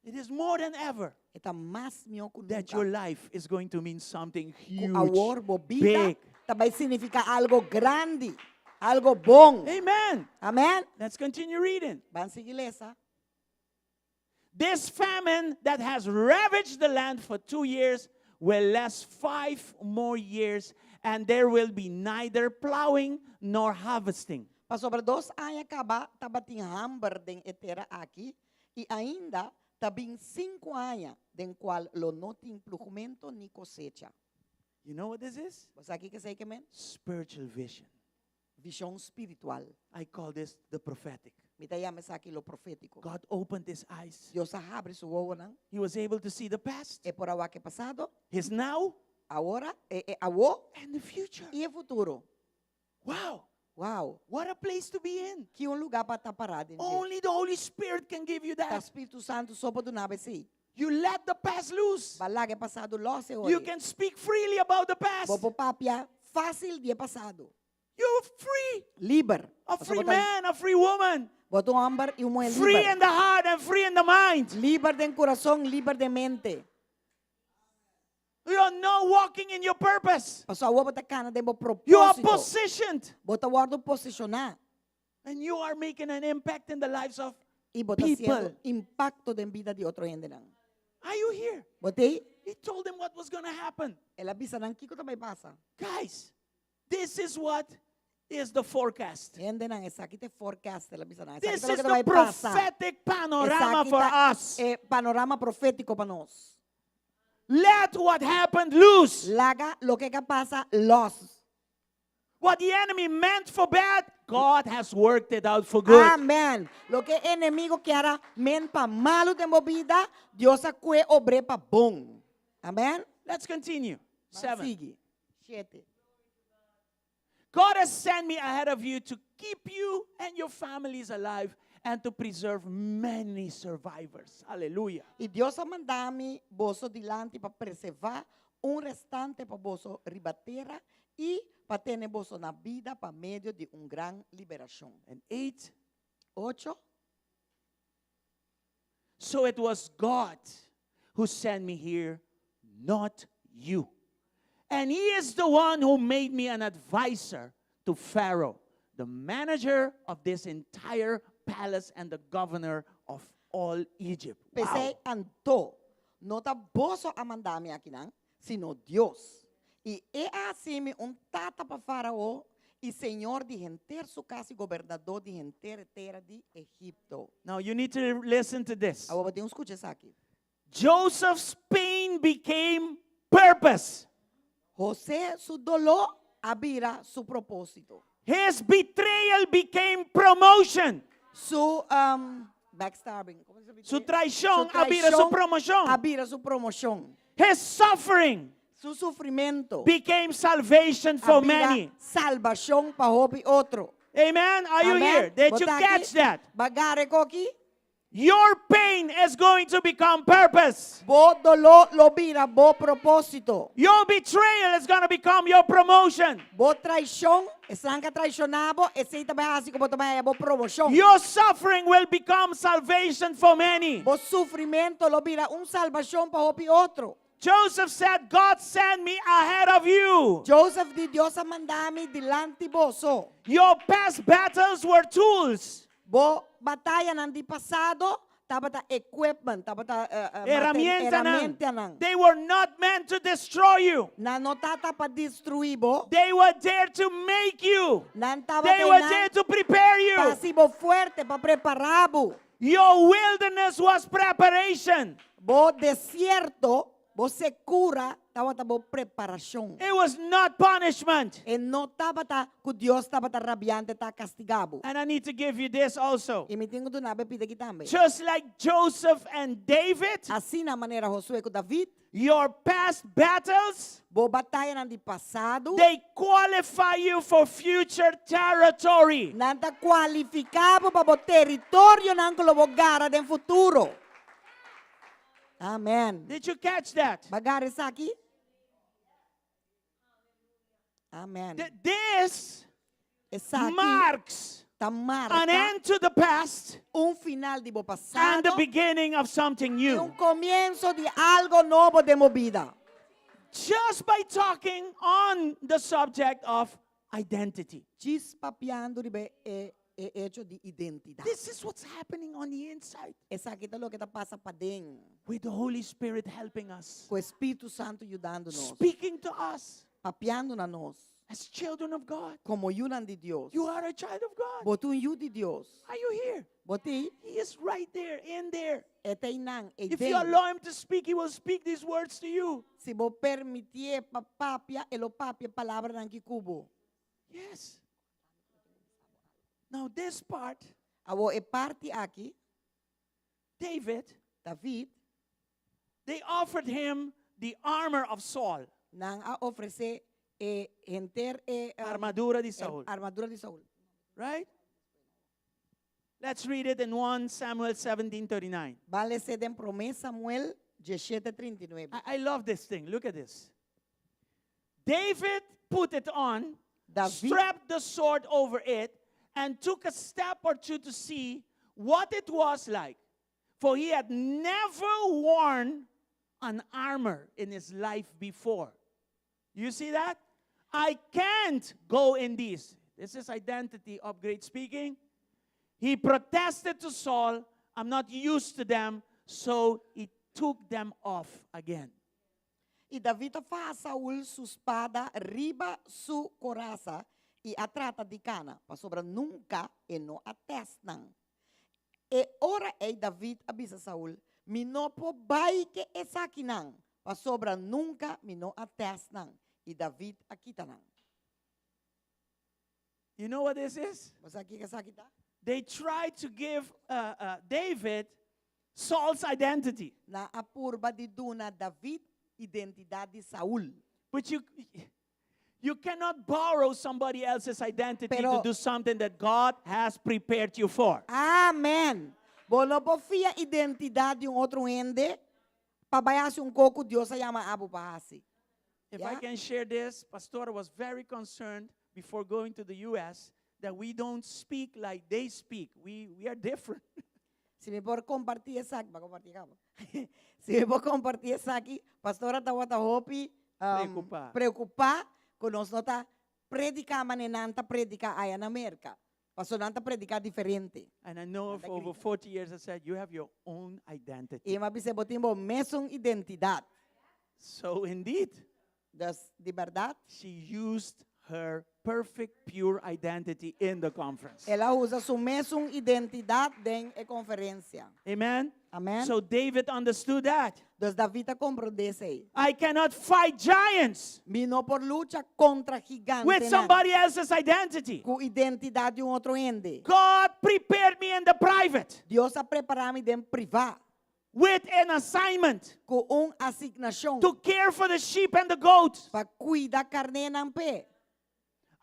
It is more than ever. E ta mas mihó ku That your nunca. life is going to mean something Ku huge. awor bo bida Big. ta bai signifiká algo grandi, algo bon. Amen. Amen. Let's continue reading. Ban sigui lesa. This famine that has ravaged the land for two years will last five more years, and there will be neither plowing nor harvesting. Pasobra dos aña kaba tabatin hamber den e tera aki, i ainda ta bin sinku aña den kual lo no tin plugmentu ni kosecha. You know what this is? Bo sa kiko esei ke men? Spiritual vision. Vishon spiritual. I call this the prophetic. Mi ta yama esaki lo profétiko. God opened his eyes. Dios a habri su wowonan. He was able to see the past, E por a wak e pasado, his now, awor, e, e awo and the future. i e futuro. Wow. Wow. What a place to be in. Ki un lugá pa ta pará den dje. Only the Holy Spirit can give you Ta that. Spiritu Santu so por duna bo esei. You let the past loose. Bo a laga e pasado lòs e You ori. can speak freely about the past. Bo por papia fásil di e pasado. You're free. Liber. A Pasobra free bo ta man, a free woman. Bo ta un hòmber i un muhé Free liber. in the heart and free in the mind. Liber den kurason, liber den mente. You are now walking in your purpose. Pasobra awor bo ta kana den bo You are propósito. positioned. Bo ta wòrdu posishoná. And you are making an impact in the lives of I bo ta people. hasiendo impakto den bida di otro hendenan. Are you here? Bo t'ei? He told them what was going to happen. El a bisa nan kiko ta bai pasa. Guys, this is what is the forecast. Hendenan, esaki ta e forecast, el a bisa nan. Esaki This ta loke is ta the bai pasa. prophetic panorama Esaki for ta us. e panorama profétiko pa nos. Let what happened loose. Laga loke a pasa lòs. What the enemy meant for bad, God has worked it out for good. Amen. Loke e enemigo kier a men pa malu den bo bida, Dios a kue obr'é pa bon. Amen. Let's continue. Ban Seven. sigui. Shete. God has sent me ahead of you to keep you and your families alive and to preserve many survivors. Hallelujah. I Dios a manda mi boso dilanti pa preservá un restante pa boso riba tera i pa tene boso na bida pa medio di un gran liberashon. And eight. Ocho. So it was God who sent me here, not you. And he is the one who made me an advisor to Pharaoh, the manager of this entire palace and the governor of all Egypt. Wow. P'esei anto, no ta boso a manda mi akinan, sino Dios. I e a hasi mi un tata pa Farao i señor di henter su kas i gobernadó di henter e tera di Egipto. Now you need to listen to this. Awor bo tin un skucha esaki. Joseph's pain became purpose. José su doló a bira su propósito. His betrayal became promotion. Su backstabbing, ¿cómo se dice? Su traishon a bira su promoshon. A bira su promoshon. His suffering Su sufrimentu became salvation for a bira many. salbashon pa hopi otro. Amen. Are you Amen. here? Did you Bo ta aki? catch that? B'a gara e kos aki? Your pain is going to become purpose. Bo doló lo bira bo propósito. Your betrayal is going to become your promotion. Bo traishon, esnan ku a traishoná bo, esei ta bai hasi ku bo ta bai haña bo promoshon. Your suffering will become salvation for many. Bo sufrimentu lo bira un salbashon pa hopi otro. Joseph said, God sent me ahead of you. Joseph di Dios a manda mi dilanti boso. Your past battles were tools. Bo batayanan di pasado tabata equipment, tabata Herramientanan. herramientanan. They were not meant to destroy you. Nan no tabata pa destruí bo. They were there to make you. Nan tabata They were there to prepare you. pa hasi bo fuerte, pa prepará bo. Your wilderness was preparation. Bo desierto, bo sekura, tabata bo preparashon. It was not punishment. E no tabata ku Dios tabata rabiante ta kastigá bo. And I need to give you this also. I mi tin ku duna bo e pida aki tambe. Just like Joseph and David, Asina manera Josué ku David, your past battles, bo batayanan di pasado, they qualify you for future territory. Nan ta kualifiká bo pa bo teritorionan ku lo bo gara den futuro. Amen. Did you catch that? B'a gara esaki? Amen. This Esaki marks ta an marka end to the past un final di bo and pasado the beginning of something i new. un komienso di algu nobo den bo bida. Just by talking on the subject of identity. Djis papiando riba e e hecho di identidat. This is what's happening on the inside Esaki ta loke ta pasa paden. with the Holy Spirit helping us, Ku Spiritu Santu yudando nos. speaking to us Papiando na nos. as children of God. Komo yunan di Dios. You are a child of God. Bo ta un yu di Dios. Are you here? Bo t'ei? He is right there, in there. E ta einan, e If you den. allow him to speak, he will speak these words to you. Si bo permitié pa papia, e lo papia e palabranan aki ku bo. Yes. Now this part, Awor e parti aki, David, David, they offered him the armor of Saul. Nan a ofresé e henter e Armadura di Saul. Armadura di Saul. Right? Let's read it in 1 Samuel 17:39. Ban les'é den Promé Samuel 17:39. I, I love this thing. Look at this. David put it on, David strapped the sword over it, and took a step or two to see what it was like. For he had never worn an armor in his life before. You see that? I can't go in these. This is identity upgrade speaking. He protested to Saul, I'm not used to them, so he took them off again. I David a faha Saul su spada riba su korasa i a trata di kana, pasobra nunka e no a tèst nan. E ora ei David a bisa Saul, Mi no por bai ke esakinan, pasobra nunka mi no a tèst nan. I David a kita nan. You know what this is? Bo sa kiko esaki ta? They tried to give uh, uh, David Saul's identity. Nan a purba di duna David identidat di Saul. But you, you cannot borrow somebody else's identity Pero, to do something that God has prepared you for. Amen. Bo no por fia identidat di un otro hende pa bai hasi un kos ku Dios a yama abo pa hasi. If I Ya? can share this, Pastor was very concerned before going to the US that we don't speak like they speak. We, we are different. Si mi por kompartí esaki, bo a kompartí kaba. Si mi por kompartí esaki, pastora tabata hopi um, Preokupá. preokupá ku nos no ta prediká manera nan ta prediká aya na Merka. Paso nan ta prediká diferente. And I know Nan ta for over grita. 40 years I said, you have your own identity. I mi a bis'é bo tin bo mesun identidat. So indeed, Dus, di bèrdat, she used her perfect, pure identity in the conference. El a usa su mesun identidat den e konferensia. Amen? Amen. So David understood that. Dus David a komprondé esei. I cannot fight giants Mi no por lucha kontra with gigantenan somebody else's identity. ku identidat di un otro hende. God prepared me in the private. Dios a prepará mi den privá. With an assignment. Ku un asignashon. To care for the sheep and the goats. Pa kuida karnénan p'e.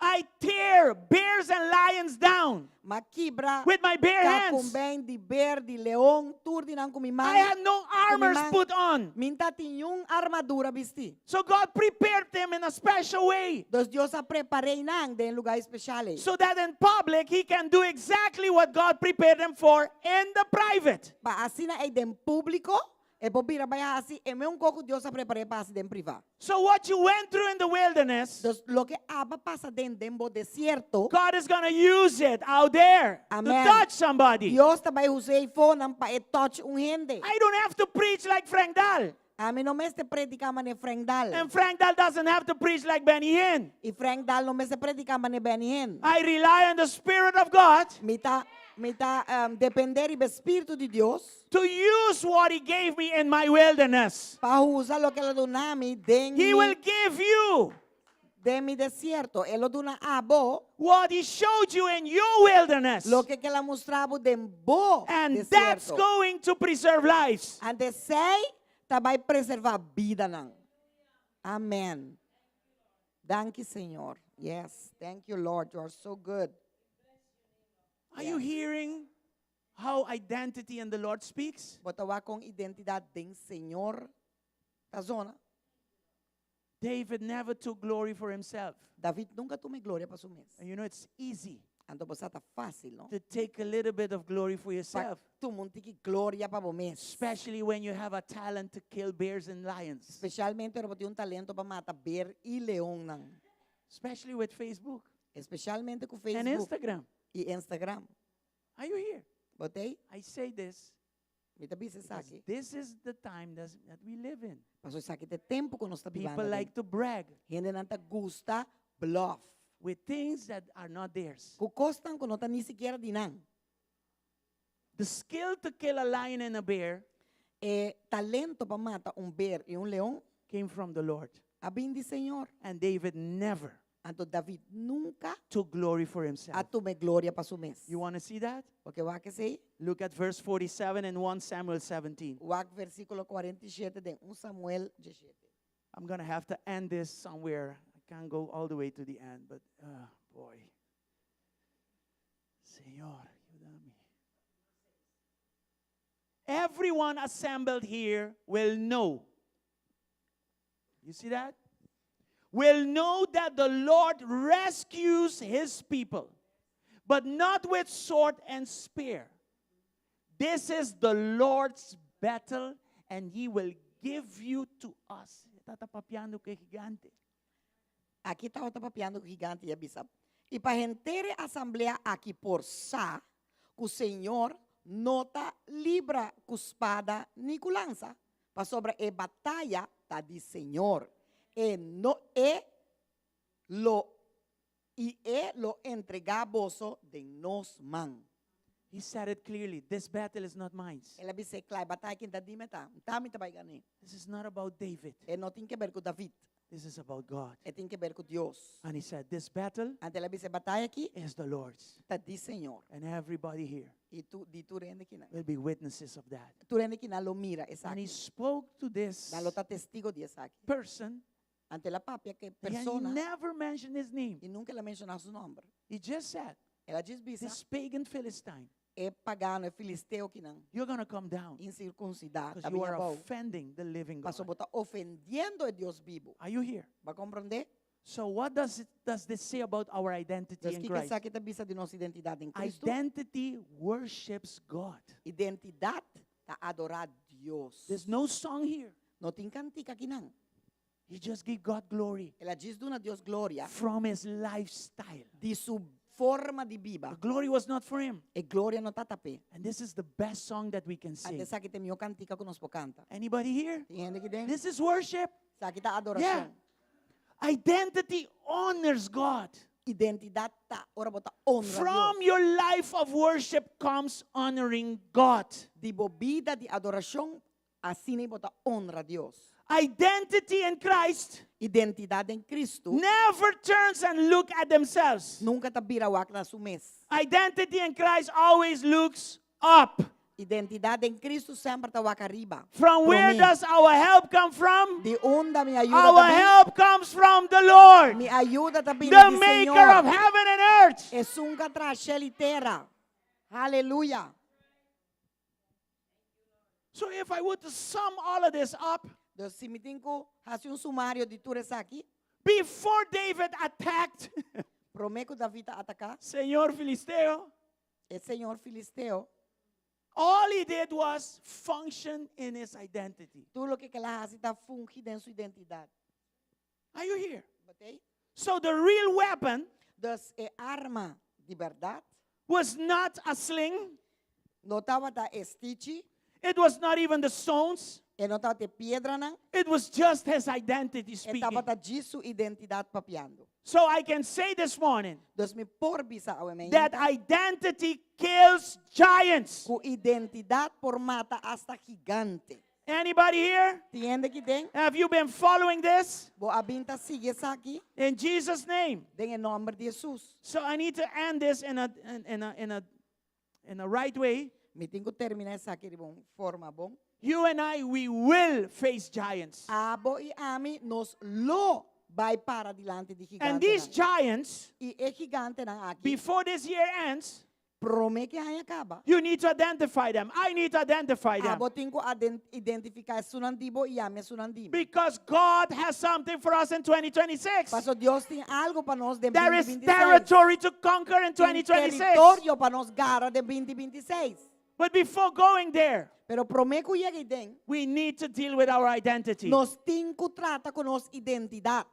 I tear bears and lions down. M'a kibra With my bare hands. kakumbein di ber, di leon, tur di nan ku mi man. I had no armors put on. Mi n' tatin niun armadura bistí. So God prepared them in a special way. Dus Dios a prepar'é nan den lugá espesial ei. So that in public he can do exactly what God prepared them for in the private. Pa asina ei den públiko e por bira bai hasi e meun kos ku Dios a prepar'é pa hasi den privá. So what you went through in the wilderness, Dus loke abo a pasa den den bo desierto, God is gonna use it out there to Amen. touch somebody. Dios ta bai us'é eifonan pa e touch un hende. I don't have to preach like Frank Dahl. Ami no mester prediká manera Frank Dahl. And Frank Dahl doesn't have to preach like Benny Hinn. I Frank Dahl no mester prediká manera Benny Hinn. I rely on the Spirit of God. Mi ta, mi ta um, dependé riba e Spiritu di Dios. To use what he gave me in my wilderness. Pa usa loke el a duna mi den He mi, will give you. Den mi desierto. E lo duna abo. What he showed you in your wilderness. Loke ku el a mustra bo den bo And that's desierto. going to preserve lives. Anto esei ta bai preservá bidanan. Amen. Danki Señor. Yes, thank you Lord. You are so good. Are you hearing how identity in the Lord speaks? Bo ta wak kon identidat den Señor ta zona? David never took glory for himself. David nunka a tuma e gloria pa su mes. And you know it's easy Anto bo sa ta fácil, no? to take a little bit of glory for Pa yourself. tuma un tiki gloria pa bo mes. Especially when you have a talent to kill bears and lions. Especialmente ora bo tin un talento pa mata ber i leonnan. Especially with Facebook. Especialmente ku And Facebook Instagram. i Instagram. Are you here? Bo t'ei? I say this Mi ta bisa because esaki. this is the time that's, that we live in. Pasobra esaki ta e tempu ku nos ta People bibando aden. like to brag Hendenan ta gusta bluff. with things that are not theirs. Ku kosnan ku no ta ni sikiera di nan. The skill to kill a lion and a bear E talento pa mata un ber i un leon came from the Lord. a bin di Señor. And David never Anto David nunka took glory for himself. a tuma e gloria pa su mes. You want to see that? Bo ke wak esei? Look at verse 47 in 1 Samuel 17. Wak versíkulo 47 den 1 Samuel 17. I'm going to have to end this somewhere. I can't go all the way to the end, but uh, boy. Señor, ayúdame. Everyone assembled here will know. You see that? Will know that the Lord rescues his people, but not with sword and spear. This is the Lord's battle, and he will give you to us. Tata papiando que gigante. Aki tabata papiando ku gigante i a bisa, I pa henter e asamblea aki por sa ku Señor no ta libra ku spada ni ku lansa, pasobra e bataya ta di Señor, e no e lo i e lo entregá boso den nos man. He said it clearly, this battle is not mine. El a bis'é kla, e bataya aki n'ta di mi ta, n'ta mi ta bai gan'é. This is not about David. E no tin keber ku David. This is about God. E tin keber ku Dios. And he said, this battle Anto el a bisa, e bataya aki is the Lord's. ta di Señor. And everybody here I tur, di tur hende kinan. will be witnesses of that. Tur hende kinan lo mira And he esaki. spoke to this Nan lo ta testigo di esaki. person. Anto el a papia ku e And he persona. never mentioned his name. I nunka el a menshoná su nòmber. He just said, El a djis bisa. This pagan Philistine. E pagano, e filisteo kinan. You're gonna come down. Insirkunsidá, Because ta you bin are abou. offending the living God. Pasobra bo ta ofendiendo e Dios bibu. Are you here? Bo a komprondé? So what does it, does this say about our identity Dus in kiko Christ? esaki ta bisa di nos identidat den Cristo? Identity worships God. Identidat ta adorá Dios. There's no song here. No tin kantika akinan. He just give God glory. El a djis duna Dios gloria. From his lifestyle. Di su forma di biba. The glory was not for him. E gloria no tata p'e. And this is the best song that we can sing. Anto esaki ta e mihó kantika ku nos por kanta. Anybody here? Tin hende aki den? This is worship. Esaki ta adorashon. Yeah. Identity honors God. Identidat ta ora bo ta honra From Dios. your life of worship comes honoring God. Di bo bida di adorashon, asina bo ta honra Dios. Identity in Christ Identidat den Cristo never turns and look at themselves. nunka ta bira wak na su mes. Identity in Christ always looks up. Identidat den Kristu semper ta wak ariba. From where Promé. does our help come from? Di unda mi ayuda Our ta bin? help comes from the Lord, Mi ayuda ta bini the di maker of Señor. heaven and earth. Esun ku a traha shelu i tera. Haleluya. So if I were to sum all of this up, Dus si mi tin ku hasi un sumario di tur esaki, before David attacked promé ku David a ataká Señor Filisteo, e señor filisteo, all he did was function in his identity. tur loke el a hasi ta fungi den su identidat. Are you here? Bo t'ei? So the real weapon Dus e arma di bèrdat was not a sling, no tabata e stichi, it was not even the stones, e no tabata e piedranan, it was just his identity e speaking. tabata djis su identidat papiando. So I can say this morning Dus mi por bisa awe mainta that identity kills giants. ku identidat por mata asta gigante. Anybody here? Tin hende aki den? Have you been following this? Bo a bin ta sigui esaki? In Jesus' name. Den e nòmber di Hesus. So I need to end this in a in, in a in a in a right way. Mi tin ku terminá esaki riba un forma bon. You and I, we will face giants. Abo i ami nos lo bai para dilanti di And these gigantenan. giants, I e gigantenan aki, before this year ends, promé ku e aña kaba, you need to identify them. I need to identify them. abo tin ku identifiká esunnan di bo i ami esunnan di mi. Because God has something for us in 2026. Paso Dios tin algu pa nos den There is 2026. territory to conquer in Tin 2026. teritorio pa nos gara den 2026. But before going there, Pero promé ku yega eiden, we need to deal with our identity. nos tin ku trata ku nos identidat.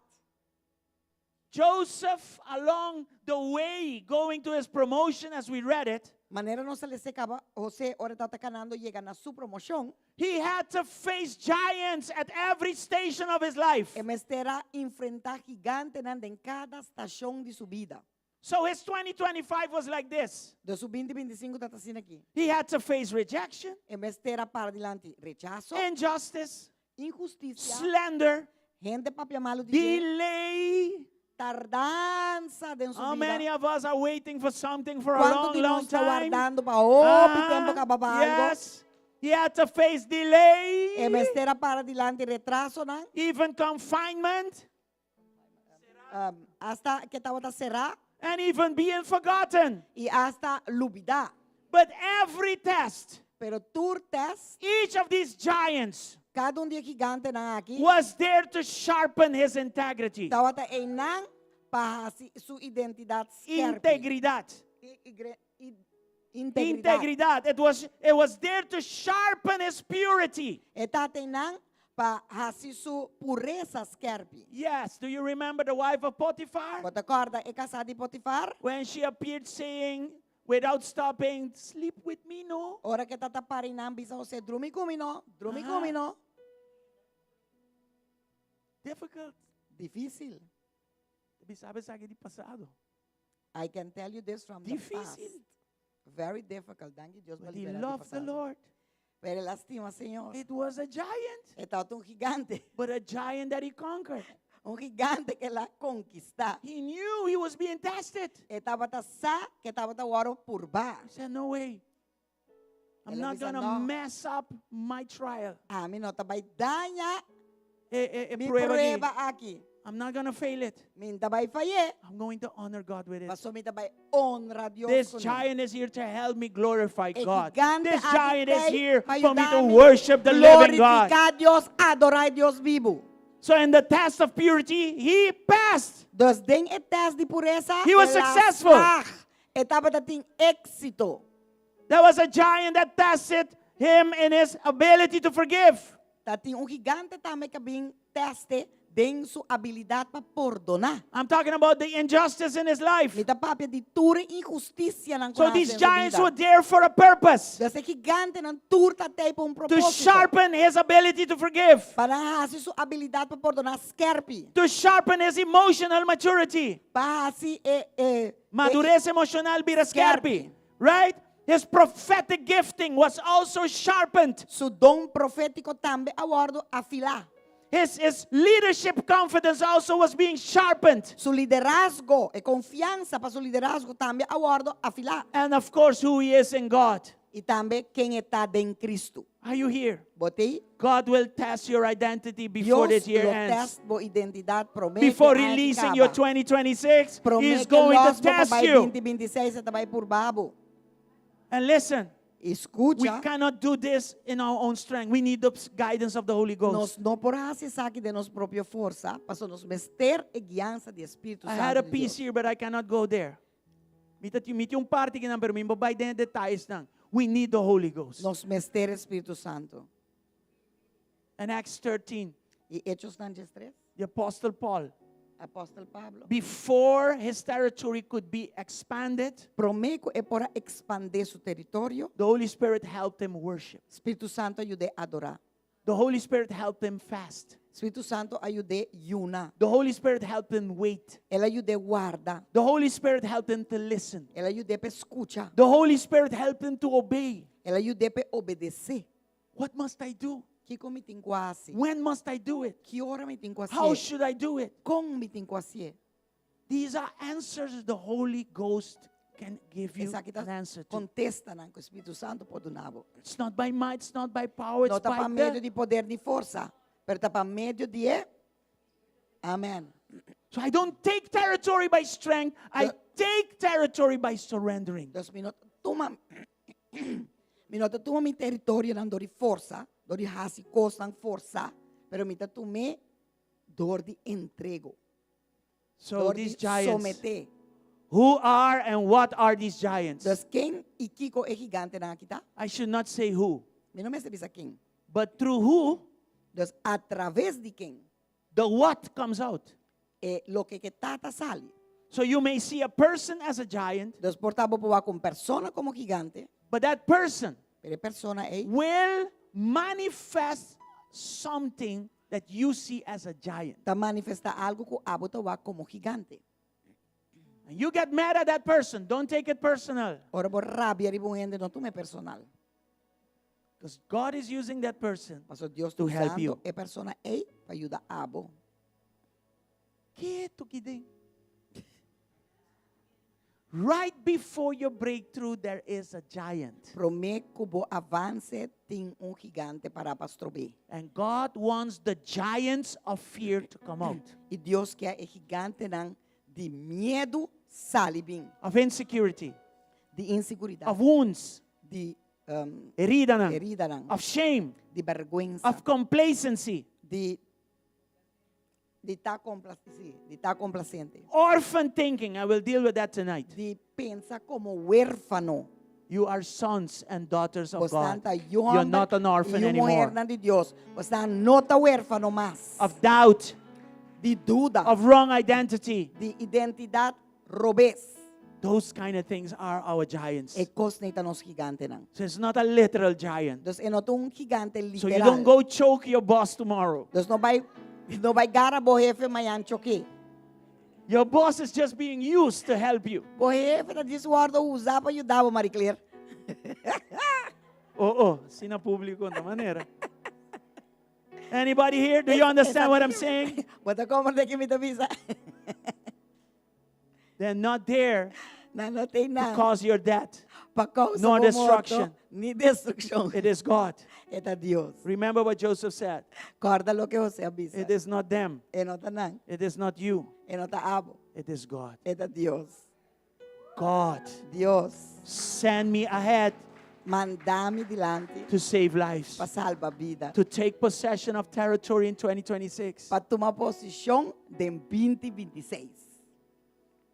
Joseph, along the way, going to his promotion as we read it, Manera nos a lesa kaba, José ora e tabata kanando yega na su promoshon, he had to face giants at every station of his life. e mester a enfrentá gigantenan den kada stashon di su bida. So his 2025 was like this. Dus su binti bintisinku tabata asina aki. He had to face rejection, E mester a para dilanti rechaso, injustice, inhustisia, slander, hende papia malu di dje, delay. tardansa den su How many bida. of us are waiting for something for a Kuantu long, di long nos ta time? wardando pa hopi Ah, tempu kaba pa algu? Yes. He had to face delay, E mester a para dilanti retrasonan, even confinement, um, hasta ku e tabata será and even being forgotten. i hasta lubidá. But every test, Pero tur test, each of these giants kada un di e gigantenan aki, was there to sharpen his integrity. tabata einan pa hasi su identidat skèrpi. Integridad. I- igre- i- Integridat. Integridad. It was, it was there to sharpen his purity. E tabata einan pa hasi su puresa skèrpi. Yes. Do you remember the wife of Potiphar? Bo ta kòrda e kasá di Potifar? When she appeared saying, without stopping, sleep with me, no? Ora ku e tabata para einan bisa José, drumi ku mi no, drumi ku mi no. Difficult. Difísil. Bisa bo esaki di pasado. I can tell you this from the past. Difísil. Very difficult. Danki Dios pa But he liberá di loved the pasado. Lord. Pero el a stima Señor. It was a giant, E tabata un gigante. but a giant that he conquered. Un gigante ku el a konkistá. He knew he was being tested. E tabata sa ku e tabata wòrdu purbá. He said, No way. I'm El a not bisa, going to no. mess up my trial. Ami no ta bai daña Eh, eh, eh, mi prueba aki. prueba aki. I'm not going to fail it. Mi n' ta bai fay'é. I'm going to honor God with it. Paso mi ta bai honra Dios This kuné. giant is here to help me glorify E God. gigante This aki giant is t'ei here pa for me to yuda mi worship the living God. glorifiká Dios, adorá Dios bibu. So in the test of purity, he passed. Dus den e test di puresa, He was el a successful. slaag. E tabatin éksito. There was a giant that tested him in his ability to forgive. Tatin un gigante tambe ku a bin test e den su abilidat pa pordoná. I'm talking about the injustice in his life. Mi ta papia di tur inhustisianan So these giants were there for a purpose Dus e gigantenan tur tabata pa un to propósito. sharpen his ability to forgive, Pa hasi su abilidat pa pordoná skèrpi. to sharpen his emotional maturity. Pa hasi e, e, Madurez emocional bira Skèrpi. skèrpi. Right? His prophetic gifting was also sharpened. Su don profétiko tambe a wòrdu afilá. His, his leadership confidence also was being sharpened. Su liderazgo e konfiansa pa su liderazgo tambe a wòrdu afilá. And of course, who he is in God. I tambe ken e ta den Kristu. Are you here? Bo t'ei? God will test your identity before Dios this year lo ends. test bo identidat promé Before ku aña releasing kaba. your 2026, Promé He's ku going to los bo pa test bai you. 2026 e ta bai purba bo. And listen, I we skucha, cannot do this in our own strength. We need the guidance of the Holy Ghost. nos no por hasi esaki den nos propio forsa, paso nos mester e guiansa di Spiritu I had a Santu di piece Dios. here, but I cannot go there. Mi ta mi tin un parti akinan, pero mi no por bai den detayesnan. We need the Holy Ghost. Nos mester Spiritu Santu. In Acts 13, I Echosnan 13, the Apostle Paul, Apòstel Pablo, before his territory could be expanded, promé ku e por a ekspandé su teritorio, the Holy Spirit helped him worship. Spiritu Santu a yud'é adorá. The Holy Spirit helped him fast. Spiritu Santu a yud'é yuna. The Holy Spirit helped him wait. El a yud'é warda. The Holy Spirit helped him to listen. El a yud'é pa skucha. The Holy Spirit helped him to obey. El a yud'é pa obedesé. What must I do? Kiko mi tin ku hasi? When must I do it? Ki ora mi tin ku How hasié? should I do it? Kon mi tin ku hasié? These are answers the Holy Ghost can give you Esaki ta an answer to. kontestanan ku Spiritu Santu por duna bo. It's not by might, it's not by power, No it's ta pa by medio the... di poder ni forsa, pero ta pa medio di e. Amen. So I don't take territory by strength, I take territory by surrendering. Dus mi no ta tuma mi no ta tuma mi teritorionan dor di forsa, dor di hasi kosnan forsá, pero mi ta tum'é dor di entrego, So dor di these giants, someté. who are and what are these giants? Dus ken i kiko e gigantenan aki ta? I should not say who, Mi no mester bisa ken. but through who Dus atraves di ken the what comes out. e loke ke ta ta sali. So you may see a person as a giant, Dus por ta bo por wak un persona komo gigante, but that person pero e persona ei will manifest something that you see as a giant. ta manifestá algu ku abo ta wak komo gigante. And you get mad at that person. Don't take it personal. Ora bo rabia riba un hende, no tum'é personal. Because God is using that person Pasobra Dios ta to help usando you. e persona ei pa yuda abo. Ke toki den? Right before your breakthrough, there is a giant. Promé ku bo avanse tin un gigante pará pa strob'é. And God wants the giants of fear to come out, I Dios ke e gigantenan di miedu sali bin. of insecurity, Di inseguridat. of wounds, Di heridanan, heridanan. of shame, Di bèrgwensa. of complacency, Di di ta sí, di ta komplasente. orphan thinking. I will deal with that tonight. Di pensa komo huérfano. You are sons and daughters of Boso God. ta You're not an orphan i anymore. muhernan di Dios. Boso no ta huérfano mas. Of doubt, Di duda. of wrong identity. Di identidat robes. Those kind of things are our giants. E kosnan ei ta nos gigantenan. So it's not a literal giant. Dus e no ta un gigante So you literal. don't go choke your boss tomorrow. Dus no bai no bai gara bo hefe mañan chok'é. Your boss is just being used to help you. Bo hefe ta djis wòrdu usá pa yuda bo, Marie Claire. Oh, oh, asina públiko na manera. Anybody here? Do you understand what I'm saying? Bo ta komprondé kiko mi ta bisa. They're not there Nan no t'ei to nan. cause your death. Pa kousa nor bo morto, destruction. ni destrukshon. It is God. E ta Dios. Remember what Joseph said. Kòrda loke José a bisa. It is not them. E no ta nan. It is not you. E no ta abo. It is God. E ta Dios. God, Dios. send me ahead Manda mi dilanti to save lives, pa salba bida. to take possession of territory in 2026. Pa tuma posishon den 2026.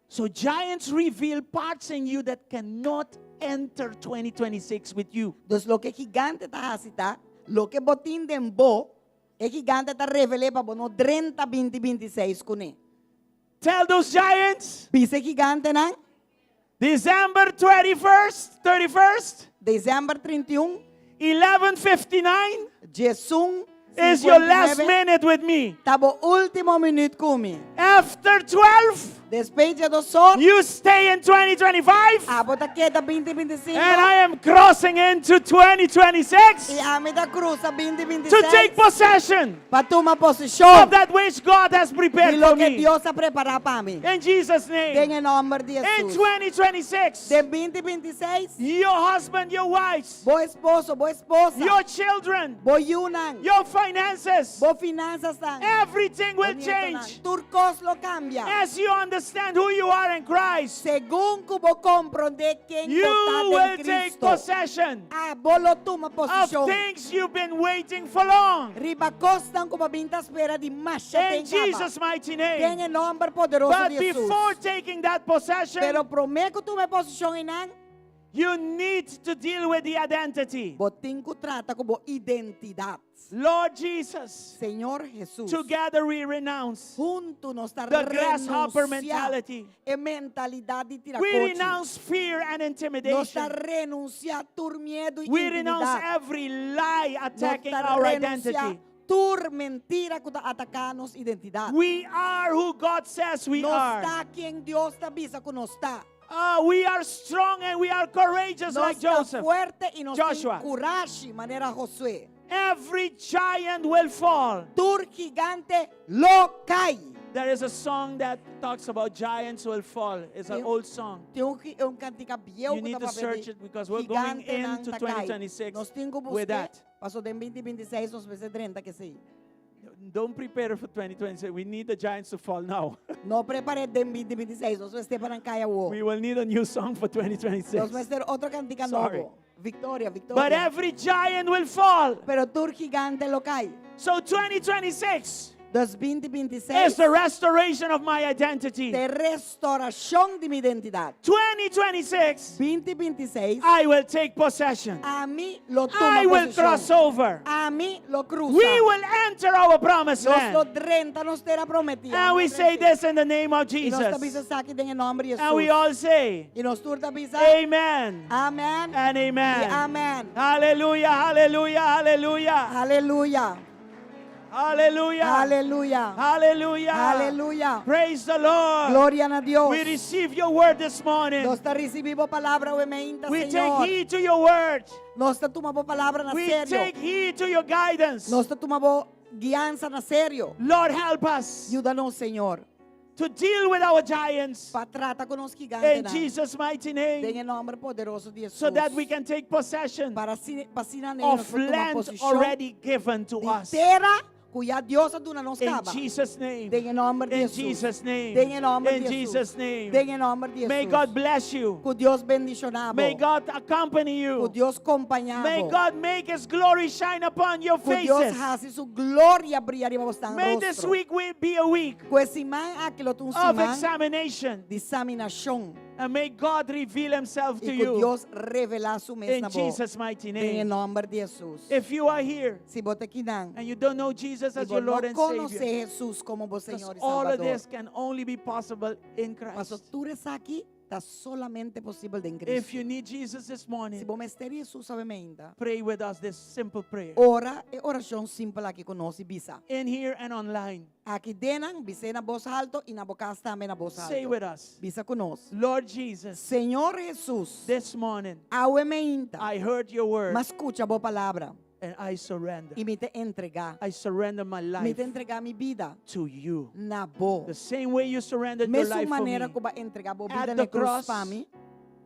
So giants reveal parts in you that cannot enter 2026 with you. Dus loke gigante ta hasi ta, loke bo tin den bo, e gigante ta revel'é pa bo no drenta 2026 kuné. Tell those giants, Bisa e gigantenan, December 21st, 31st, Desèmber 31, 11:59 diesun is your last 59, minute with me. Ta bo último minüt ku mi. After 12, Despues di 2 or. You stay in 2025. Abo ta keda 2025. And I am crossing into 2026 I ami ta krusa 2026. to take possession Pa tuma poseshon. of that which God has prepared Di for loke me. Dios a prepará pa mi. In Jesus' name. Den e nòmber di In Hesus. 2026, Den 2026. your husband, your wives, Bo esposo, bo esposa. your children, Bo yunan. your finances, Bo finansanan. everything will Bo nietonan. change Tur kos lo kambia. as you understand who you are in Christ. Segun ku bo komprondé ken You bo ta will den take Kristu. possession Abo lo tuma of poseshon. things you've been waiting for long. Riba kosnan ku bo a bin ta spera di masha In tempu kaba. Jesus' mighty Den name. e nòmber poderoso But di Hesus. before taking that possession, Pero promé ku tuma poseshon einan, you need to deal with the identity. bo tin ku trata ku bo identidat. Lord Jesus, Señor Hesus. together we renounce Huntu nos ta the grasshopper renunsiá mentality. e mentalidat di We tirakochi. renounce fear and Nos ta intimidation. renunsiá tur miedu i We renounce intimidat. every lie Nos attacking ta our renunsiá identity. tur mentira ku ta ataká nos identidat. We are who God says we Nos are. ta ken Dios ta bisa ku nos ta. Ah, we are strong and we are courageous Nos like ta Joseph. fuerte i nos Joshua. tin kurashi manera Josué. Every giant will fall. Tur gigante lo kai. There is a song that talks about giants will fall. It's an Tin- old song. Tin un, un kantika bieu You ku need ta to papia search di it because we're going gigantenan into ta kai. 2026 Nos tin ku with busk'é, that. paso den 2026 nos mester drenta ku esei. Don't prepare for 2026. We need the giants to fall now. No prepar'é den 2026, nos mester pa nan kai awor. We will need a new song for Nos 2026. mester otro kantika Sorry. nobo. Viktoria, viktoria. But every giant will fall. Pero tur gigante lo kai. So 2026 Dus 2026 is the restoration of my identity. ta restourashon di mi identidat. 2026, 2026, I will take possession. ami lo tuma I will poseshon. cross over. Ami lo krusa. We will enter our promised Nos lo land. drenta nos tera prometí. And we say this in the name of I nos ta bisa Jesus. esaki den nòmber di Hesus. And we all say, I nos tur ta bisa. Amen Amèn. and amen. I amèn. Hallelujah, hallelujah, hallelujah. Aleluya. Hallelujah. Aleluya. Hallelujah. Aleluya. Praise the Lord. Gloria na Dios. We receive your word this morning. Nos ta risibí bo palabra awe mainta, We take Señor. heed to your word. Nos ta tuma bo palabra na We serio. take heed to your guidance. Nos ta tuma bo guiansa na serio. Lord, help us Yuda nos, Señor. to deal with our giants Pa trata ku nos gigante in Jesus' mighty Den name e nòmber poderoso di Hesus. so that we can take possession Pa asina, pa asina of land already given to Di us. tera ku ya Dios a duna nos In kaba. Jesus' name. Den e nòmber di In Hesus. Jesus' name. Den e nòmber In di Hesus. Jesus' name. Den e nòmber di May Hesus. God bless you. Ku Dios bendishoná bo. May God accompany Ku you. Dios kompañá bo. May God make His glory shine upon your Ku Dios faces. hasi su gloria bria riba boso May this rostro. week we be a week Ku e siman aki lo ta un of siman examination. di eksaminashon. And may God reveal Himself to I ku you Dios revelá su mes in na bo. Jesus' mighty Den name. nòmber di Hesus. If you are here Si bo ta akinan, and you don't know Jesus i as bo your no Lord and konosé Savior, Hesus komo bo because Señor i all of Salbador. this can only be possible in Paso Christ. tur esaki ta solamente posibel den If Kristu. you need Jesus this Si morning, bo mester Hesus awe mainta, pray with us this simple prayer. ora e orashon simpel aki ku nos i bisa. In here and online, Aki den, bis'é na bos haltu i na bo kas tambe na bos say haltu. with us, Bisa ku nos. Lord Jesus, Señor Hesus, this morning awe mainta, I heard your word m'a skucha bo palabra and I surrender. i mi ta entregá. I surrender my Mi life ta entregá mi bida to you. na bo. The same way you surrendered your Mesun life for manera me. ku b'a entregá bo At bida the na krus cross, pa mi.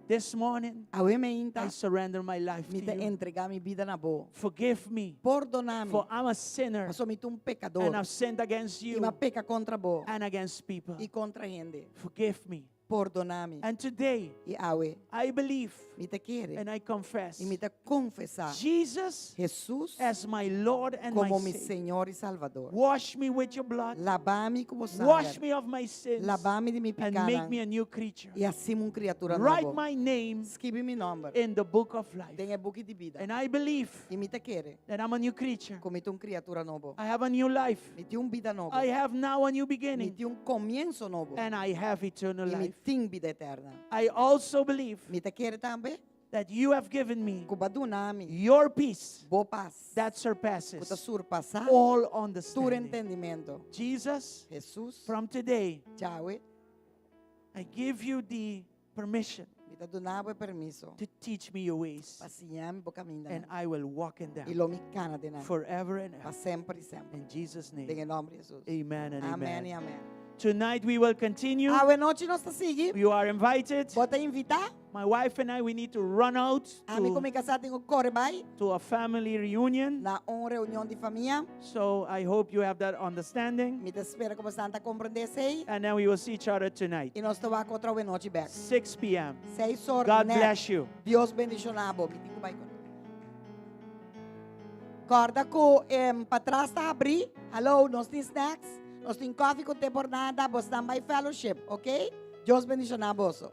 This morning, Awe mainta, I surrender my life mi to ta you. entregá mi bida na bo. Forgive me, Pordoná mi. for I'm a sinner Paso mi ta un pekadó. and I've sinned against I you m'a peka kontra bo. and against people. I kontra hende. Forgive me. Pordoná mi. And today, I awe, I believe mi ta kere. and I confess I mi ta konfesá. Jesus Hesus as my Lord and my komo mi Savior. Señor i Salbador. Wash me with your blood. Laba mi ku bo Wash sanger. me of my sins Laba mi di mi and make pikánan. me a new creature. I hasi mi un kriatura Write nobo. my name Skirbi mi nòmber. in the book of life. Den e buki di bida. And I believe I mi ta kere. that I'm a new creature. Ku mi ta un kriatura nobo. I have a new life. Mi tin un bida nobo. I have now a new Mi beginning. tin un komienso nobo. And I have eternal I mi life. tin bida eterno. I also believe Mi ta kere tambe that you have given me ku b'a duna mi your peace bo pas that ku ta surpasses surpasá all tur understanding. entendimentu. Jesus, Hesus, from today, djawe, I give you the permission Mi ta duna bo permiso to teach me your ways, pa siña mi bo kaminda. And I will walk in I them lo mi kana den nan. forever and Pa ever. semper i semper. In Jesus' Den name, nòmber di Hesus. Amen and Amèn i amen. amèn. Tonight we will continue. Awe nochi nos ta sigui. You are invited. Bo ta invitá. My wife and I, we need to run out Ami ku to, mi kasá tin ku kore bai to a family reunion. na un reunion di famia. So I hope you have that understanding. Mi ta spera ku boso ta komprondé esei. And then we will see each other tonight, I nos ta wak otro awe nochi bèk. 6 p.m. 6 or God nèt. bless you. Dios bendishoná bo. Mi tin ku bai ku. Kòrda ku em, patras ta habrí. Hallo, nos tin snacks. Nos tin kòfi ku te por nada. Boso bai fellowship, ok? Dios bendishoná boso.